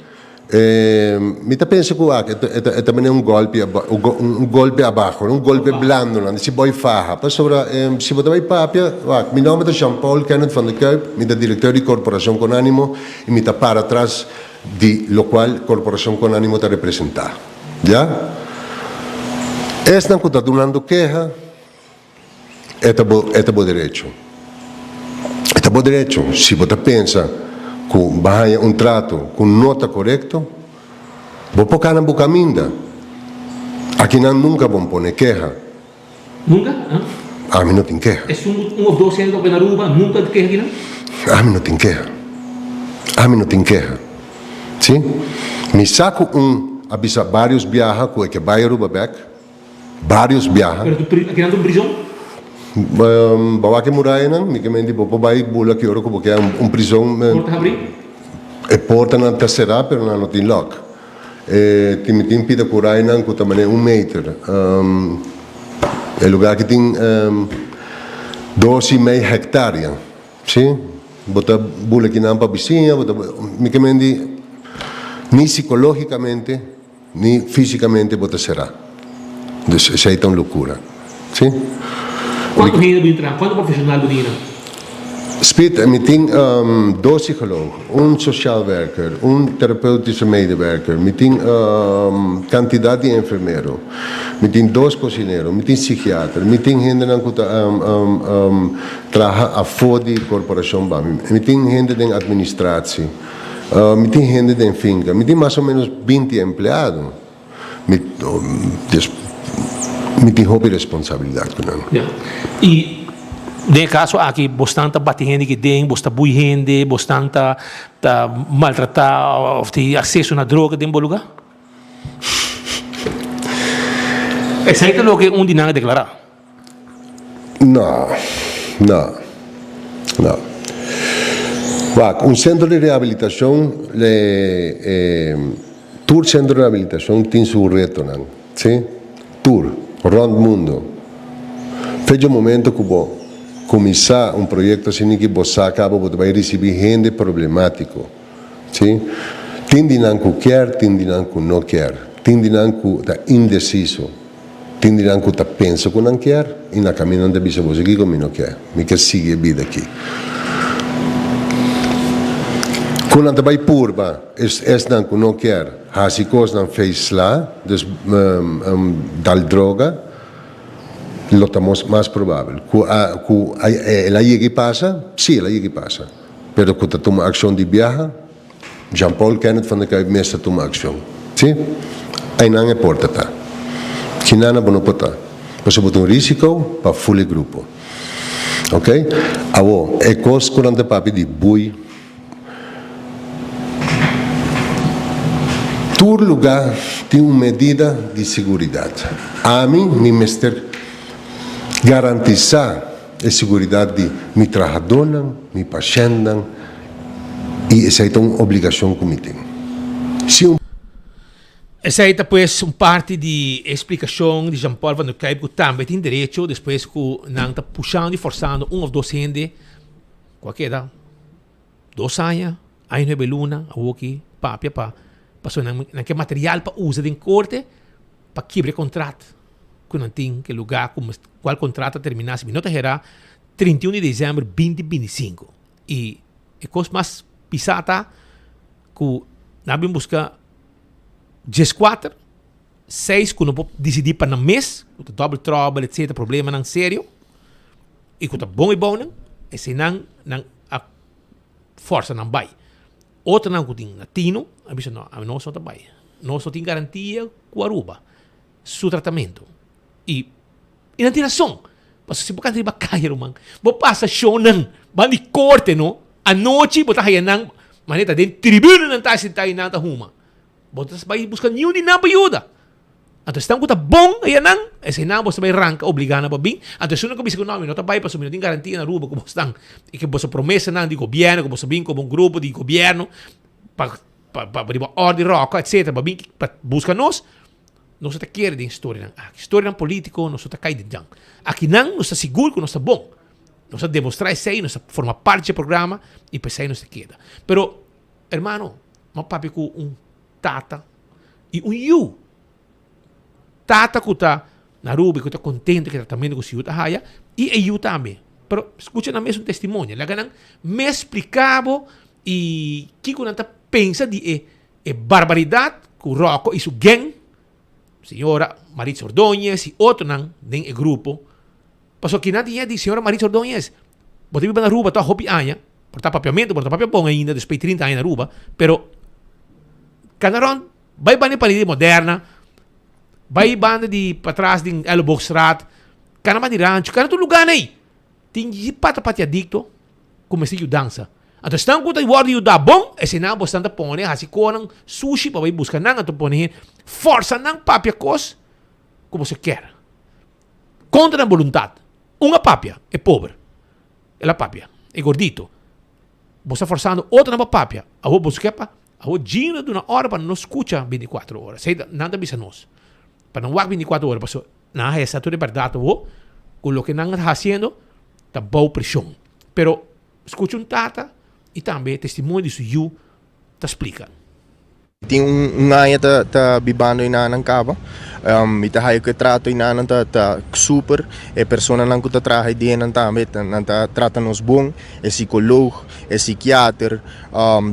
Mi ta pensa ku wak e ta mene un golpe un golpe abaho, un golpe blando nan, si boy faha. Pasobra si bo ta bai papia, wak, mi nomber ta Jean Paul Kenneth van der Kuyp, mi ta directeur di Corporacion Con Animo y mi ta para tras di locual Corporacion Con Animo ta representa. Ya? Esnan ku ta dunando keha, E ta bo, e ta bo derecho. E ta bo derecho. Si bo ta pensa ku bo a haña un trato ku no ta korekto, bo por kana bo kaminda. Akinan nunka bo pone keha. Nunka? Ami no tin keha. Esun un of dos hende ku a bini Aruba nunka keha akinan? Ami no tin keha. Ami no tin keha. Si. Mi sa ku un a bisa barios biaha ku e ke bai Aruba bek. Varios biaha. Pero tu pri, akinan ta un prizon? Bo wak e murayanan, mi ke menti bo por bai bula ki ora ku bo ke un prizon. Porta habrí? E portanan ta será pero nan no tin lòk. E tin mi tin pida kurainan ku ta manera un meter. E lugá aki tin dos i mei hektaria, si. Bo ta bula kinan pa bisiña, bo ta, mi ke menti ni sikológikamente. Ni físicamente bo ta será. Dus esei ta un locura. Sí. Cuanto hende bo tin traha? Cuanto profesional bo tin nan? Spit, mi tin dos psicoloog, un sociaal werker, un therapeutische medewerker, mi tin cantidad di enfermero, mi tin dos cocinero, mi tin psikiater, mi tin hendenan cu ta traha afo di corporacion ba mi, mi tin hende den administratie. Mi tin hende den finka. Mi tin mas o menos binti empleado. Mi, dus, mi tin hopi responsabilidat ku nan. Ya. I den e kaso aki bosnan ta bati hende ki den, bos ta bui hende, bosnan ta ta maltratá òf tin akseso na droga den bo lugá? Esei ta loke un di nan a deklará. No, no, no. Wak, un sentro di rehabilitacion, tur sentro di rehabilitacion tin su retonan, si, tur, rond mundo. Fecha momento cu bo cuminsa un proyecto asina ki bo sa caba bo ta bay ricibi hende problematico, si. Tin di nan cu kier, tin di nan cu no kier, tin di nan cu ta indeciso. Tin di nan ku ta pensa ku nan kier i na kaminda nan ta bisa boso kiko mi no kier, mi ke sigui e bida aki. Ku nan ta bai purba es esnan ku no kier hasi kosnan fei sla, dus dal droga, lo ta mos mas probabel. Ku a ku el a yega i pasa? Si, el a yega i pasa. Pero ku ta tuma akshon di biaha? Jean Paul Kenneth van der Kuyp mes ta tuma akshon. Si, einan e porta ta. Kinana bo no por ta. Pasobra bo ta un risiko pa ful e grupo. Ok? Awo, e kos ku nan ta papia di bui, tur lugá tin un medida di siguridat. Ami, mi mester garantisá e siguridat di mi trahadónan, mi pashèntnan, i esei ta un obligashon ku mi tin. Si un. Esei ta pues un parti di e splikashon di Jean Paul van der Kuyp ku tambe tin derecho despues ku nan ta pushando i forsando un òf dos hende ku a keda dos aña, aña i nuebe luna awoki papia pa pasobra nan nan ke material pa usa den korte pa kibra e kontrat ku nan tin ku e lugá ku kual kontrat ta terminá si mi no ta hera 31 di desèmber binti 25. I e kos mas pisá ta ku nan a bin buska 14, seis ku no por disidí pa nan mes, ku ta double trouble etcetera, problemanan serio, i ku ta bon e bounan, eseinan nan a forsa nan bai. Otronan ku tin na tino a bisa no, nos no ta bai, nos no tin garantia ku Aruba su tratamentu. I i nan tin rason. Pasobra si bo kanta riba kaya ruman, bo pasa shownan ban di korte no, anochi bo ta haya nan manera ta den tribuna nan ta sinta i nan ta huma. Bo ta bai buska niun di nan pa yuda. Anto esnan ku ta bon haya nan, eseinan bo ta bai ranka obliga nan pa bin. Anto esunnan ku bisa ku no, mi no ta bai pasobra mi no tin garantia na Aruba ku bo stan i ku boso promesanan di gobièrnu ku boso bin komo un grupo di gobièrnu pa pa riba òrdi ròka etsetera pa bin pa buska nos. Nos no ta kere den storianan aki. Storianan politico nos no ta cay den djan. Akinan nos ta sigur cu nos ta bon. Nos a demostra esey, nos a forma parti dje programa y p'esey nos ta keda. Pero, hermano, m'a papia cu un tata y un yu. Tata cu ta na Aruba y cu ta contento cu e tratamento cu su yu ta haya y e yu tambe. Pero scucha nan mes un testimonio. Laga nan mes splica bo y kico nan ta pensa di e E barbaridad cu Rocco y su gang, señora Maritza Ordóñez y otronan den e grupo, pasobra kinan tin di señora Maritza Ordóñez, bo ta biba na Aruba toch hopi aña, por ta papiamento, bo no ta papia bon ainda despues di trinta aña na Aruba, pero cana rond, bay banda di Parede Moderna, bay banda di patras di Elleboogstraat, cana banda di Rancho, cana tur lugar ey. Tin di pata pati adikto ku mester yudansa. Anto esnan ku ta wòrdu yudá bon, eseinan bosnan ta pone hasi konan sushi pa bai buska nan, anto pone hende fòrsa nan papia kos ku boso kier. Kontra nan boluntat. Un a papia, e pober. El a papia, e gordito. Bo sta forsando otronan pa papia. Awor boso ke pa awor Gino duna òrdu pa no skucha bintikuatro ora. Esei nan ta bisa nos. Pa nan wak bintikuatro ora pasobra nan a haya sa tur e bèrdat awor ku loke nan ta hasiendo ta bou preshon. Pero skucha un tata i tambe testimonio di su yu ta splika. Tin un aña ta ta bibando enanan caba. Mi ta haya cu e trato enanan ta ta super. E personanan cu ta traha ei den nan tambe nan ta trata nos bon. E psicoloog, e psikiater.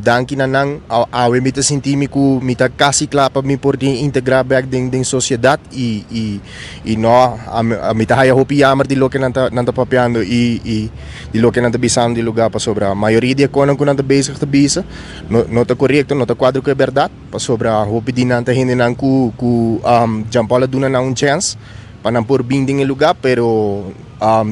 Danki na nan awe mi ta sinti mi cu mi ta casi cla pa mi por tin integra bek den den sociedad y y y no mi ta haya hopi jammer di loke nan ta nan ta papiando y y di loke nan ta bisando di lugar pasobra mayoria di e conan cu nan ta bezig ta bisa No no ta korekto, no ta kuadra ku e bèrdat, pasobra hopi di nan ta hendenan ku ku Jean Paul a duna nan un chèns pa nan por bin den e lugá, pero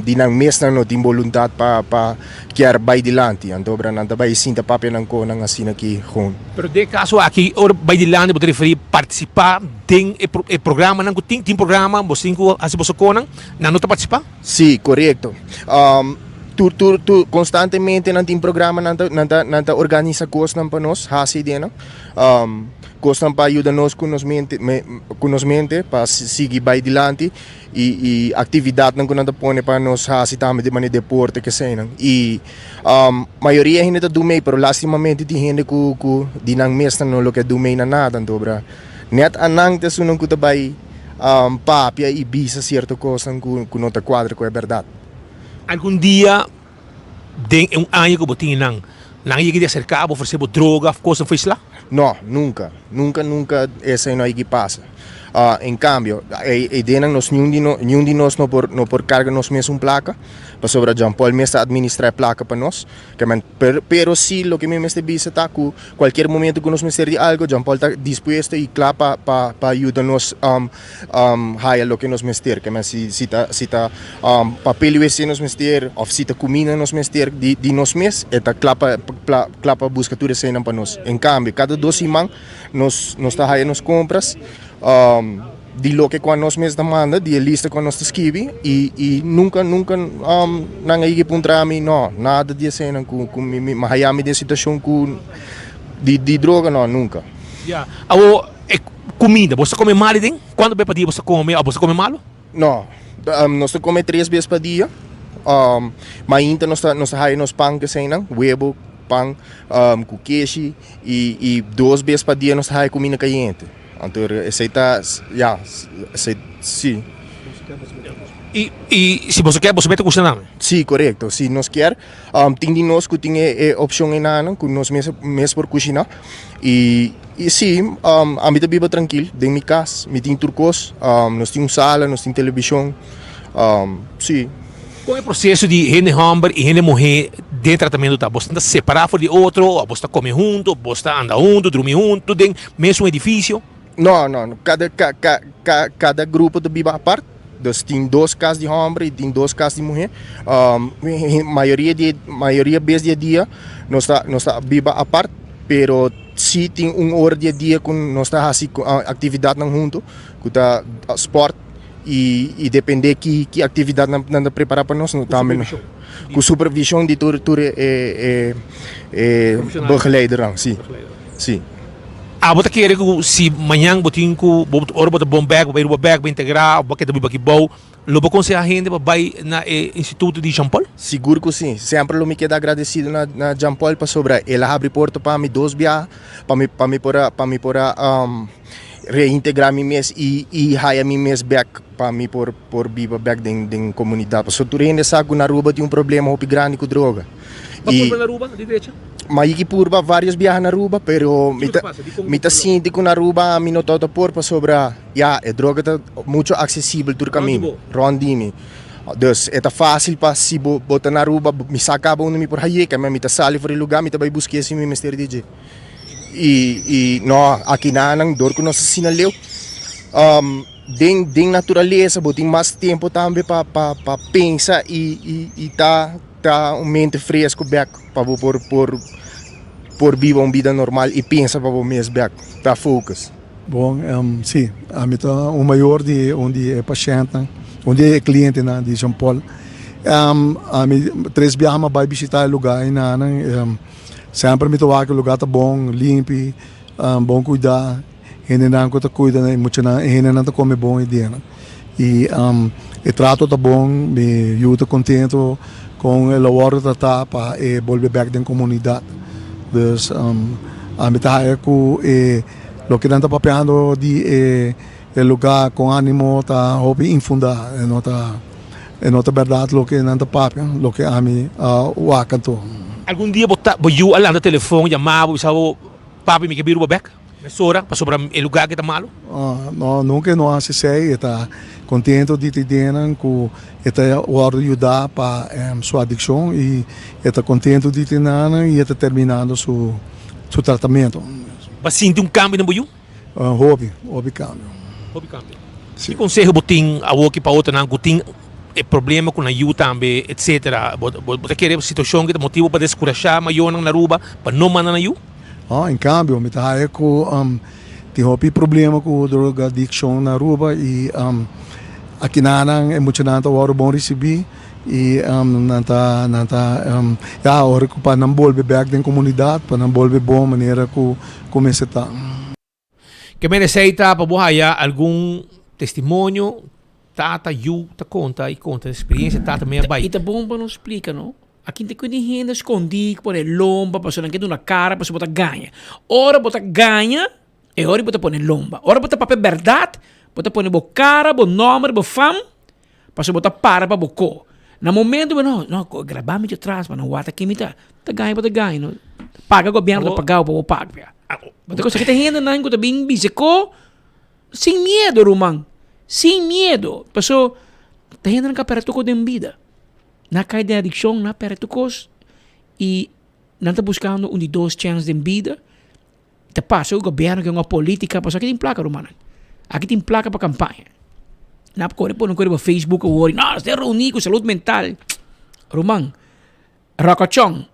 di nan mes nan no tin boluntat pa pa kier bai dilanti, anto obra nan ta bai sinta papia nan konan asina ki gewoon. Pero den e kaso aki, ora bai dilanti bo ta referí partisipá den e e programanan ku tin, tin programa bo tin ku hasi boso konan, nan no ta partisipá? Sí, korekto. Tur tur tur konstantemente nan tin programa nan ta nan ta nan ta organisa kosnan pa nos hasi den nan. Kosnan pa yuda nos ku nos mente me ku nos mente pa sigui bai dilanti i i aktividatnan ku nan ta pone pa nos hasi tambe di manera deporte keseinan. I mayoria hende ta du mei pero lastimamente tin hende ku ku di nan mes nan no lo ke du mei na nada anto bra nèt anan ta esunnan ku ta bai papia i bisa sierto kosnan ku ku no ta kuadra ku e bèrdat. Algun dia den e un aña ku bo tin nan, Nan a yega di aserká bo, ofresé bo droga òf kos for isla? No, nunka. Nunka, nunka esei no a yega pasa. En kambio, e ideanan nos niun di no niun di nos no por no por karga nos mes un plaka, pasobra John Paul mes ta administrá e plaka pa nos. Ke men pero pero si loke mi mester bisa ta ku kualkier momento ku nos mester di algu, John Paul ta dispuesto i kla pa pa pa yuda nos haya loke nos mester. Ke men si si ta si ta papel wc nos mester òf si ta kuminda nos mester di di nos mes, e ta kla pa kla pa buska tur eseinan pa nos. En kambio, kada dos siman nos nos ta haya nos kompras di loke kua nos mes ta manda, di e lista kua nos ta skibi i i nunka nunka nan a yega puntra mi no, nada di eseinan ku ku mi mi haya mi den situashon ku di di droga no, nunka. Ya, awor e kuminda, bo sa kome mal den? Kuantu bes pa dia bo sa kome òf bo sa kome malu? No, nos ta kome tres bes pa dia. Mainta nos ta nos ta haya nos pan ku eseinan, webo, pan ku keshi i i dos bes pa dia nos ta haya kuminda kayente. Anto esei ta, ya, esei si. I i si boso kier boso mester kusina nan? Si, korekto. Si nos kier, tin di nos ku tin e opshon enanan ku nos mes mes por kushiná. I i si, ami ta biba trankil den mi kas, mi tin tur kos, nos tin un sala, nos tin televishon, si. Kon e proseso di hende hòmber i hende muhé den tratamentu ta? Boso ta separá for di otro òf boso ta kome huntu, boso ta anda huntu, drumi huntu den mesun edifisio? No, no, kada kada grupo ta biba apart. Dus tin dos kas di hòmber i tin dos kas di muhé. Mayoria di mayoria bes di e dia nos ta nos ta biba apart, pero si tin un ora di e dia ku nos ta hasi aktividatnan huntu ku ta spòrt i i depende ki ki aktividat nan nan ta prepará pa nos, nos tambe ku supervishon di tur tur e e e begeleidernan, si si. Abo ta kere ku si mañan bo tin ku bo ora bo ta bon bek bo bai riba bek bo integrá of bo keda biba aki bou lo bo konsehá hende pa bai na e instituto di Jean Paul? Sigur ku si. Semper lo mi keda agradesido na na Jean Paul pasobra el a habri porta pa mi dos biaha pa mi pa mi por a pa mi por a reintegrá mi mes i i haya mi mes bek pa mi por por biba bek den den komunidat. Pasobra tur hende sa ku na Aruba tin un problema hopi grandi ku droga. Bo a purba na Aruba di drecha? Ma yiki purba varios biaha na Aruba, pero mi ta mi ta sinti ku na Aruba mi no tabata por pasobra ya e droga ta mucho aksesibel tur kaminda rònt di mi. Dus e ta fásil pa si bo bo ta na Aruba mi sa kaba unda mi por hay'é, mi ta sali for di lugá mi ta bai busk'é si mi mester di dje. I i no akinanan dor ku nos asina leu den den naturalesa bo tin mas tempu tambe pa pa pa pensa i i i ta Ta un mente fresco bek pa bo por por por biba un bida normal y pensa pa bo mes bek. Ta focus. Bon, si, ami ta un mayor di un di e pashèntnan, un di e klientenan di Jean Paul. Ami tres biaha mi a bai bishitá e lugá einanan. Semper mi ta wak e lugá ta bon, limpi, bon kuidá. Hendenan ku ta kuida e muchanan, e hendenan ta kome bon e dianan. I e trato ta bon, mi yu ta kontento kon el a wòrdu tratá pa e bolbe bèk den komunidat. Dus ami ta haya ku e loke nan ta papiando di e lugá kon ánimo ta hopi infundá, e no ta e no ta bèrdat loke nan ta papia, loke ami a wak anto. Algun dia bo ta bo yu a lanta telefon yama bo bisa bo papi mi ke biru bo bèk? Mesora, pasobra e lugar aki ta malu? No, nunka e no hasi esei. E ta kontento di ta ideanan ku e ta wòrdu yudá pa su adikshon i e ta kontento di ta enanan i e ta terminando su tratamentu. Bo a sinti un kambio den bo yu? Hopi, hopi kambio. Hopi kambio. Ki konseho bo tin awoki pa otronan ku tin e problema ku nan yu tambe, etsetera? Bo ta kere situashon ki ta motibu pa deskurashá mayornan na Aruba pa no manda nan yu? En cambio mi ta haya cu tin hopi problema cu drogadiccion na Aruba y akinanan e muchanan ta wordo bon ricibi y nan ta nan ta ya ora cu pa nan bolbe bek den comunidad pa nan bolbe bon manera cu cu mester ta. Ke men esei ta pa bo haya algun testimonio tata yu ta konta i konta eksperiencia tata mei a bai. I ta bon pa nos splika no. Aki ta kende hende skondí ku pone lomba pasobra nan ke duna kara pasobra bo ta gaña. Ora bo ta gaña e ora bo ta pone lomba. Ora bo ta papia bèrdat bo ta pone bo kara, bo nòmber, bo fam pasobra bo ta para pa bo ko. Na momento bo no no graba mi dje tras pa nan wak ta ken mi ta. Ta gaña bo ta gaña no. Paga gobierno ta pagao pa bo papia. Bo ta cosa ki ta hendenan ku ta bin bisa ko sin miedo ruman. Sin miedo. Paso ta hendenan ku a perde tur kos den bida. Nan a kai den adikshon, nan a perde tur kos i nan ta buskando un di dos chèns den bida. Ta pasa ku gobierno ke un politica pasobra aki tin plaka rumannan. Aki tin plaka pa kampaña. Nan a kore pone riba Facebook awor no nos ta reuni ku salud mental. Ruman, ròkòchòn.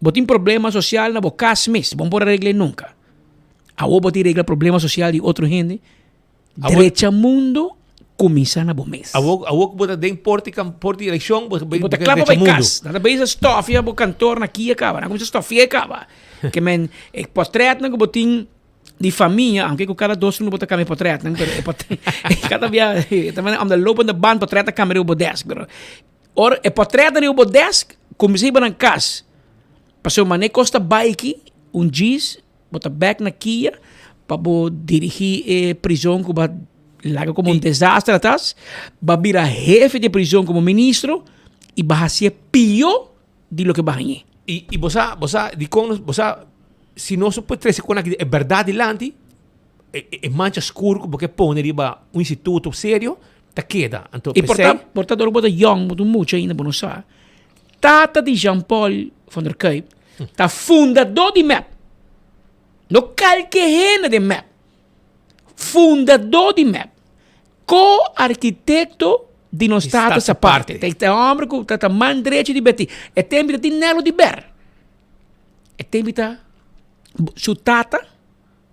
Bo tin problema social na bo cas mes, bo no por a regl'e nunca. Awor bo tin regla problema social di otro hende? Drecha mundo cuminsa na bo mes. Awor, awor cu bo ta den por di cam, por di eleccion, bo, bo ta cla pa bay cas. Nan ta bezig stofia bo kantoor na kia caba. Nan cuminsa stofia caba. Ke men e portretnan cu bo tin di famia, aunke cu cada dos luna bo ta cambia portretnan, pero e portret, cada bia, ta manera om de lopende band portret ta cambia riba bo desk, pero Ora e portret riba bo desk, kuminsá hiba nan kas. Pasobra manera kos ta bai aki, un djis bo ta bek na kia pa bo dirigí e prizon ku bo a laga komo un desaster atras, bo a bira hefe di e prizon komo ministro i bo a hasié pió di loke bo a hañ'é. I i bo sa, bo sa dikon nos, bo sa si nos no por trese kon aki e bèrdat dilanti, e e mancha skur ku bo ke pone riba un instituto serio, Ta keda. Anto E por ta, p'esei. por ta dor bo ta yong, bo ta un mucha ainda, bo no sa. Tata di Jean Paul van der Kuyp ta fundadó di mep. No kalke hende den mep. Fundadó di mep. Ko-arkitekto di nos Di Status Status Aparte. Aparte. Ta e homber ku ta ta man drechi di Beti. E tempu ta tin Nelo di Ber. E tempu ta su tata.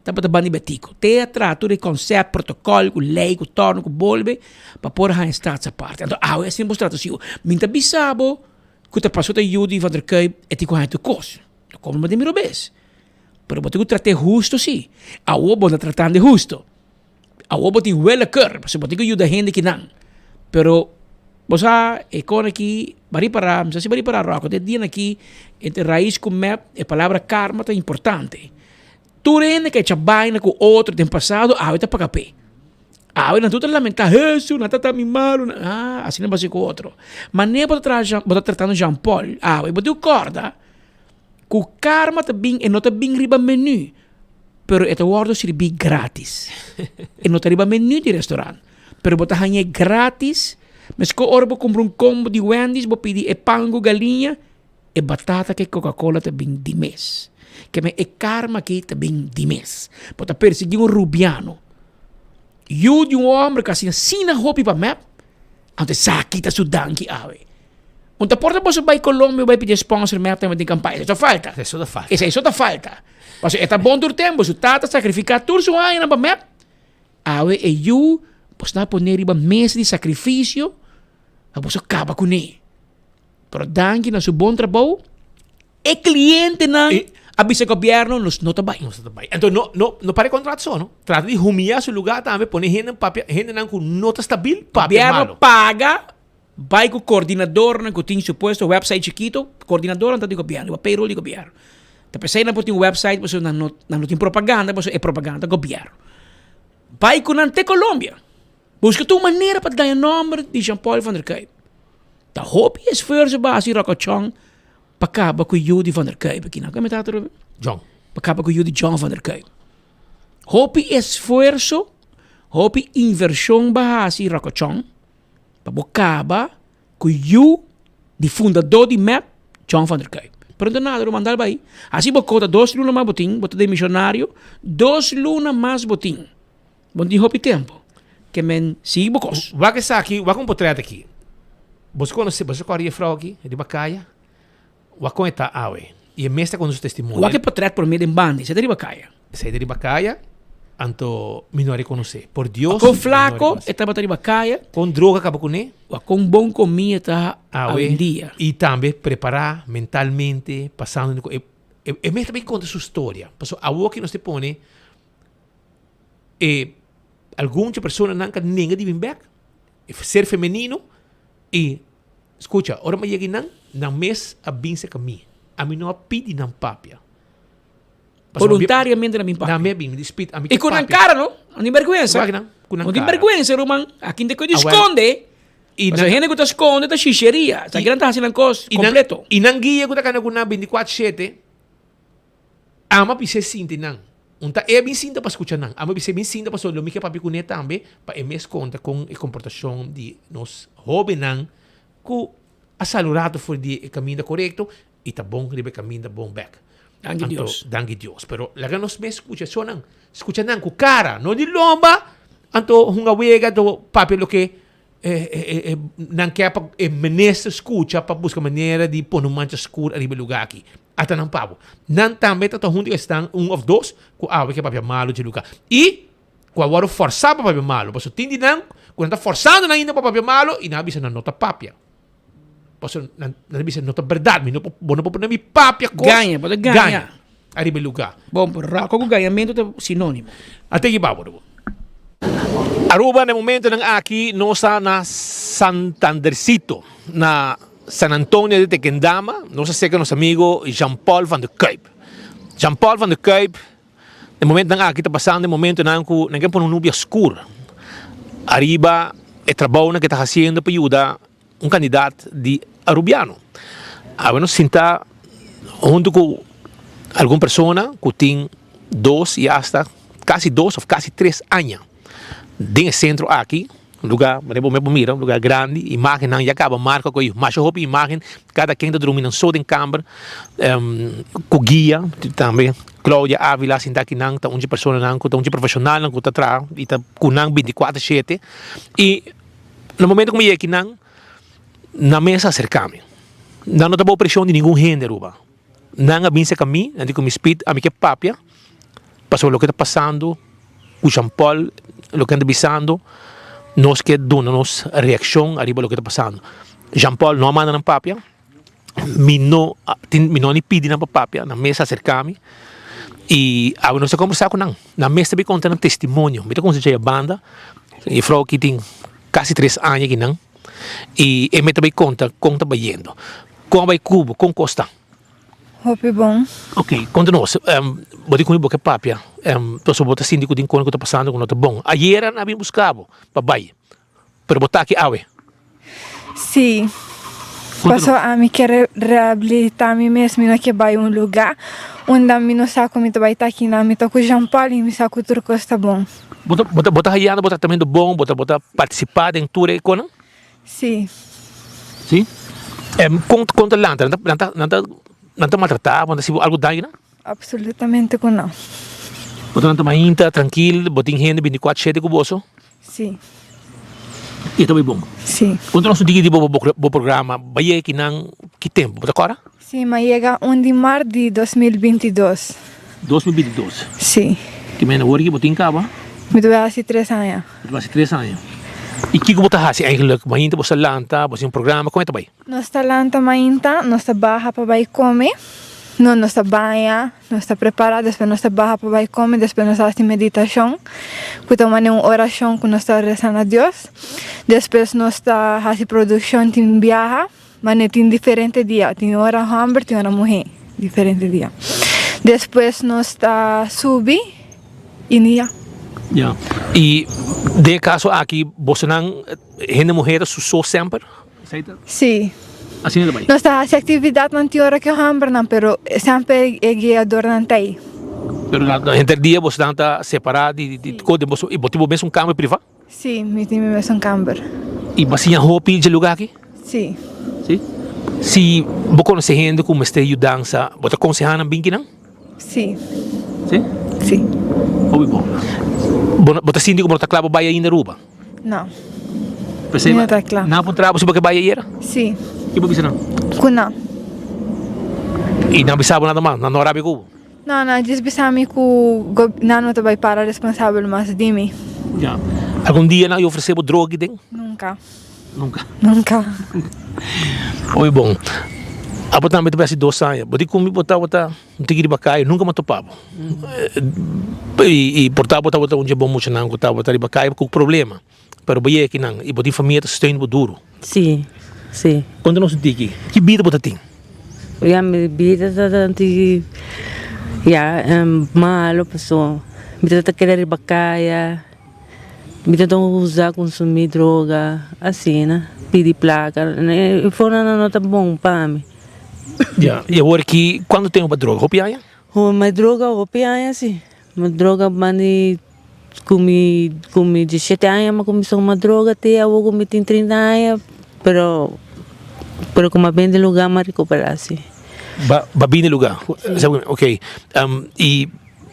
Tabata banda di Betico. Te a traha tur e concept, protocol, cu ley, cu torno, cu bolbe, pa por haña Staats Aparte. Anto awe asina bo trata siu. Mi ta bisa bo cu ta paso ta yu di Van der Kuyp e tin cu haña tur cos. No como bo den mi robes. Pero bo tin cu trat'é husto si. Awo bo ta tratando e husto. Awo bo tin willekeur, pasobra bo tin cu yuda hende kinan. Pero bo sa e con aki, bo a ripara, mi sa si bo a ripara Rocco, den dianan aki entre raiz cu mep e palabra karma ta importante. Tur hende ku a echa baina ku otro den pasado awe ta paga p'e. Awe nan tur ta lamentá, Hesu, nan ta trata mi malu, nan, ah, asina bo hasi ku otro. Manera bo ta traha Jean, bo ta tratando Jean Paul awe, bo tin ku kòrda ku karma ta bin, e no ta bin riba menú, pero e ta wòrdu sirbí grátis. E no ta riba menú di restorant, pero bo ta hañ'é grátis. Meskos ora bo kumpra un kombo di Wendy's, bo pidi e pan ku galiña, E batata ku e Coca-Cola ta bin di mes. Ke men e karma aki ta bin di mes. Bo ta persiguí un rubiano. Yu di un homber ku a hasi asina hopi pa mep, anto esaki ta su danki awe. Un ta porta boso bai Colombia bai pidi sponsor mep tambe den kampaña. Esei so falta. Esei so ta falta. Esei so ta falta. Pasobra e ta bon tur tempu. Su tata sakrifiká tur su añanan pa mep. Awe e yu boso ta pone riba mesa di sakrifisio pa boso kaba kuné. Pero danki na su bon trabou, e clientenan a bisa gobierno nos no ta bai. Nos no ta bai. Entonces no, no, no para e contrato so, no. Trata di humilla su lugar tambe, pone hende papia, hendenan cu no ta stabil, papia Gobierno malo. paga, bai cu coordinadornan cu tin supuesto website chikito, coordinadornan ta di gobierno, riba payroll di gobierno. Ta pesey nan por tin website pasobra nan no, nan no tin propaganda, pasobra e propaganda ta gobierno. Bai cu nan te Colombia. Busca tur manera pa daña nomber di Jean Paul van der Kuyp. Ta hopi esfuerso bo a hasi Rokochon pa kaba ku yu di van der Kuyp aki. Nan kome ta atrobe? John. Pa kaba ku yu di John van der Kuyp. Hopi esfuerso, hopi invershon bo a hasi Rokochon pa bo kaba ku yu di fundadó di mep, John van der Kuyp. Pero no ta nada, ruman, dal bai. Hasi bo kota dos luna mas bo tin, bo ta demisionario, dos luna mas bo tin. Bo no tin hopi tempo. Ke men sigui bo kos. Wak esaki, wak un potret aki. Boso konosé, boso kòrda e frou aki riba kaya? Wak kon e ta awe. I e mes ta konta su testimonio. Wak e potret promé den banda, esei ta riba kaya. Esei ta riba kaya, anto mi no a rekonosé. Por Dios, Kon mi no a flako rekonosé. e tabata riba kaya. Kon droga kaba kuné. Wak kon bon komia ta Awe. awendia. I tambe prepará mentalmente, pasando e, e mes ta bin konta su storia. Pasobra awoki nos ta pone. E algun dje personanan ka nenga di bin bek, e ser femenino, i skucha, ora mi a yega einan, nan mes a bin serka mi. Ami no a pidi nan papia. Pasobra mi- Voluntariamente nan bin papia. Nan mes a bin, mi di Speed, ami I ke ku nan papia. kara no, no tin bèrgwensa. Wak nan, ku nan No tin kara. bèrgwensa ruman, akin ta ku di Awel, skonde. i Pasobra nan- hende ku ta skonde ta shisheria, sa kinan ta hasi nan kos i nan- kompleto. I nan guia ku ta kana ku nan 24 shete. Ama bis'é sinti nan. Un ta e bin sinta pa skucha nan. Ama bis'é bin sinta pasobra lo mi ke papia kuné tambe pa e mes konta kon e komportashon di nos hóbennan ku a sali un rato for di e kaminda korekto i ta bon riba e kaminda bon bèk. Danki Anto, Dios. danki Dios. Pero laga nos mes skucha so nan. Skucha nan ku kara, no di lomba. Anto hunga wega, anto papia loke nan ke pa e minister skucha pa buska manera di pone un mancha skur ariba e luga aki. Ata nan pa bo. Nan tambe ta ta huntu ku esnan un of dos ku awe ke papia malu dje luga. I ku a wòrdu fòrsá pa papia malu. Pasobra tin di nan ku nan ta fòrsando nan ainda pa papia malu i nan a bisa nan no ta papia. Pasobra nan nan a bisa no ta bèrdat mi no por bo no por pone mi papia kos Gaña, bo ta gaña. ariba e luga. Bon, pero rako ku gañamentu ta sinónimo. A teki pa bo. Aruba na e momentonan aki nos ta na Santandercito na San Antonio de Tequendama nos a seka nos amigo Jean Paul van de Kuip. Jean Paul van de Kuip na e momentonan aki ta pasando e momentonan ku nan ke pone un nubia skur ariba e trabounan ke ta hasiendo pa yuda un kandidat di Arubiano. Awe nos sinta hunto ku algun persona ku tin dos i asta Kasi dos of kasi tres aña den e sentro aki, un lugar manera bo mes por mira, un lugar grandi, imagennan ya kaba marka ku masha hopi imagen, kada ken ta drumi nan so den kamber ku guia, tambe Claudia Avila sinta akinan ta un dje personanan ku ta un dje profeshonalnan ku ta traha i ta ku nan binti kuater shete i na momento ku mi yega akinan nan mes a aserka mi, nan no ta bou preshon di ningun hende Aruba. Nan a bin serka mi, nan di ku mi Speed, ami ke papia pasobra loke ta pasando ku Jean Paul, loke nan ta bisando, nos ke duna nos reakshon ariba loke ta pasando. Jean Paul no a manda nan papia, mi no a tin mi no a ni pidi nan pa papia, nan mes a aserka mi i awe nos ta kombersá ku nan. Nan mes ta bin konta nan testimonio. Mi ta kuminsá djaya banda, e frou aki tin kasi tres aña akinan i e mes ta bai konta kon ta bayendo. Kon a bai ku bo? Kon kos ta? Hopi bon. Ok, konta nos, bo tin ku mi bo ke papia, pasobra bo ta sinti ku tin kos ku ta pasando ku no ta bon. Ayera nan a bin buska bo pa bai, pero bo ta aki awe. Sí, pasobra ami ke rehabilita mi mes, mi no ke bai un luga unda mi no sa ku mi ta bai ta akinan. Mi ta ku Jean Paul i mi sa ku tur kos ta bon. Bo ta, bo ta, bo ta hayando bo tratamentu bon? Bo ta, bo ta partisipa den tur e konan? Sí. Sí? Em, kon, kon ta lanta? Nan ta, nan ta, nan ta, nan ta maltratá bo? Nan ta hasi bo algu daño nan? Absolutamente ku no. Bo ta lanta mainta, trankil, bo tin hende bintikwatro shete ku boso? Sí. I ta bai bon? Sí. Konta nos un tiki di bo, bo, bo programa. Bo a yega kinan ki tempu? Bo ta kòrda? Sí, mi a yega un di mart di 2022. 2022? Sí. Ki mende awor ki bo tin kaba? Mi ta bai hasi tres aña. Bo ta bai hasi tres aña. I kiko bo ta hasi eigenlijk? Mainta bo sa lanta, bo hasi un programa, kon e ta bai? Nos ta lanta mainta, nos ta baha pa bai kome, no, nos ta baña, nos ta prepara, despues nos ta baha pa bai kome, despues nos ta hasi meditashon, ku ta manera un orashon ku nos ta resa na Dios. Despues nos ta hasi produkshon tin biaha. Mane tin diferente dia, tin ora homber, tin ora muhe, diferente dia. Despues nos ta subi y ni ya. Ya. Y den e caso aki bosonan hende muhe ta su so semper? Esey ta? Si. Asina ta bay? Nos ta haci actividadnan tin ora cu hombernan, pero semper e guiadornan ta ey. Pero na henter dia bosonan ta separa di di di boso y bo tin bo mes un camber priva? Sí, mi tin mi mesun kamber. I bo a siña hopi dje lugá aki? Sí. Sí? Si bo konosé hende ku mester yudansa, bo ta konsehá nan bin kinan? Sí. Sí? Sí. Hopi bon. Bo no, bo ta sinti ku bo no ta kla pa bai ainda Aruba? No. P'esei Mi no ta kla. Nan a puntra bo si bo ke bai ayera? Sí. Ki bo bisa nan? Ku no. I nan a bisa bo nada mas? Nan no a rabia ku bo? No, nan a djis bisa mi ku nan no ta bai para responsabel mas di mi. Ya. Algun dia nan a ofresé bo droga aki den? Nunka. Nunka? Nunka. Oye bon, abo tambe ta bai hasi dos aña. Bo di ku mi bo tabata un tiki riba kaya, nunka mi a topa bo. I por ta bo tabata un dje bon muchanan ku tabata riba kaya ku problema. Pero bo yega akinan i bo tin famia ta steun bo duru. Sí, sí. Konta nos un tiki, ki bida bo ta tin? Ya, mi bida ta ta un tiki, ya, malo paso mi ta ta keda riba kaya, mi ta ta usa konsumí droga, asina, pidi plaka, e forma no ta bon pa mi. Ya, i awor aki, kuantu tempu bo a droga? Hopi aña? Ma droga hopi aña si. Ma droga mandi ku mi ku mi diesshete aña mi a kuminsá huma droga te awor ku mi tin trinta aña pero pero ku mi a bini den lugá mi a rekuperá si. Ba ba bini lugá ok i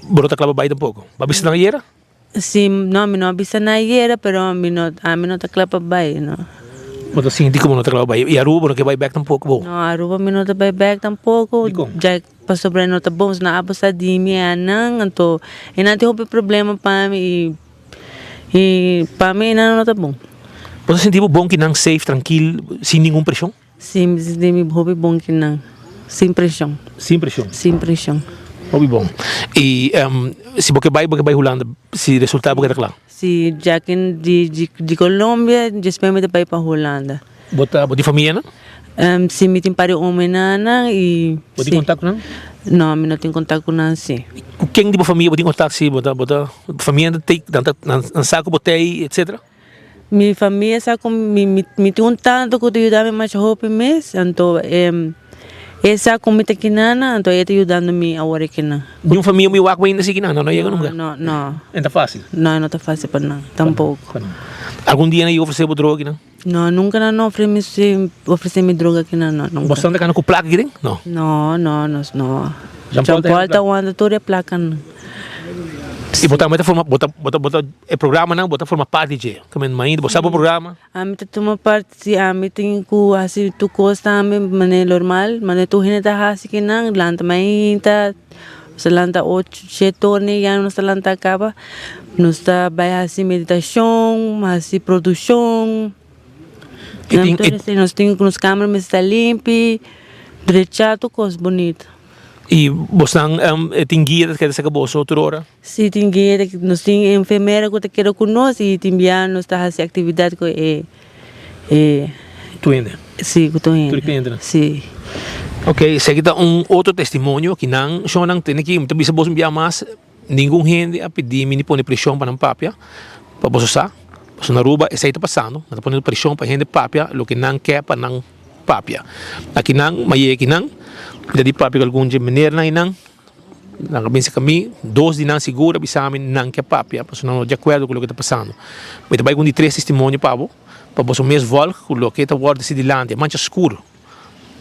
bo no ta kla pa bai tampoko? Bo a bisa nan ayera? Si, no, mi no a bisa nan ayera, pero mi no, ami no ta kla pa bai, no. Bo ta sinti ku bo no ta kla pa bai. I Aruba bo no ke bai bèk tampoko bo? No, Aruba mi no ta bai bèk tampoko. Dikon? Ja pasobra e no ta bon, nan a abusá di mi anan, anto e nan tin hopi problema pa mi i i pa mi nan no ta bon. Bo ta sinti bo bon ki nan safe, trankil, sin ningun preshon? Si, mi sinti mi hopi bon ki nan. Sin preshon. Sin preshon. Sin preshon. Hopi bon. I si bo ke bai, bo ke bai Hulanda si resulta bo ke ta kla? Si, dja ki di di Colombia despues mi ta bai pa Hulanda. Bo ta bo tin famia nan? Si, mi tin par di homennan nan i. Bo tin kontak ku nan? No, mi no tin kontak ku nan si. Ku ken di bo famia bo tin kontak si bo ta bo ta famia nan ta nan ta nan sa ku bo ta ei etcetera? Mi famia sa ku mi mi tin un tanta ku ta yuda mi masha hopi mes, anto e sa ku mi ta kinana, anto e ta yudando mi awor e kina. Ni un famia mi wak bo ainda si kina? No, no yega nunka? No, no. E ta fasil? No, e no ta fasil pa nan, tampoko. Algun dia nan yega ofrese bo droga kinan? No, nunka nan no ofrese mi droga kinan, no, nunka. Bo stanta kana ku plaka kiden? No. No, no, no, no. Jean Paul ta wanta tur e plakanan. I bo tambe ta forma, bo ta, bo ta, bo ta, e programanan bo ta forma parti dje. Ke men mainta bo sa bo programa. Ami ta tuma parti si ami tin ku hasi tur kos tambe manera normal, manera tur hende ta hasi kinan, lanta mainta, nos ta lanta ocho, shete ora ni ya nos ta lanta kaba, nos ta bai hasi meditashon, hasi produkshon, nos tin nos kamber mester ta limpi, drecha tur kos bunita. I bosnan tin guia ta keda saka boso tur ora? Si tin guia, nos tin enfermera ku ta keda ku nos i tin bia nos ta hasi aktividat ku e e. Tur hende? Si, ku tur hende. Tur klientenan? Si. Ok, esaki ta un otro testimonio ki nan shonnan tene ki, mi ta bisa boso un bia mas, ningun hende a pidi mi ni pone preshon pa nan papia, pa boso sa, pasobra na Aruba esei ta pasando, nan ta pone preshon pa hende papia loke nan ke pa nan. Papia. Aki nan, ma yega aki nan, mi ta di papia ku algun dje menernan einan, nan a binse ku mi, dos di nan sigur a bisa mi nan ke papia, pasobra nan no di akuerdo ku loke ta pasando. Mi ta bai ku un di tres testimonio pa bo, pa boso mes vòlg ku loke ta wòrdu disi dilanti, e mancha skur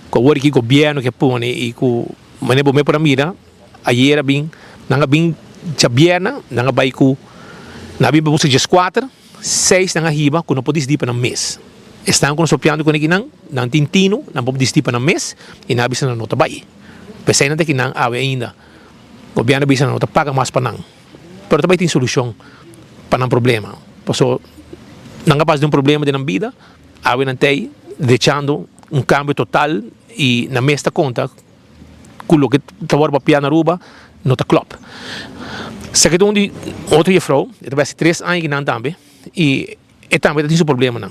ku awor aki gobièrnu ke pone i ku manera bo mes por a mira, ayera bin, nan a bin djabièrna, nan a bai ku, nan a bin pa buska djeskuater. Seis nan a hiba ku no por disidí pa nan mes. Esnan ku nos papiando ku nekinan, nan tin tinu, nan por disidí pa nan mes i nan a bisa nan no ta bai. P'esei nan ta kinan awe ainda. Gobièrnu a bisa nan no ta paga mas pa nan. Pero ta bai tin solushon pa nan problema. Pasobra nan a pasa di un problema den nan bida, awe nan ta ei drechando un kambio total i nan mes ta konta. ku loke ta wòrdu papiá na Aruba no ta klòp. Esaki ta un di otro jefrou, e ta bai hasi tres aña kinan tambe i e tambe ta tin su problemanan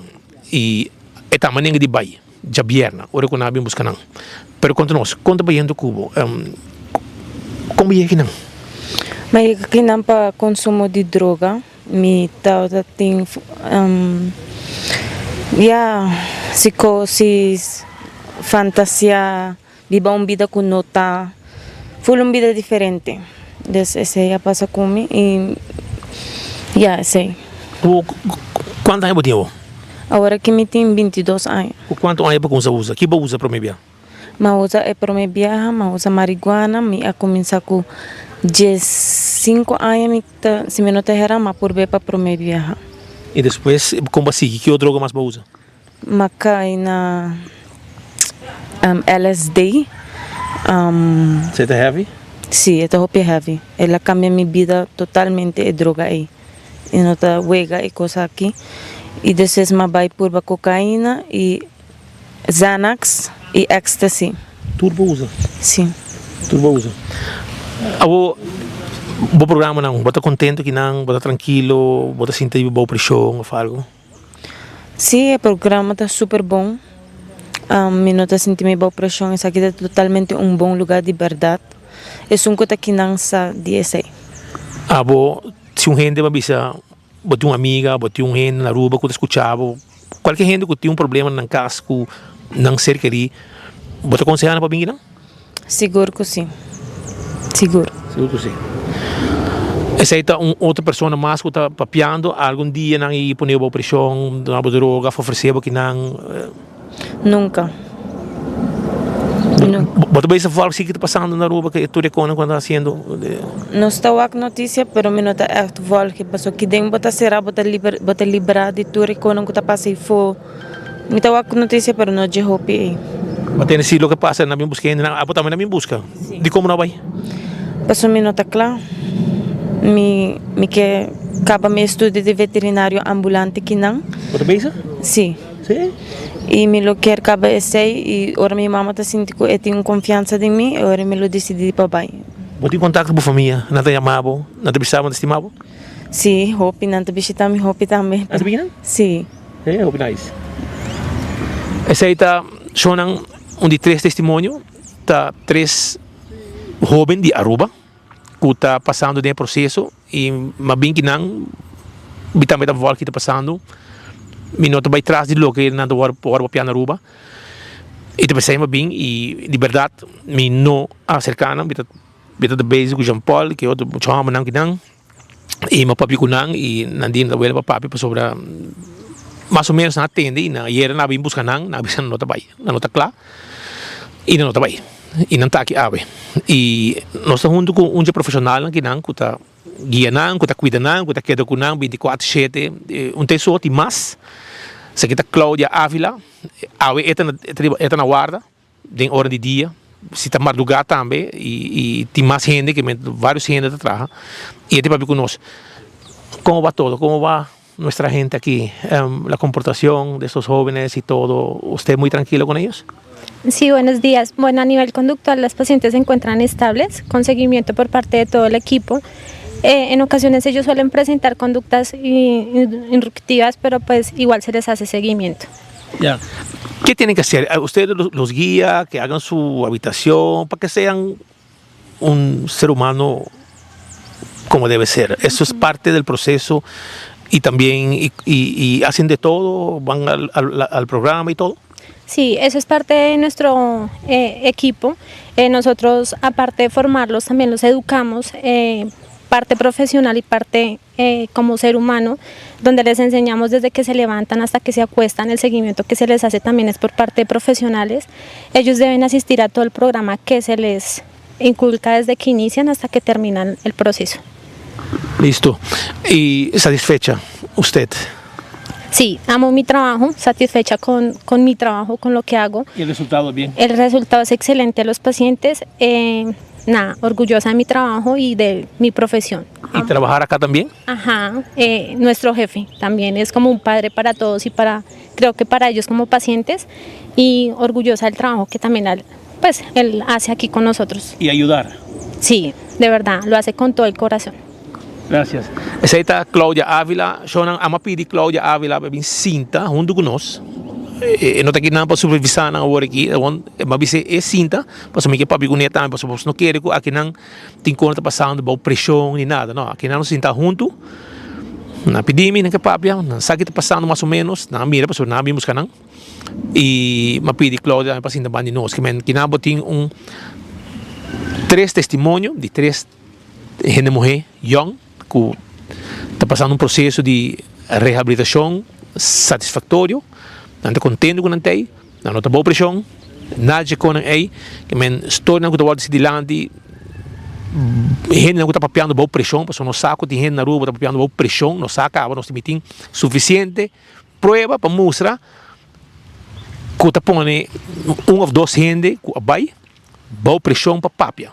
i e tambe nenga di bai djabièrnè ora ku nan a bin buska nan. Pero konta nos, kon ta bayendo ku bo? Kon bo yega kinan? Mi a yega kinan pa konsumo di droga. Mi tabata tin ya psicosis, fantasia. Biba un bida ku no ta ful un bida diferente. Dus esei a pasa ku mi i ya esei. Ku kuantu aña bo tin awor? Awor aki mi tin bintidos aña. Ku kuantu aña bo kumsa usa? Ki bo usa prome bia? Mi a usa e prome biaha mi a usa mariguana, mi a kuminsá ku dies sinku aña mi ta si mi no ta hera mi a purbe pa prome biaha. I despues kon bo a sigui? Ki otro droga mas bo a usa? M'a kai na LSD. Esei ta heavy? Sí, e ta hopi heavy. El a kambia mi bida totalmente e droga ei. E no ta wega e kos aki. I despues m'a bai purba kokaina i Xanax i ecstasy. Tur bo usa? Sí. Tur bo usa. Abo bo programanan, bo ta kontento kinan? Bo ta trankilo? Bo ta sinti bou preshon òf algu? Sí, e programa ta super bon. Mi no ta sinti mi bou preshon. Esaki ta totalmente un bon lugar di bèrdat. Esun ku ta kinan sa di esei. Abo, si un hende bo a bisa bo tin un amiga, bo tin un hende na Aruba ku ta skucha bo, kualke hende ku tin un problema na nan kas ku nan ser kerí, bo ta konsehá nan pa bin kinan? Sigur ku sí. Sigur. Sigur ku si. Esei ta un otro persona mas ku ta papiando algun dia nan i pone bo preshon, duna bo droga of ofresé bo kinan. Nunka. Bo ta bisa vòlk si ki ta pasando na Aruba ku tur e konan ku nan ta hasiendo? Nos ta wak notisia pero mi no ta ègt vòlk pasobra kiden bo ta será bo ta liber bo ta liberá di tur e konan ku ta pasa ei fo. Mi ta wak notisia pero no dje hopi ei. Bo tende si loke pasa nan bin buska hende nan abo tambe nan bin buska. Dikon bo no a bai? Pasobra mi no ta kla. Mi mi ke kaba mi estudio di veterinario ambulante kinan. Bo ta bezig? Si. Sí? I mi lo kier kaba esei i ora mi mama ta sinti ku e tin un konfiansa den mi, e ora mi lo disidí pa bai. Bo tin kontakto ku bo famia? Nan ta yama bo? Nan ta bisa bo? Nan ta stima bo? Sí, hopi. Nan ta bishita mi hopi tambe. Nan ta bini nan? Sí. Sí, hopi nice. Esei ta shownan un di tres testimonio, ta tres hoben di Aruba ku ta pasando den e proseso i ma bin ki nan mi tambe ta vòlg ki ta pasando. Mi no ta bai tras di loke nan ta wòrdu papia na Aruba i ta p'esei mi a bin i di bèrdat mi no a aserká nan, mi ta mi ta bezig ku Jean Paul ku e otro mucha hòmbernan ki nan i mi a papia ku nan i nan di nan ta wele pa papia pasobra mas o ménos nan a tende i nan ayera nan a bin buska nan, nan a bisa nan no ta bai, nan no ta kla i nan no ta bai i nan ta aki awe i nos ta huntu ku un dje profeshonalnan ki nan ku ta guia nan, ku ta kuida nan, ku ta keda ku nan bintikuater shete, un te soti mas, esaki ta Claudia Avila, awe e ta e ta na warda den ora di dia, si ta mardugá tambe i tin mas hende ke varios hende ta traha i e ta papia ku nos. Komo ba todo? Komo ba nuestra gente aki? La komportashon de estos hobenes i todo, usted muy trankilo kon ellos? Sí, buenos días. Bueno, a nivel conductual las pacientes se encuentran estables, con seguimiento por parte de todo el equipo. Eh, en ocasiones ellos suelen presentar conductas irruptivas, pero pues igual se les hace seguimiento. Ya. ¿Qué tienen que hacer? ¿Ustedes los, los guía, que hagan su habitación, para que sean un ser humano como debe ser? Eso es parte del proceso y también y, y, y hacen de todo, van al, al, al programa y todo. Sí, eso es parte de nuestro eh, equipo. Eh, nosotros, aparte de formarlos, también los educamos, eh, parte profesional y parte eh, como ser humano, donde les enseñamos desde que se levantan hasta que se acuestan, el seguimiento que se les hace también es por parte de profesionales. Ellos deben asistir a todo el programa que se les inculca desde que inician hasta que terminan el proceso. Listo. ¿Y satisfecha usted? Sí, amo mi trabajo, satisfecha con, con mi trabajo, con lo que hago. ¿Y el resultado bien? El resultado es excelente a los pacientes. Eh, nada, orgullosa de mi trabajo y de mi profesión. ¿Y trabajar acá también? Ajá, eh, nuestro jefe también es como un padre para todos y para, creo que para ellos como pacientes y orgullosa del trabajo que también pues, él hace aquí con nosotros. ¿Y ayudar? Sí, de verdad, lo hace con todo el corazón. Gracias. Esei ta Claudia Avila. Shownan ama pidi Claudia Avila pa bin sinta huntu ku nos. E no ta aki nan pa supervisá nan awor aki. M'a bis'é e sinta pasobra mi ke papia kuné tambe pasobra nos no kere ku akinan tin kon ta pasando bou preshon ni nada. No, akinan nos sinta huntu. Nan a pidi mi, nan ke papia, nan sa ki ta pasando mas o ménos. Nan a mira pasobra nan a bin buska nan. I m'a pidi Claudia tambe pa sinta banda di nos. Kimen kinan bo tin un tres testimonio di tres. Hende muhé yòn ku ta pasando un proseso di rehabilitashon satisfaktorio, nan ta kontentu ku nan ta ei, nan no ta bou preshon, nada dje konan ei, ke men storianan ku ta wòrdu disi dilanti, hendenan ku ta papiando bou preshon, pasobra nos sa ku tin hende na Aruba ku ta papiando bou preshon, nos sa kaba nos tin sufisiente prueba pa mustra ku ta pone un òf dos hende ku a bai bou preshon pa papia.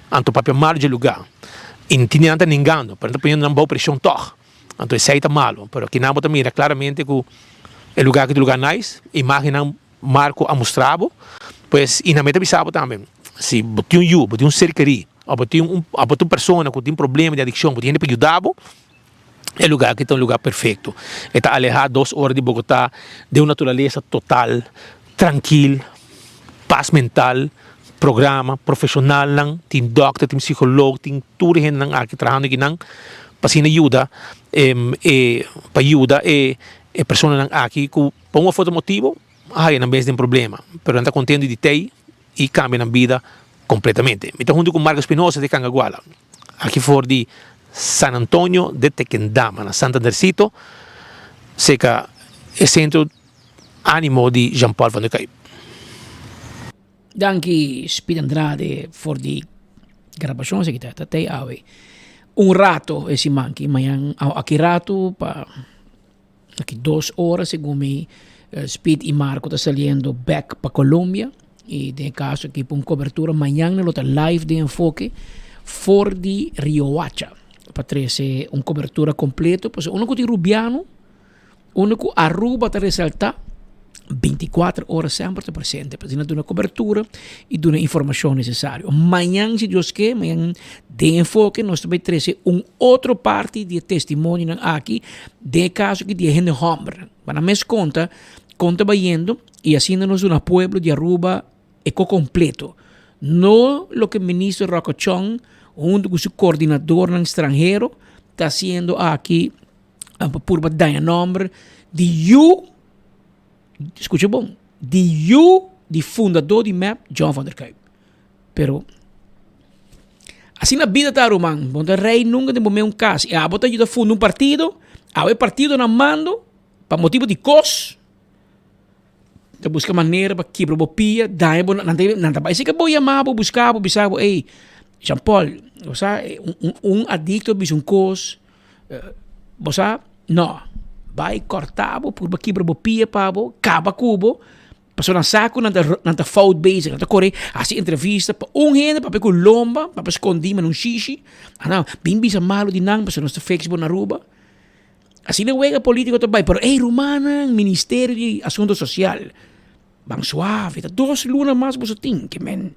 Anto papia malu dje lugá. I tin nan ta ningando, pero nan ta poniendo nan bou preshon tòg. Anto esei ta malu. Pero kinan bo ta mira klaramente ku e lugá aki ta un lugá nice, imágennan Marco a mustra bo. Pues, i nan mester bisa bo tambe, si bo tin un yu, bo tin un ser kerí, òf bo tin un, òf bo ta un persona ku tin problema di adikshon, bo tin hende pa yuda bo, E lugar aki ta un lugar perfecto. E ta aleha dos ora di Bogotá den un naturalesa total, trankil, pas mental, programa, profesionalnan, tin dokter, tin psicoloog, tin tur e hendenan aki trahando akinan pa asina yuda e pa yuda e e personanan aki ku pa un of otro motibo a haya nan mes den problema, pero nan ta contento di tei y cambia nan bida. kompletamente. Mi ta huntu ku Marco Espinosa di Kangaguala, aki for di San Antonio de Tequendama na Santandercito, seka e sentro Animo di Jean Paul van der Kuyp. Danki Speed Andrade for di grabacion esaki ta ta tey awe un rato e siman ki mañan aki rato pa aki dos ora segun mi Speed y Marco ta saliendo back pa Colombia y den e caso aki pa un cobertura mañan nan lo ta live den enfoke for di Riohacha pa trece un cobertura completo pasobra uno cu tin Rubiano Unda ku Aruba ta resaltá, bintikuater ora semper ta presente pa asina duna kobertura i duna informashon nesesario. Mañan si Dios ke, mañan den Enfoke nos ta bai trese un otro parti di e testimonionan aki den e kaso aki di e hende hòmbernan. Pa nan mes konta kon ta bayendo i asina nos duna pueblo di Aruba e ko kompleto. No loke minister Rocco Chong huntu ku su koordinadornan stranhero ta hasiendo aki. Pa purba daña nomber di yu, scucha bon, di yu di fundador di mep, John van der Kuyp. Pero asina bida ta ruman, bo ta rey nunca den bo meun cas y abo ta yuda funda un partido, abo e partido na mando pa motibo di cos, ta busca manera pa kibra bo pia, daña bo, nan ta nan ta bai si ke bo yama bo, busca bo, bisa bo, ey Jean Paul, bo sa un adicto bisa un cos. Bo sa? No. Bai kòrta bo, purba kibra bo pia pa bo, kaba ku bo, pasobra nan sa ku nan ta nan ta fout bezig, nan ta kore hasi entrevista pa un hende papia ku lomba, papia skondí manera un shishi, a bin bisa malu di nan pasobra nos ta fix bo na Aruba. Asina e wega politiko ta bai, pero ey rumannan, Ministerio di Asunto Sosial, ban suave, ta dos luna mas boso tin, ke men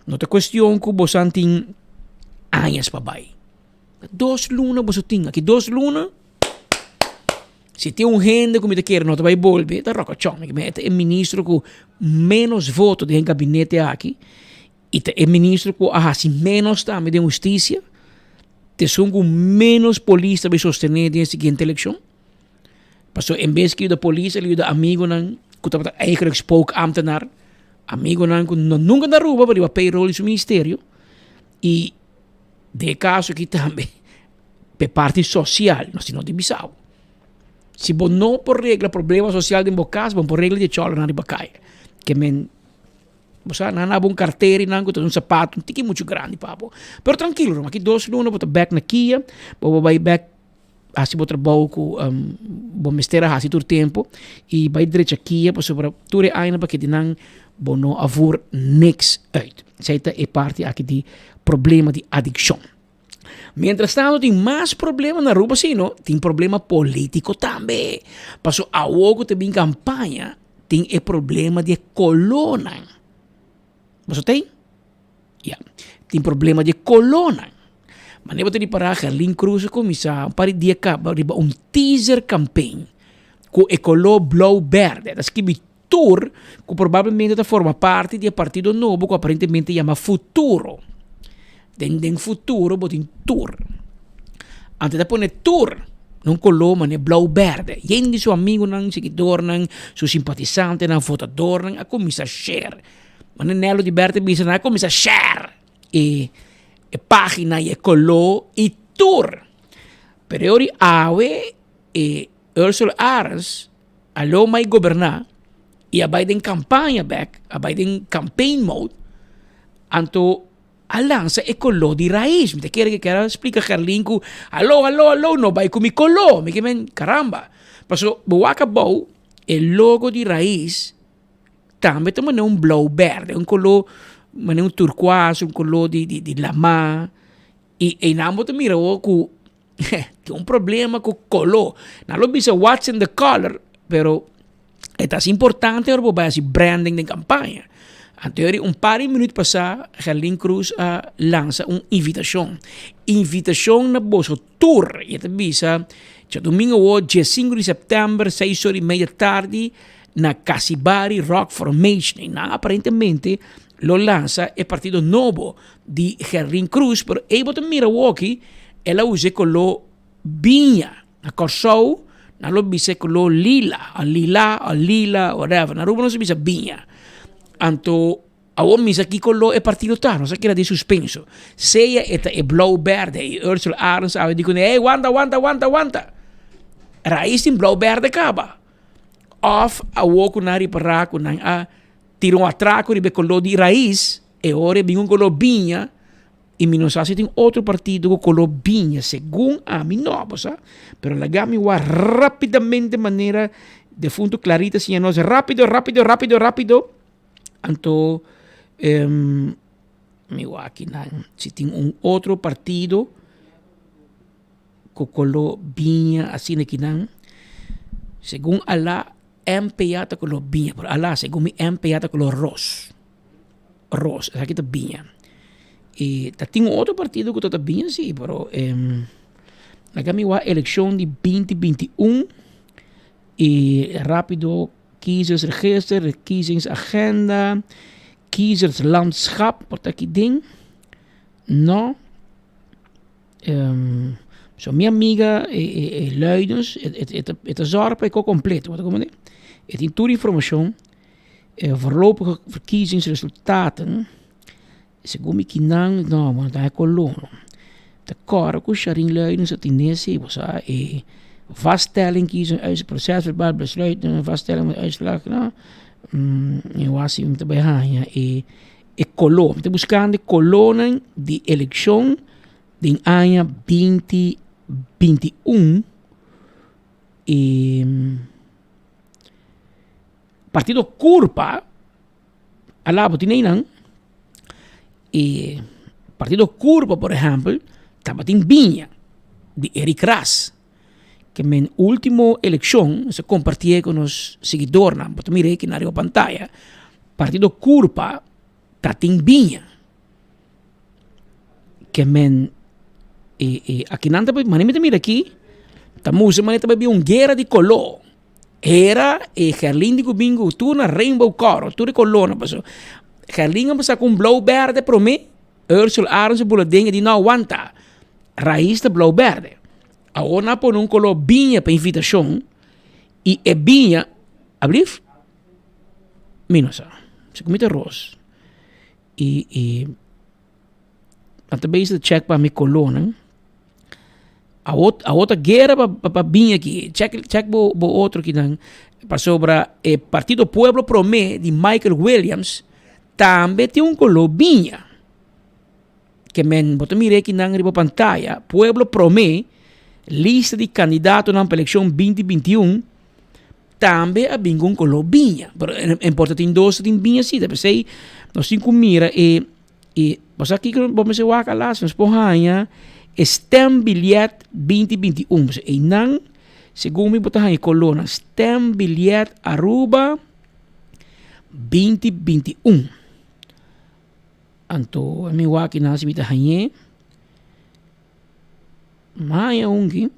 no ta kuestion ku boso tin añas pa bai. Dos luna boso tin aki dos luna. Si tin un hende ku mi ta kere no ta bai bolbe ta Rocochon. Mi ta e ministro ku menos voto den e gabinete aki i ta e ministro ku a hasi menos tambe den hustisia. Ta esun ku menos polis ta bai sostené den e siguiente elekshon. Pasobra en bes ku yuda polis el a yuda amigonan ku tabata eigenlijk spookambtenaar. Amigonan ku nunka na Aruba pero riba payroll di su ministerio i. Den e kaso aki tambe p'e parti sosial nos tin no di bisa bo. Si bo no por regla problema sosial den bo kas bo no por regla di e chòlernan riba kaya. Ke men bo sa nan a bo un kartera i nan ku ta un sapato un tiki muchu grandi pa bo. Pero trankilo ruman aki dos luna bo ta bèk na kia bo bo bai bèk hasi bo trabou ku bo mester a hasi tur tempu i bai drecha kia pasobra tur e añanan pa kiti nan bo no a voer niks uit. Esei ta e parti aki di problema di adikshon. Mientras tanto tin mas problema na Aruba si no, tin problema politico tambe. Paso awo ku ta bin kampaña tin e problema di e kolonan. Boso ta ei? Ya, tin problema di e kolonan. Manera bo ta ripará Gerlin Cruz a kuminsá un par di dia kaba riba un teaser campaign ku e koló blou bèrdè. Ta skibi tur ku probablemente ta forma parti di e partido nobo ku aparentemente yama Futuro. Den den Futuro bo tin tur. Anto ta pone tur na un koló manera blou bèrdè. Yen di su amigunan, siguidornan, su simpatisantenan, votadornan a kuminsá share. Manera Nelo di Bert a bisa nan a kuminsá share e e página i e koló i tur. Pero e ora awe e Ursula Arends a lo mai goberná i a bai den kampaña bèk, a bai den campaign mode, anto a lansa e koló di rais. Mi ta kere ke kier a splika Gerlin ku alo, alo, alo, no bai ku mi koló. Mi ke men, karamba. Paso bo wak abou e logo di rais tambe ta manera un blou bèrdè, un koló manera un turkuas, un koló di di di lamá i einan bo ta mira awor ku Tin un problema ku koló. Nan lo bisa what's in the color, pero e ta importante ora bo bai hasi branding den kampaña. Anto yori un par di minüt pasá Gerlin Cruz a lansa un invitashon. Invitashon na boso tur. I e ta bisa djadumingu awor diesinku di sèptèmber seis ora i media tardi na Casibari Rock Formation. I nan aparentemente lo lansa e partido nobo di Gerlin Cruz, pero ey bo ta mira awoki el a usa e color biña. Na Kòrsou nan lo bisa e color lila, o lila, o lila, whatever. Na Aruba nos ta bisa biña. Anto. Awor misa kiko lo e partido ta, nos a keda den suspenso. Sea e ta e blou berde y Ursula Arends awe di kuné, hey wanta, wanta, wanta, wanta. Raiz tin blou berde kaba. Of awor ku nan ripará ku nan a tira un atrako riba e koló di Raiz, e ora e bin un koló biña y mi no sa si tin otro partido ku koló biña, segun ami no, bo sa. Pero laga mi wak rapidamente manera defunto Clarita siña nos, rapido, rapido, rapido, rapido. Anto mi wak akinan si tin un otro partido ku koló biña asina akinan. Segun Ala MPA ta koló biña, pero Ala segun mi MPA ta koló ros, ros esaki ta biña. I ta tin un otro partido ku ta biña si pero laga mi wak elekshon di binti 21 i rapido. Kiezersregister, verkiezingsagenda, kiezerslandschap, por ta aki den? No. Um, so mi amiga e, e, e Luidens, e, e, e, e ta zorg pa e ko completo, wat como E tin tur informacion, e voorlopige verkiezingsresultaten, segun mi kinan, no, bueno, ta e kolor. Ta kòrda ku Sharin Luidens a tin nesi, bo sa, e vaststelling kiezen uit procesverbaal besluit vaststelling van uitslag, no. Mi wak si mi ta bai haña e e koló. Mi ta buskando e kolónan di elekshon den aña binti 21 i Partido Curpa a laba tin einan e Partido Curpa por ehempel tabatin biña di Eric Ras ke men ultimo elekshon nos a kompartié ku nos siguidornan bo ta mira aki na riba pantaya Partido Curpa ta tin biña ke men e e akinan ta manera mi ta mira aki ta mustra manera ta bai bin un guera di koló. Era e Gerlin di ku bin ku tur na rainbow color, tur e kolornan paso. Gerlin a pasa ku un blou berde prome, Ursel Arends a bula den e di no wanta, rais ta blou berde. Awor nan a pone un kolor biña pa invitashon i e biña, ablief? Mi no sa, si ku mi ta ros. I i nan ta bezig ta check pa mi kolornan. Awor awor ta guera pa pa bin aki. Check check bo bo otro kinan pasobra e partido Pueblo Prome di Michael Williams tambe tin un koló biña. Ke men bo ta mira kinan riba pantaya Pueblo Prome lista di kandidatonan pa elekshon binti 21 tambe a bin ku un koló biña. Pero en por ta tin dos ta tin biña si ta p'esei nos tin ku mira e E bo sa kiko bo mester wak alas? Nos por haña e stembiljet 2021. Pasobra einan, segun mi bo ta haña e kolornan. Stembiljet Aruba 2021. Anto mi wak einan si mi ta hañ'é. Mi haña un aki.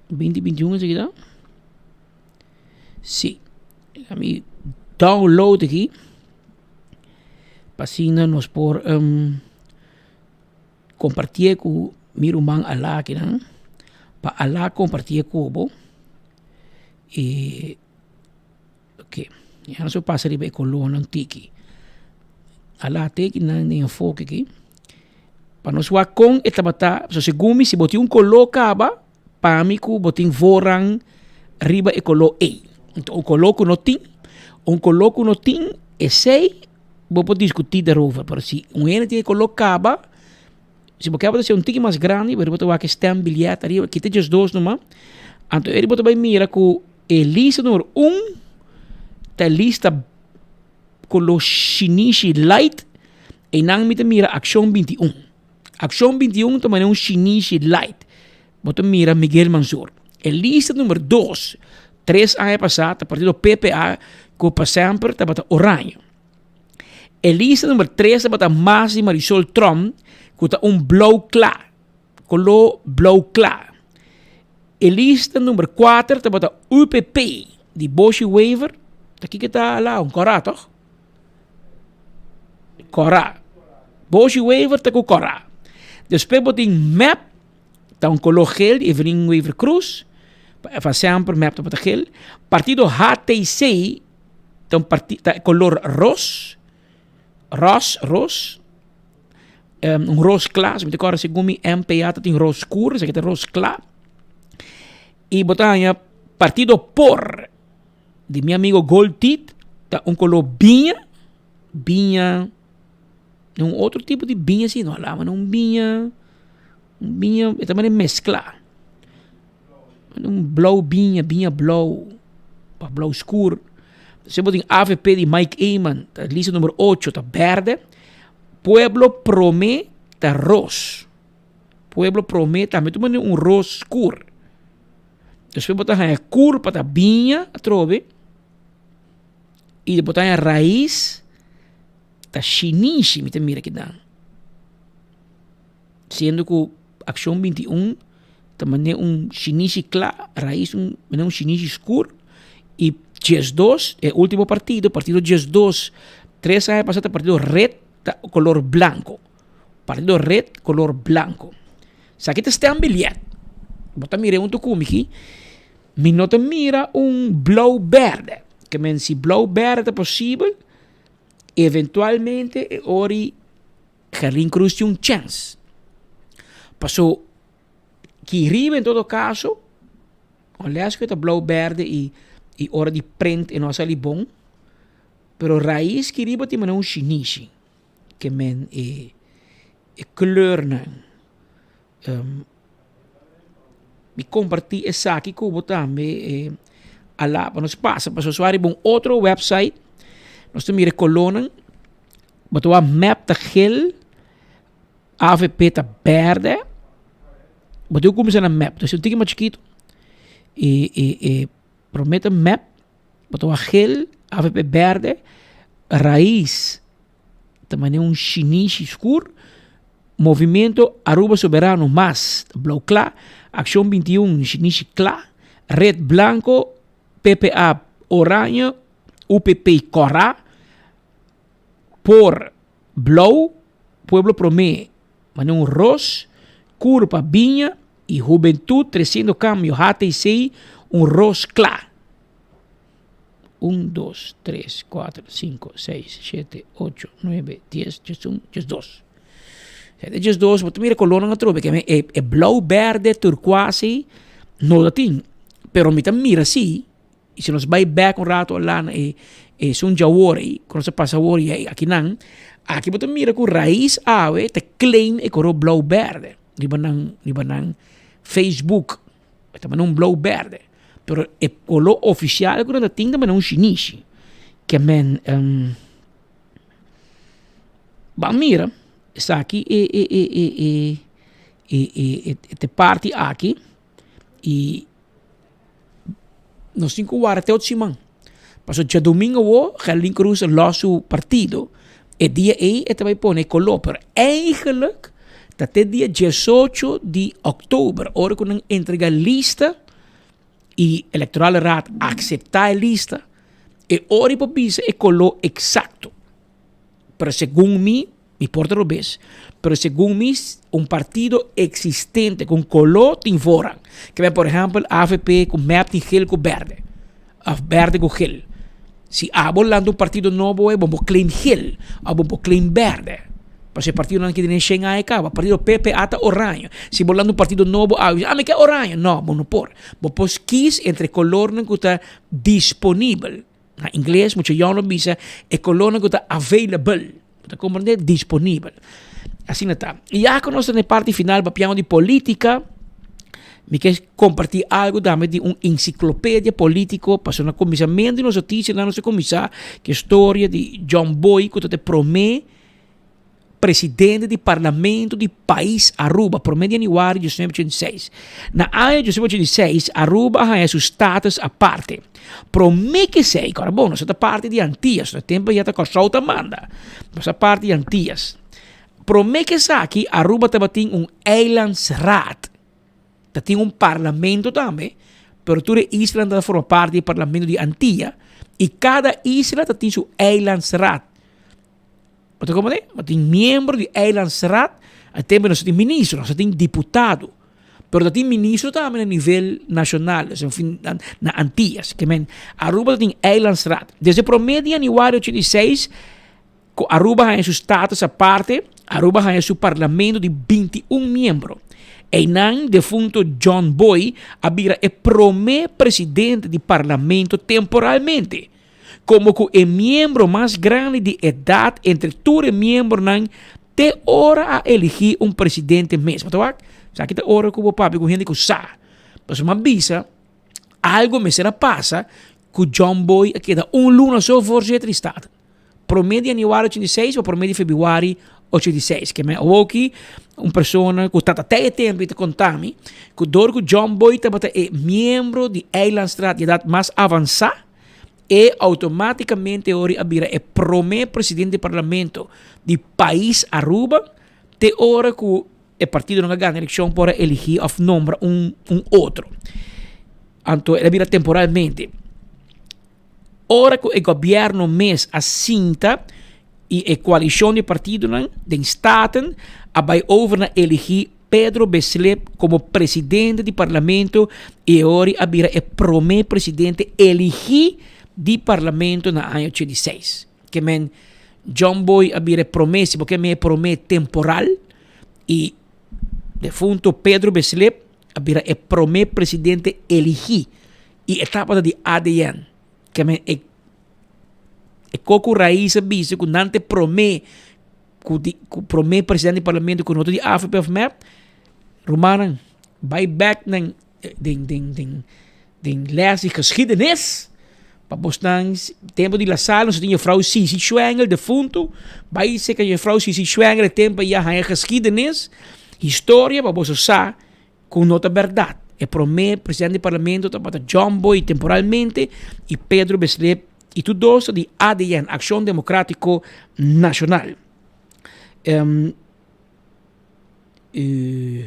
2021 esaki ta? Si. Mi download aki. Pa asina nos por um, compartié ku mi ruman Alá akinan. Pa Alá compartié ku bo. E ok, ya nos por pasa riba e kolónan tiki. Alá tiki nan den enfoke aki. Pa nos wak kon e tabata, so segun mi si bo tin un koló kaba, pa mi ku bo tin voorrang riba e koló ei. Enton un koló ku no tin, un koló ku no tin, esei bo por diskutí daarover. Pero si un hende tin e koló kaba, si bo kaba ta ser un tiki mas grandi, pero bo ta wak e stembiljet ariba, kita 12 numa, anto eri bo ta bai mira ku e lista numero un ta e lista koló shinishi light, einan mi ta mira Akshon 21. Akshon 21 ta manera un shinishi light. Bo ta mira Miguel Mansur. E lista numero dos, tres aña pasá ta partido PPA ku pa semper tabata oraño. E lista numero tres tabata mas di Marisol Tromp ku ta un blou kla, koló blou kla. E lista numero kuater tabata UPP di Boshy Wever, ta kiko ta ala un kòrá tòg? Kòrá. Boshy Wever ta ku kòrá. Despues bo tin mep, ta un koló gel di Evelyn Wever Croes, pa semper mep tabata gel. Partido HTC. Ta un parti ta color ros, ros, ros, um, un ros kla, si mi te kòrda segun mi MPA ta tin ros skur, esaki ta ros kla. I bo ta haña partido por di mi amigo Goldtit ta un color biña, biña, un otro tipo di biña si no alaba un biña, un biña e ta manera mezcla. Un blauw biña, biña blauw, of blauw skur. Despues bo tin avp di Mike Eman, ta lista numero ocho, ta berde. Pueblo Prome ta ros. Pueblo Prome tambe ta pone un ros skur. Despues bo ta haña Curpa ta biña atrobe. I bo ta haña Raiz ta shinishi mi ta mira kinan. Siendo ku Akshon 21 ta manera un shinishi kla, Raiz un manera un shinishi skur i 12, e ultimo partido, partido 12, tres aña pasa ta partido Red ta kolor blanko. Partido Red kolor blanko. Esaki ta stembiljet. Bo ta mira huntu ku mi aki, mi no ta mira un blou bèrdè. Ke men si blou bèrdè ta posibel, eventualmente e ora Gerlin Cruz tin un chèns. Paso ki riba en todo kaso, unless ku e ta blou bèrdè i i ora di prent e no a sali bon, pero rais ki riba tin manera un shinishi ke men e e kleurnan. Mi kompartí esaki ku bo tambe e ala pa nos pasa pasobra su ariba un otro website nos ta mira e kolónan bo ta wak mep ta gel avp ta bèrdè bo tin ku kuminsá na mep entonces un tiki mas chikitu e e e promé ta mep bo ta wak gel avp bèrdè rais ta manera un shinishi skur. Movimiento Aruba Soberano Mas, blauw kla, Accion 21, shinishi kla, Red blanco, PPA oranje, UPP kòrá, Por blauw, Pueblo Promé, manera un ros, Curpa biña y Hubentud Treciendo Cambio, HTC, un ros kla. Un, dos, tres, kuater, sinku, seis, shete, ocho, nuebe, dies, diesun, diesdos. E diesdos, bo ta mira e kolornan atrobe, ke e e blou, berde, turkuasi, no ta tin. Pero mi ta mira si, i si nos bai bek un rato ala na e esun djawor ei, ku nos a pasa awor i akinan, aki bo ta mira ku Raiz awe ta claim e kolor blou berde riba nan riba nan Facebook. E ta manda un blou berde. Pero e color oficial cu nan ta tin ta manda un shinishi. Ke men um, ban mira, esaki e e e e e e e e te parti aki y nos tin cu warda te otro siman. Pasobra djadomingo awo Gerlin Cruz a los su partido. E dia ei e ta bai pone e koló, pero eigenlijk ta te dia diesocho di òktober ora ku nan entrega lista i Electorale Raad akseptá e lista, e ora ei por bisa e koló eksakto. Pero segun mi, mi por ta robes, pero segun mi un partido eksistente ku un koló tin voorrang. Ke men por ehèmpel avp ku mep tin gel ku bèrdè òf bèrdè ku gel. Si abo lanta un partido nobo bo por claim gel òf bo por claim bèrdè. Pasobra e partidonan aki den shen aña kaba. Partido PPA ta oraño. Si bo lanta un partido nobo awe bisa, ah mi ke oraño. No, bo no por. Bo por kies entre kolornan ku ta disponibel. Na ingles mucha yòn lo bisa e kolornan ku ta available. Bo ta komprendé? Disponibel. Asina ta. I ya ku nos ta na e parti final papiando di polítika, mi ke kompartí algu tambe di un ensiklopedia polítiko pasobra na kuminsamentu di nos notisianan nos a kuminsá ku e storia di John Boy ku ta e promé presidente di parlamento di pais Aruba, promé di januari diesnuebe ochenta i seis. Na aña diesnuebe ochenta i seis Aruba a haña su status aparte. Promé ku esei, kòrda bon, nos ta parti di Antias, na tempu ya ta Kòrsou ta manda, nos ta parti di Antias. Promé ku esaki Aruba tabatin un eilandsraad, ta tin un parlamento tambe, pero tur e islanan ta forma parti di e parlamento di Antia i kada isla ta tin su eilandsraad. Bo ta komprende? Bo tin miembro di Eilandsraad, a tempo nos tin ministro, nos tin diputado. Pero ta tin ministro tambe na nivel nacional, dus en fin, na, na Antillas. Ke men, Aruba ta tin Eilandsraad. Desde prome di januari 86, ku Aruba haña su status aparte, Aruba haña su parlamento di 21 miembro. Einan defunto John Boy a bira e prome presidente di parlamento temporalmente. Komo ku e miembro mas grandi di edat entre tur e miembronan te ora a eligí un presidente mes. Bo ta wak? Esaki ta ora ku bo papia ku hende ku sa. Pasobra mi a bisa algo mester a pasa ku John Boy a keda un luna so voorzitter di Staten. Promé di januari 86 pa promé di februari 86. Ke men awoki un persona ku tata te e tempu i ta konta mi ku dor ku John Boy tabata e miembro di Eilandstraat di edat mas avansá, E automaticamente ori a bira e prome presidente di parlamento di pais Aruba te ora cu e partidonan a gana eleccion por a eligi of nombra un un otro. Anto el a bira temporalmente. Ora cu e gobierno mes a sinta y e coalicion di partidonan den Staten a bay over na eligi Pedro Beslep komo presidente di parlamento i e ori a bira e promé presidente eligí di parlamento na aña 86. Ke men John Boy a bira e promé, si bo ke men e promé temporal i defunto Pedro Beslep a bira e promé presidente eligí i e tabata di ADN. Ke men e e koko rais a bisa ku nan ta e promé ku di ku prome presidente di parlamento ku no ta di avp of mep, rumannan bai bek nan den den den den les di geschiedenis pa bosnan tempo di La Salle nos tin juffrouw Sisi Schwengel defunto bai seka juffrouw Sisi Schwengel e tempo ya haña geschiedenis historia pa boso sa ku no ta bèrdat. E promé presidente di parlamento tabata John Boy temporalmente i Pedro Beslep i tur dos ta di ADN, Akshon Demokratiko Nashonal. Um, uh,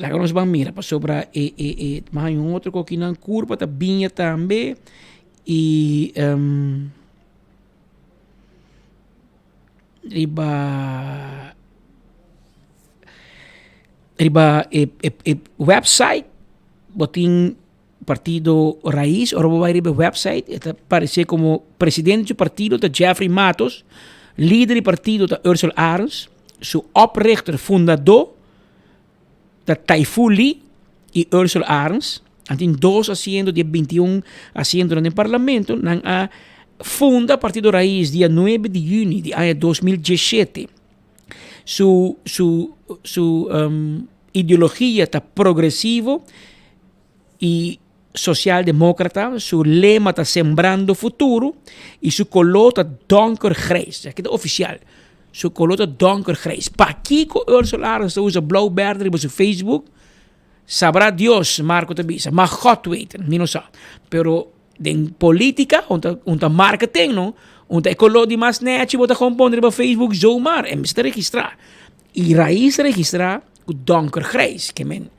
laga nos ban mira pasobra e e e mas un otro kokinan kurpa ta biña tambe i um, riba riba e e e website bo tin partido Raiz ora bo bai riba e website e ta parece como presidente di partido ta Jeffrey Matos lider di partido ta Ursel Arends su oprichter fundador ta Taifu Lee y Ursel Arends. Nan tin dos asiento di e 21 asientonan den parlamento. Nan a funda Partido Raiz dia 9 di juni di aña 2017. Su, su, su um, ideologia ta progresivo y socialdemócrata. Su lema ta Sembrando Futuro y su color ta donkergrijs. Aki ta oficial. Su color ta donkergrijs. Pakiko Ursula Arends ta usa blauw berde riba su Facebook? Sabrá Dios, Marco ta bisa. Ma God weet, mi no sa. Pero den politica, un ta, un ta marketing, no? Un ta e color di mas nechi bo ta gewoon pone riba Facebook zomaar. En mester registra. Y Raiz ta registra cu donkergrijs. Ke men,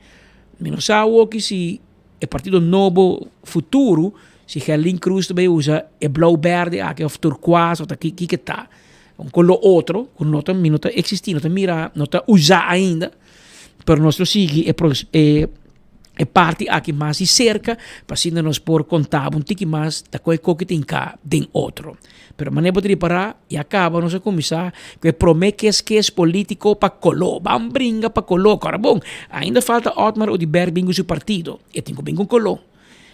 mi no sa awoki si e partido nobo futuro, si Gerlin Cruz ta bay usa e blauw berde aki of turquoise of ta ki ki ta. Un color otro cu no ta, mi no ta existi, no ta mira, no ta usa ainda. Pero nos lo sigui e, e e parti aki mas di cerca pa asina nos por conta bo un tiki mas ta koe koki tin ka den otro. Pero manera bo ta ripara ya caba nos a cuminsa cu e prome kes kes politico pa colo. Ban bringa pa colo. Ora bon, ainda falta Otmar Oduber bin cu su partido. E tin cu bin cu colo.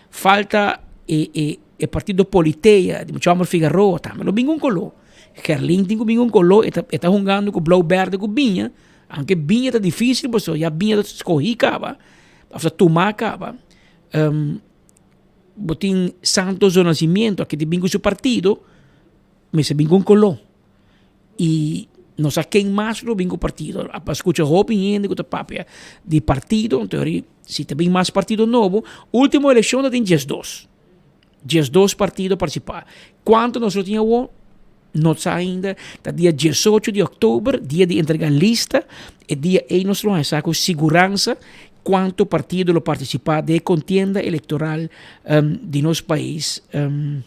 Falta e e e partido Politea di mucha homber Figaroa tambe lo bin cu colo. Gerlin tin cu bin cu colo. E ta e ta hungando cu blauw berde cu biña. Aunke biña ta dificil pasobra ya biña ta scogi caba of ta tuma caba. Um, bo tin Santos do Nascimento aki ta bin cu su partido, mester bin cu un color. Y no sa ken mas lo bin cu partido. A scucha hopi hende cu ta papia di partido, anto ori si ta bin mas partido nobo, ultimo eleccion ta tin 12. 12 partido participa. Cuanto nos lo tin awo? No sa ainda. Ta dia 18 di october, dia di entrega lista. E dia ei nos lo sa cu siguransa cuanto partido lo participa den e contienda electoral um, di nos pais um,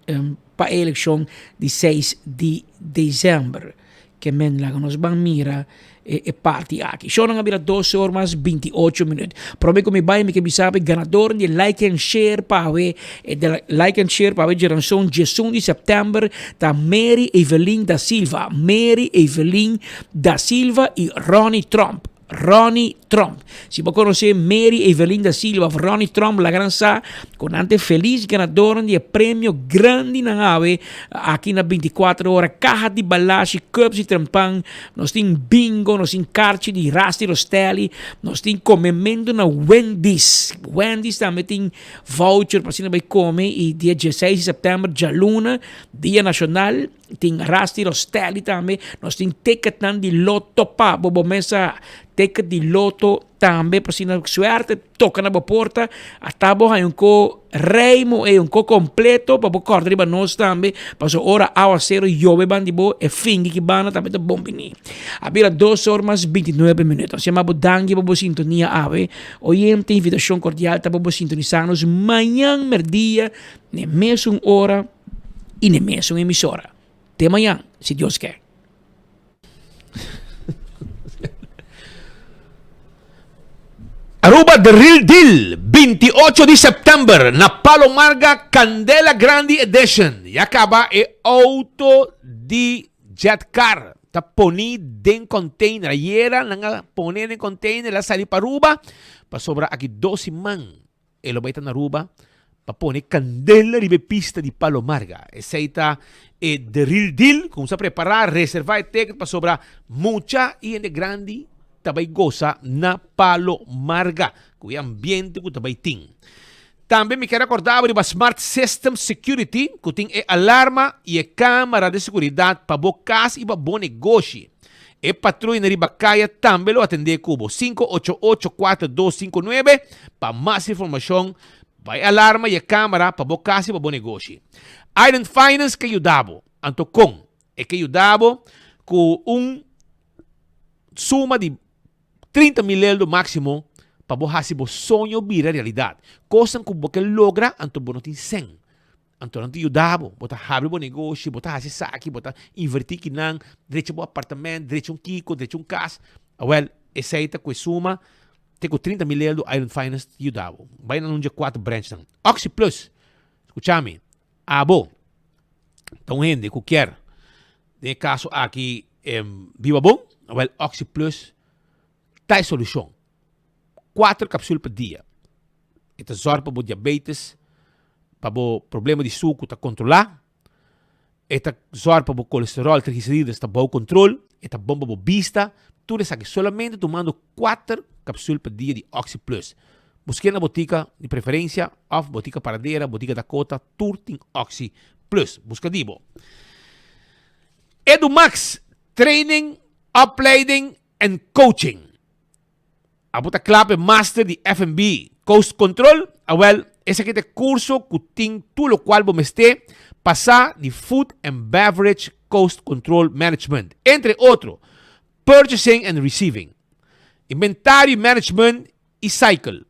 um, pa e eleccion di 6 di december. Ke men laga nos ban mira. E parti aki. Shownan a bira 12 or mas 28 minuut. Prome ku mi bai mi ke bisa bo e ganador di like and share pa awe e de like and share pa awe djeranson 11 di september ta Mary Evelyn da Silva. Mary Evelyn da Silva y Ronnie Tromp. Ronnie Tromp. Si bo konosé Mary Evelyn da Silva of Ronnie Tromp laga nan sa ku nan ta e felis ganadornan di e premio grandi nan awe aki na 24 ora kaha di balashi, cups di trempan. Nos tin bingo, nos tin karchi di Rusty Rostelli, nos tin komementu na Wendy's. Wendy's tambe tin voucher pa asina bai kome i dia dieseis di sèptèmber djaluna, dia nashonal, tin Rusty Rostelli tambe. Nos tin ticketnan di loto pa bo, bo mes sa ticket di loto tambe pa asina suerte toka na bo porta, ata bo haña un ko reimo ei, un ko kompleto pa bo kòrda riba nos tambe, pasobra ora awasero yobe banda di bo, e fingi ki banda tambe ta bon bini. A bira dos or mas bintinuebe minuto. Nos yama bo danki pa bo sintonia awe. Oyente, invitashon kordial ta pa bo sintonisá nos mañan merdia n'e mesun ora i n'e mesun emisora. Te mañan, si Dios ke. Aruba The Real Deal, 28 di september na Palo Marga Candela Grandi Edition. Ya caba e auto di jet car ta poni den container. Ayera nan a pone den container, el a sali pa Aruba pasobra aki dos siman E lo bai ta na Aruba pa pone kandela riba e pista di Palo Marga. Esei ta e the real deal. Kumsa prepará, reservá e ticket pasobra mucha i hende grandi ta bai gosa na Palo Marga ku e ambiente ku ta bai tin. Tambe mi kier akorda bo riba Smart System Security ku tin e alarma i e kamara di seguridat pa bo kas i pa bo negoshi. E patruya riba kaya tambe lo atendé ku bo. 588 4259 pa mas informashon. Bai alarma i e kamera pa bo kas i pa bo negoshi. Island Finance ke yuda bo. Anto kon? E ke yuda bo ku un suma di 30 mil eldo máksimo pa bo hasi bo soño bira realidat. Kosnan ku bo ke logra anto bo no tin sèn. Anto nan ta yuda bo, bo ta habri bo negoshi, bo ta hasi esaki, bo ta inverti kinan, drecha bo apartament, drecha un kiko, drecha un kas. Awel, esei ta ku e suma te ku 30 mil eldo Island Finance ta yuda bo. Bai na un dje kuater branchnan. Oxi Plus, skucha mi, abo ta un hende ku kier, den e kaso aki, biba bon, awel Oxi Plus ta e solushon. Kuater kapsul pa dia. E ta zòrg pa bo diabetes, pa bo problema di suku ta kontrolá. E ta zòrg pa bo kolesteròl, triglicerides ta bou kontrol. E ta bon pa bo bista. Tur esaki solamente tumando kuater kapsul pa dia di Oxi Plus. Busk'é na botika di preferensia òf botika Paradera, botika Dakota, tur tin Oxi Plus. Buska di bo. Edumax Training, Opleiding en Coaching. Abo ta kla pa e master di FNB Cost Control? Awel, esaki ta e kurso ku tin tur lokual bo mester pa sa di Food and Beverage Cost Control Management, entre otro, Purchasing and Receiving, Inventario Management i Cycle,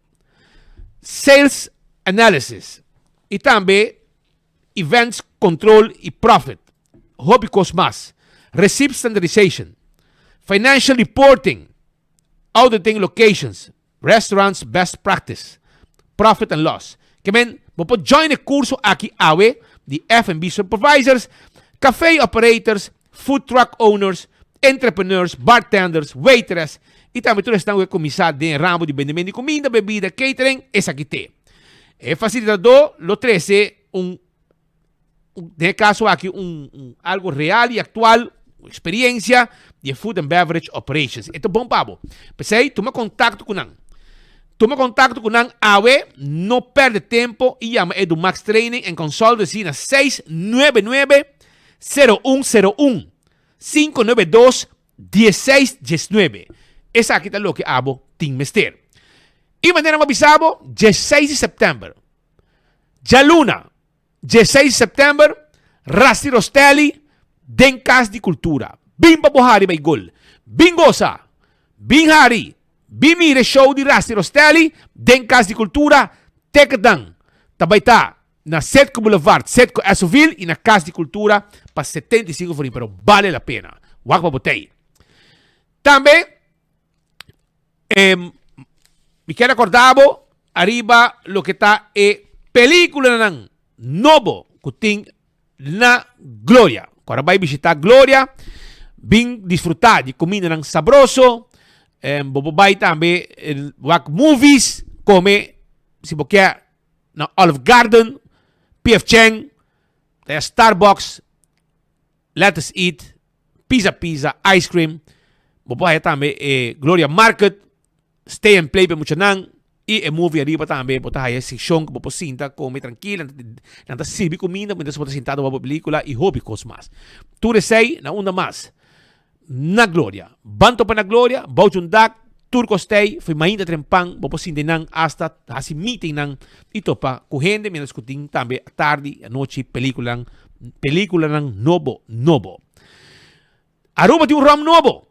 Sales Analysis, i tambe Events Control i Profit. Hopi kos mas. Receipt Standardization, Financial Reporting, Auditing Locations, Restaurants Best Practice, Profit and Loss. Ke men, bo por join e kurso aki awe di F&B Supervisors, Café Operators, Food Truck Owners, Entrepreneurs, Bartenders, Waitress i tambe tur esnan ku ke kuminsá den e ramo di bendemento di kuminda, bebida, catering, esaki te. E fasilitadó lo trese un den e kaso aki un, un algo real i aktual, un eksperiencia di e food and beverage operations. E ta bon pa bo. P'esei, tuma kontakto ku nan. Tuma kontakto ku nan awe, no pèrdè tempo i yama Edumax Training and Consultancy na 699 0101 592 1619. Esaki ta loke abo tin mester. I manera mi a bisa bo, 16 di sèptèmber, djaluna, 16 di sèptèmber, Rusty Rostelli den Kas di Kultura. Bin pa bo hari bai gol. Bin gosa! Bin hari! Bin mira e show di Rusty Rostelli den Kas di Kultura. Ticketnan ta bai ta na Setco Boulevard, Setco Essoville i na Kas di Kultura pa 75 florin, pero bale la pena. Wak pa bo tei. Tambe mi kier recorda bo ariba loke ta e peliculanan nobo cu tin na Gloria. Cu ora bay bishita Gloria, bin disfruta di cumindanan sabroso. Bo por bay tambe wak movies, come si bo kier na Olive Garden, PF Chang, Starbucks, Let Us Eat, Pizza Pizza, Ice Cream. Bo por haya tambe e Gloria Market, Stay and Play pa e muchanan y e movie ariba tambe bo ta haya e seccion cu bo por sinta come trankil, nan ta sirbi cuminda mientras bo ta sinta ta wak bo pelicula y hopi cos mas. Tur esey na unda mas? Na Gloria. Ban topa na Gloria, bou djun dak, tur cos tey, fo'i mainta trempan bo por sinta eynan hasta haci meetingnan y topa cu hende mientras cu tin tambe atardi, anochi peliculanan Peliculanan nobo nobo. Aruba tin un rom nobo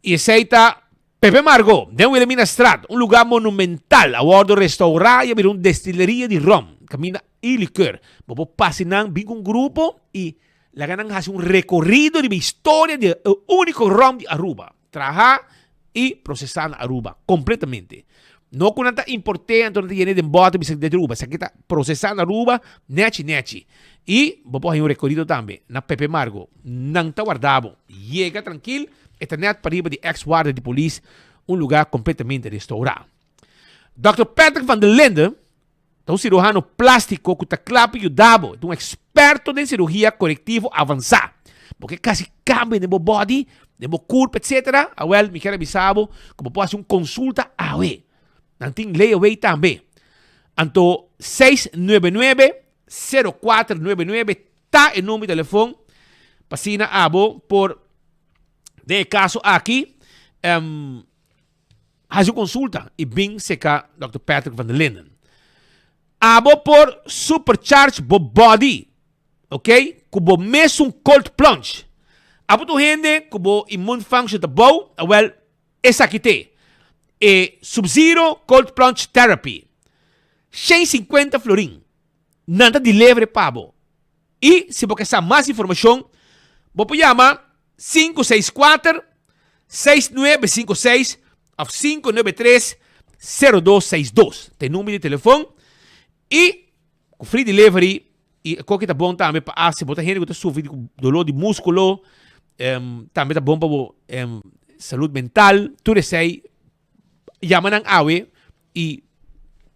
y esey ta Pepe Margo den Wilhelminastraat, un lugar monumental a wordo restaura y a bira un destileria di rom, caminda y liqueur. Bo por pasa nan bin cu un grupo y laga nan haci un recorrido riba historia di e unico rom di Aruba. Traha y procesa na Aruba completamente. No cu nan ta importe anto nan ta yene den bote bisa di Aruba. Esaki ta procesa na Aruba nechi nechi. Y bo por haña un recorido tambe na Pepe Margo. Nan ta warda bo. Yega trankil, e ta net pariba di ex warda di polis, un lugar completamente restaura. Dòkter Patrick van der Linden ta un ciruhano plastico cu ta cla pa yuda bo. E ta un experto den cirugia corectivo avansa. Bo ke casi cambio den bo body, den bo curpa etc. Awel, mi kier a bisa bo cu bo por haci un consulta awe. Nan tin layaway tambe. Anto 699 0499 ta e number di telefon pa asina abo por den e caso aki Haci un consulta y bin seca Dòkter Patrick van der Linden. Abo por supercharge bo body, ok, cu bo mesun cold plunge. Abo ta un hende cu bo immune function ta bou, awel esaki t'e e Sub-Zero Cold Plunge Therapy. 150 florin. Nan ta deliver pa bo. Y si bo ke sa mas informacion, bo por yama 564 6956 of 593 0262. Ta e number di telefon. Y cu free delivery y e koki ta bon tambe pa haci bo ta hende cu ta sufri di dolor di musculo, tambe ta bon pa bo salud mental, tur esey. Yama nan awe y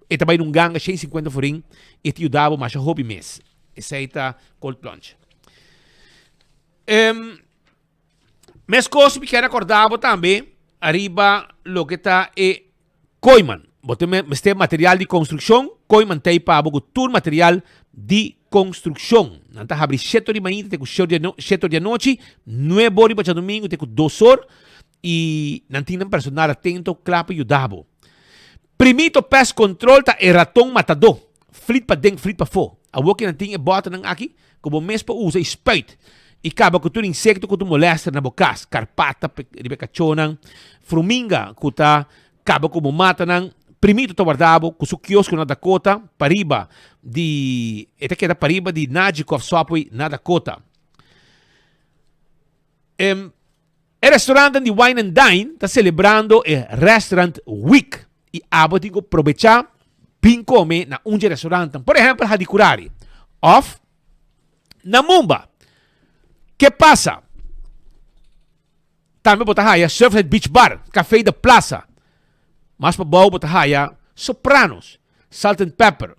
e ta bay nun ganga 150 forin y e ta yuda bo masha hopi mes. Esey ta cold plunge. Um, meskos mi kier acorda bo tambe ariba loke ta e Kooiman. Bo tin mester material di construccion, Kooiman ta ei pa bo cu tur material di construccion. Nan ta habri shete or di mainta te cu shete or di anochi, nuebe or riba djadomingo te cu dos or. I nan tin nan personal atento kla pa yuda bo. Primito Pest Control ta e raton matadó. Flit paden, flit pafó. Awor ke nan tin e bòternan aki ku bo mes por usa i spuit i kaba ku tur insekto ku ta molèster na bo kas, karpata riba e kachónan, fruminga ku ta kaba ku bo matanan. Primito ta warda bo ku su kiosko na Dakota pariba di e ta keda pariba di Najikoff Subway na Dakota. E restaurantnan di Wine and Dine ta celebrando e Restaurant Week y abo tin cu probecha bin come na un dje restaurantnan, por ehempel Hadicurari of na Mumba. Ke pasa? Tambe bo ta haya Surfside Beach Bar, Café de Plaza. Mas pabou bo ta haya Sopranos, Salt and Pepper,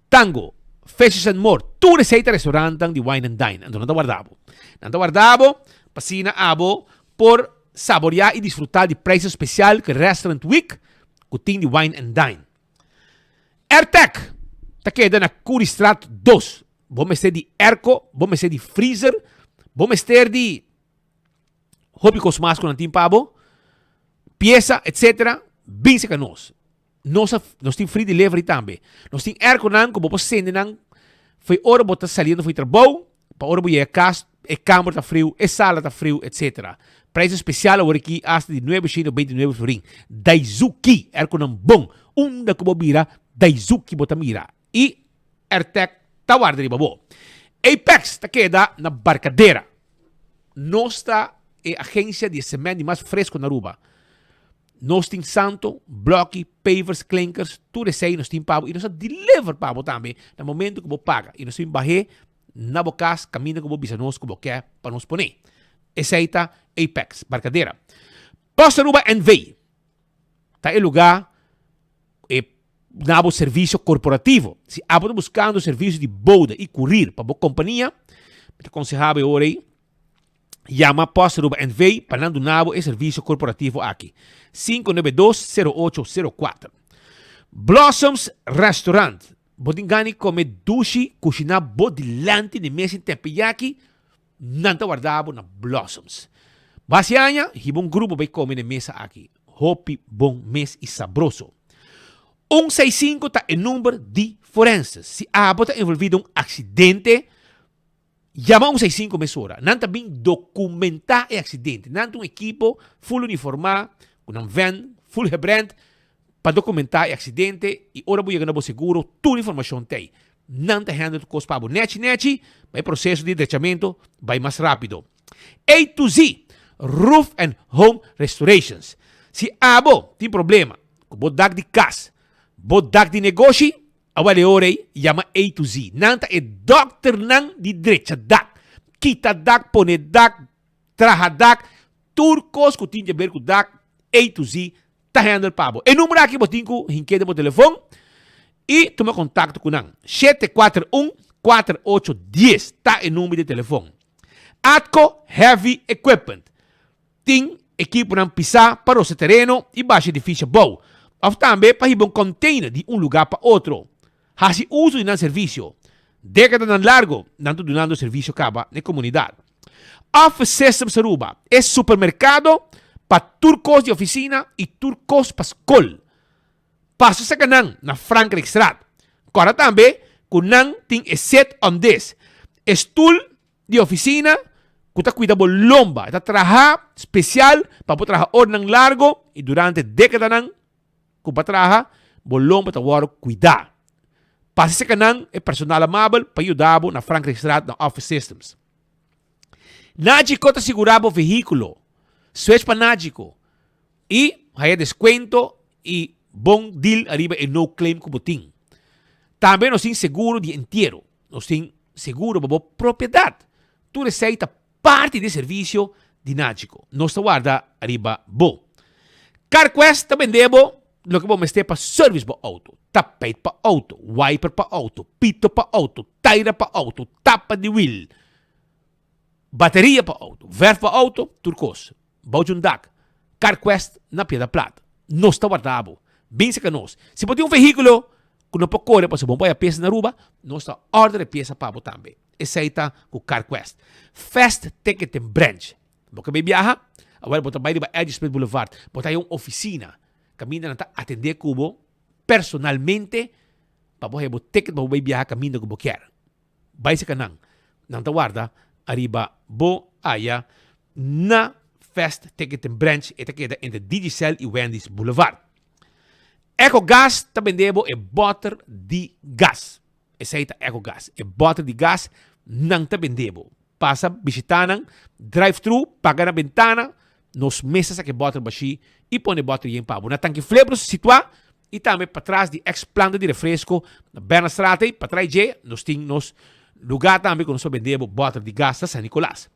Tango, Fishes and More, tur esei ta restaurantnan di Wine and Dine. Anto nan ta warda bo. Nan ta warda bo pa asina abo por saboreá i disfrutá di prijsnan spesial ku e Restaurant Week ku tin di Wine and Dine. Airtec ta keda na Curiestraat dos. Bo mester di airco, bo mester di freezer, bo mester di hopi kos mas ku nan tin pa bo, piesa, etcetera, bin serka nos. Nos a nos tin free delivery tambe. Nos tin airconan ku bo por sende nan fo'i ora bo ta saliendo fo'i trabou pa ora bo yega kas e kamber ta friu, e sala ta friu etc. Prijs especial awor aki hasta di nuebe shei nobenta i nuebe florin. Daizuki airconan bon. Unda ku bo bira Daizuki bo ta mira i Airtec ta warda riba bo. Apex ta keda na Barcadera. Nos ta. e agencia di e cement di mas fresco na Aruba. Nos tin santo, bloki, pavers, klinkers, tur esey nos tin pa bo y nos ta deliver pa bo tambe na momento cu bo paga y nos tin bahe na bo cas caminda cu bo bisa nos cu bo ke pa nos pone. Esey ta Apex Barcadera. Post Aruba NV. Ta e lugar e na bo servicio corporativo. Si abo ta buscando servicio di bode y courier pa bo compania, mi ta conseha bo e ora ey Yama Post Aruba NV pa nan duna bo e servicio corporativo aki. 592-0804. Blossoms Restaurant. Bo tin gana di come dushi cushina bo dilanti di mesa in teppanyaki? Nan ta warda bo na Blossoms. Bo haci aña, hiba un grupo bay come na e mesa aki. Hopi bon mes y sabroso. Un seis sinku ta e number di forenses. Si abo ta envolvi den un accidente, Yama un seisinku mesora. Nan ta bin dokumentá e aksidente. Nan ta un ekipo full uniformá, ku nan vèn full gebrand pa dokumentá e aksidente i ora bo yega na bo seguro tur informashon ta ei. Nan ta handle tur kos pa bo nèchi nèchi pa e proseso di drechamentu bai mas rápido. A to Z Roof and Home Restorations Si abo tin problema ku bo dak di kas, bo dak di negoshi, Awel e ora ei yama A to Z. Nan ta e dòkternan di drecha dak. Kita dak, pone dak, traha dak, tur kos ku tin di aber ku dak, A to Z ta handle pa bo. E number aki bo tin ku hink'é den bo telefon i tuma kontakto ku nan. 741 4810 ta e number di telefon. Atco Heavy Equipment. Tin ekiponan pisá pa rosa tereno i basha edifisio abou, òf tambe pa hiba un kònteiner di un lugá pa otro. Hasi uso di nan servisio. Dékadanan largu nan ta dunando servisio kaba na e komunidat. Office Systems Aruba, e supermerkado pa tur kos di ofisina i tur kos pa skol. Pasa saka nan na Frankrijkstraat. Kòrda tambe ku nan tin e sit on this, e stul di oficina cu ta cuida bo lomba. E ta traha special pa bo traha oranan largo y durante decadanan cu bo a traha, bo lomba ta worde cuida. Pasa cerca nan e personal amabel pa yuda bo na Frankrijkstraat na Office Systems. Nagico ta sigura bo vehiculo. Switch pa Nagico y haya descuento y bon deal ariba e no claim cu bo tin. Tambe nos tin seguro di entiero. Nos tin seguro pa bo propiedat. Tur esei ta parti di e servisio di Nagico. Nos ta warda riba bo. CarQuest ta bende bo loke bo mester pa service bo auto. Tapijt pa auto, wiper pa auto, pito pa auto, taira pa auto, tapa di wiel, bateria pa auto, verf pa auto, tur kos. Bou djun dak. CarQuest na Piedra Plat. Nos ta warda bo. Bin serka nos. Si bo tin un vehíkulo ku no por kore pasobra bo no por haya piesa na Aruba, nos ta order e piesa pa bo tambe. Esei ta ku CarQuest. Fast Ticketing Branch. Bo ke bai biaha? Awor bo ta bai riba Eddie Smith Boulevard. Bo ta haya un ofisina kaminda nan ta atendé ku bo personalmente pa bo haya bo ticket pa bo bai biaha kaminda ku bo kier. Bai serka nan. Nan ta warda ariba bo aya na Fast Ticketing Branch. E ta keda entre Digicel y Wendy's Boulevard. Ecogas ta bende bo e boter di gas. Esei ta Ecogas. E boter di gas nan ta bende bo. Pasa bishita nan, drive thru, paga na bentana. Nos mes ta saka e boter bashí y pone e boter yen pa bo. Na Tanki Flebros situá y tambe patras di ex planta di refresco na Bernardstraat ei, patras dje nos tin nos lugar tambe ku nos por bende bo boter di gas na San Nicolas.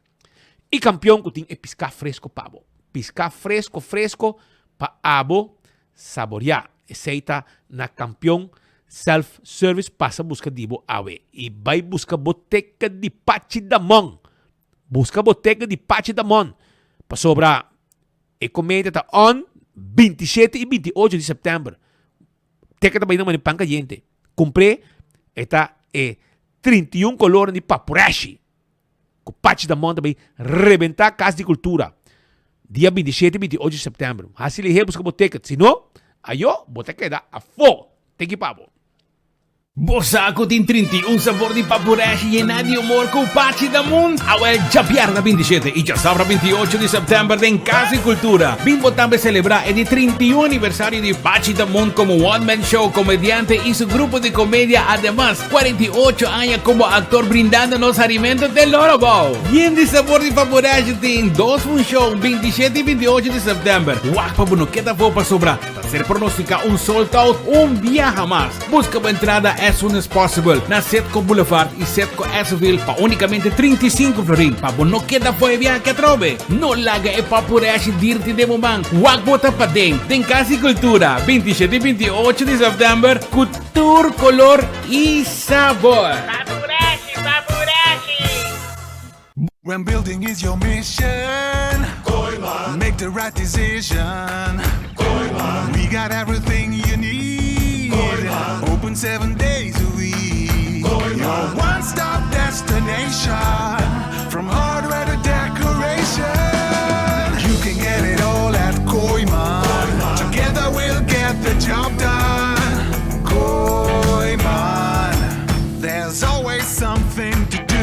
Y Kampion ku tin e piská fresco pa bo. Piská fresco fresco pa abo saboreá. Esei ta na Kampion Self Service pasa buska di bo awe y bai buska bo teka di Pachi Damon. Buska bo teka di Pachi Damon pasobra e komedia ta on 27 y 28 di september. Teka ta bai na mani pan kayente. Kumpr'é e ta e 31 kolornan di papureshi ku Pachi Damon ta bai rebentá Kas di Kultura dia 27 y 28 di september. Hasi lihé buska bo ticket, si no, ayo bo ta keda afó. Teki pa bo. Bo sa ku tin 31 sabor di papureshi yená di humor ku Pachi Damun? Awel djabièrnè 27 i djasabra 28 di sèptèmber den Kas di Kultura. Bin bo tambe selebrá e di 31 aniversario di Pachi Damun komo one man show, komediante i su grupo di komedia. Ademas, 48 aña komo aktor brindando nos harimentu te loro bou. Yen di sabor di papureshi tin dos funshon, 27 i 28 di sèptèmber. Wak pa bo no keda afó pasobra ta ser pronostiká un sold out un biaha mas. Buska bo entrada as soon as possible na Setco Boulevard y Setco Esseville pa unicamente 35 florin pa bo no keda fo'i e biaha atrobe. No laga e papureshi dirti den bo man. Wak bo ta paden den Cas di Cultura 27 y 28 di september cu tur color y sabor. Papureshi, papureshi! When building is your mission, make the right decision. We got everything you need. Open seven days a week. Your one stop destination. From hardware to decoration. You can get it all at Kooiman. Together we'll get the job done. Kooiman. There's always something to do.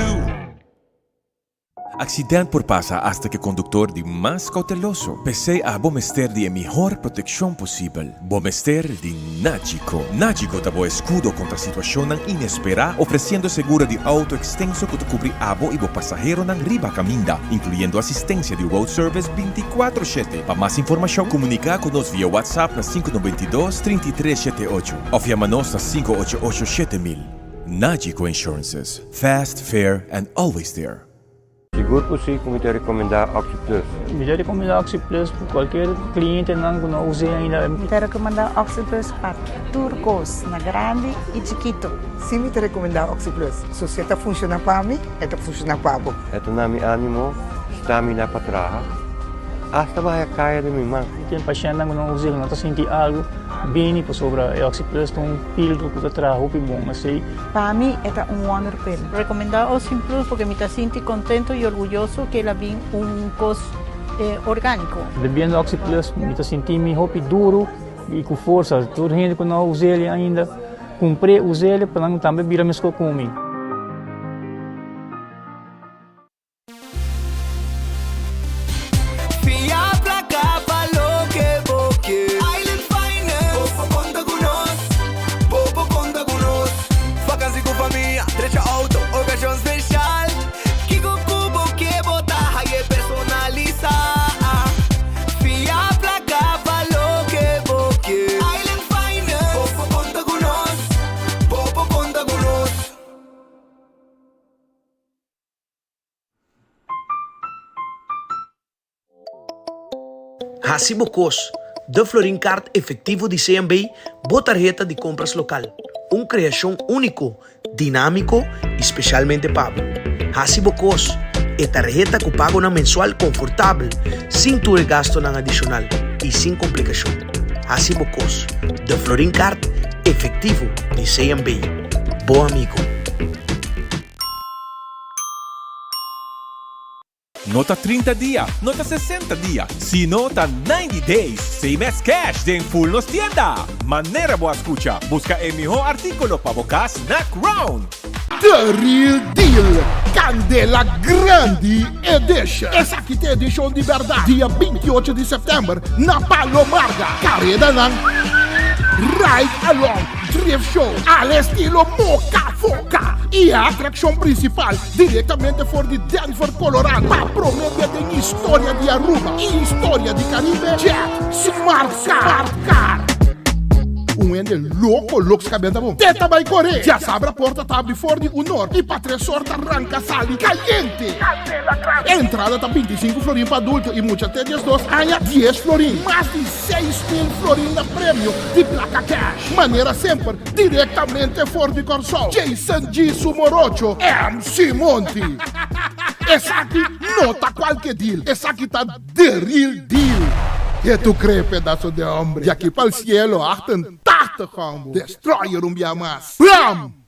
Accident por pasa hasta cu e conductor di mas cauteloso. P'esey abo mester di e mihor proteccion posibel. Bo mester di Nagico. Nagico ta bo escudo contra situacionnan inespera, ofreciendo seguro di auto extenso cu ta cubri abo y bo pasaheronan riba caminda, incluyendo asistencia di road service binticuatro shete. Pa mas informacion, comunica cu nos via WhatsApp na sinku nobenta i dos, trinta i tres shete ocho of yama nos na sinku ocho ocho shete mil. Nagico Insurances. Fast, fair and always there. Sigur ku si ku mi ta rekomendá OxyPlus. Mi ta rekomendá OxyPlus pa kualkier klientenan ku no us'é ainda. Mi ta rekomendá OxyPlus pa tur kos, na grandi i chikitu. Si mi ta rekomendá OxyPlus. So si e ta funshoná pa mi, e ta funshoná pa bo. E ta na mi ánimo, stamina pa traha, asta baha kaya den mi man. Tin pashèntnan ku no us'é, ku no ta sinti algu, bini pasobra e OxyPlus ta un filtro ku ta traha hopi bon. Esei. Pa mi e ta un wonder pill. Recomenda Ocean Plus porque mi ta sinti contento y orguyoso que el a bin un cos organico. Bebiendo Oxy Plus mi ta sinti mi hopi duro y cu forsa. Tur hende cu no a us'el ainda cumpr'e us'el pa nan tambe bira mesco cu mi. Fia placa pa loke bo ke. Island Finance. Bo por conta cu nos. Bo por conta cu nos. Vakantie cu famia, drecha auto, ocasion special. Kico cu bo ke bo ta haye personalisa. Fia placa pa loke bo ke. Island Finance. Bo por conta cu nos. Bo por conta cu nos. Hasi bo kos, De Florin Card Efectivo di CMB, bo tarheta di kompras lokal. Un kreashon úniko, dinámiko i spesialmente pa bo. Hasi bo kos, e tarheta ku pagonan mensual konfortabel, sin tur e gastonan adishonal i sin komplikashon. Hasi bo kos, De Florin Card Efectivo di CMB, bo amigo. No ta 30 dia, no ta 60 dia, sino ta 90 days same as cash den full nos tienda! Manera bo a scucha, busca e miho articulo pa bo cas na Crown! The Real Deal, Candela Grandi Edition. Esaki ta edicion di berdad, dia 28 di september na Palo Marga. Caredanan Ride Along, Drift Show, al estilo Moca Foca y e atraccion principal Directamente for di Denver, Colorado, pa prome bia den historia di Aruba y historia di Caribe, Jet Smart Car. Un hende loco loks cabeza bon. Te ta bay core. Diasabra porta ta abri for di un or y pa tres or ta ranca sali cayente. Entrada ta 25 florin pa adulto y mucha te 12 aña 10 florin. Mas di 6.000 florin na premio di placa cash. Manera semper Direktamente for di Kòrsou, Jason G. Su morocho, MC Monty. Esaki no ta kualke deal, esaki ta the real deal. Ke tu cree pedazo de hombre? Di aki pa'l cielo, 88 hombo. Destroyer un bia mas. Blam!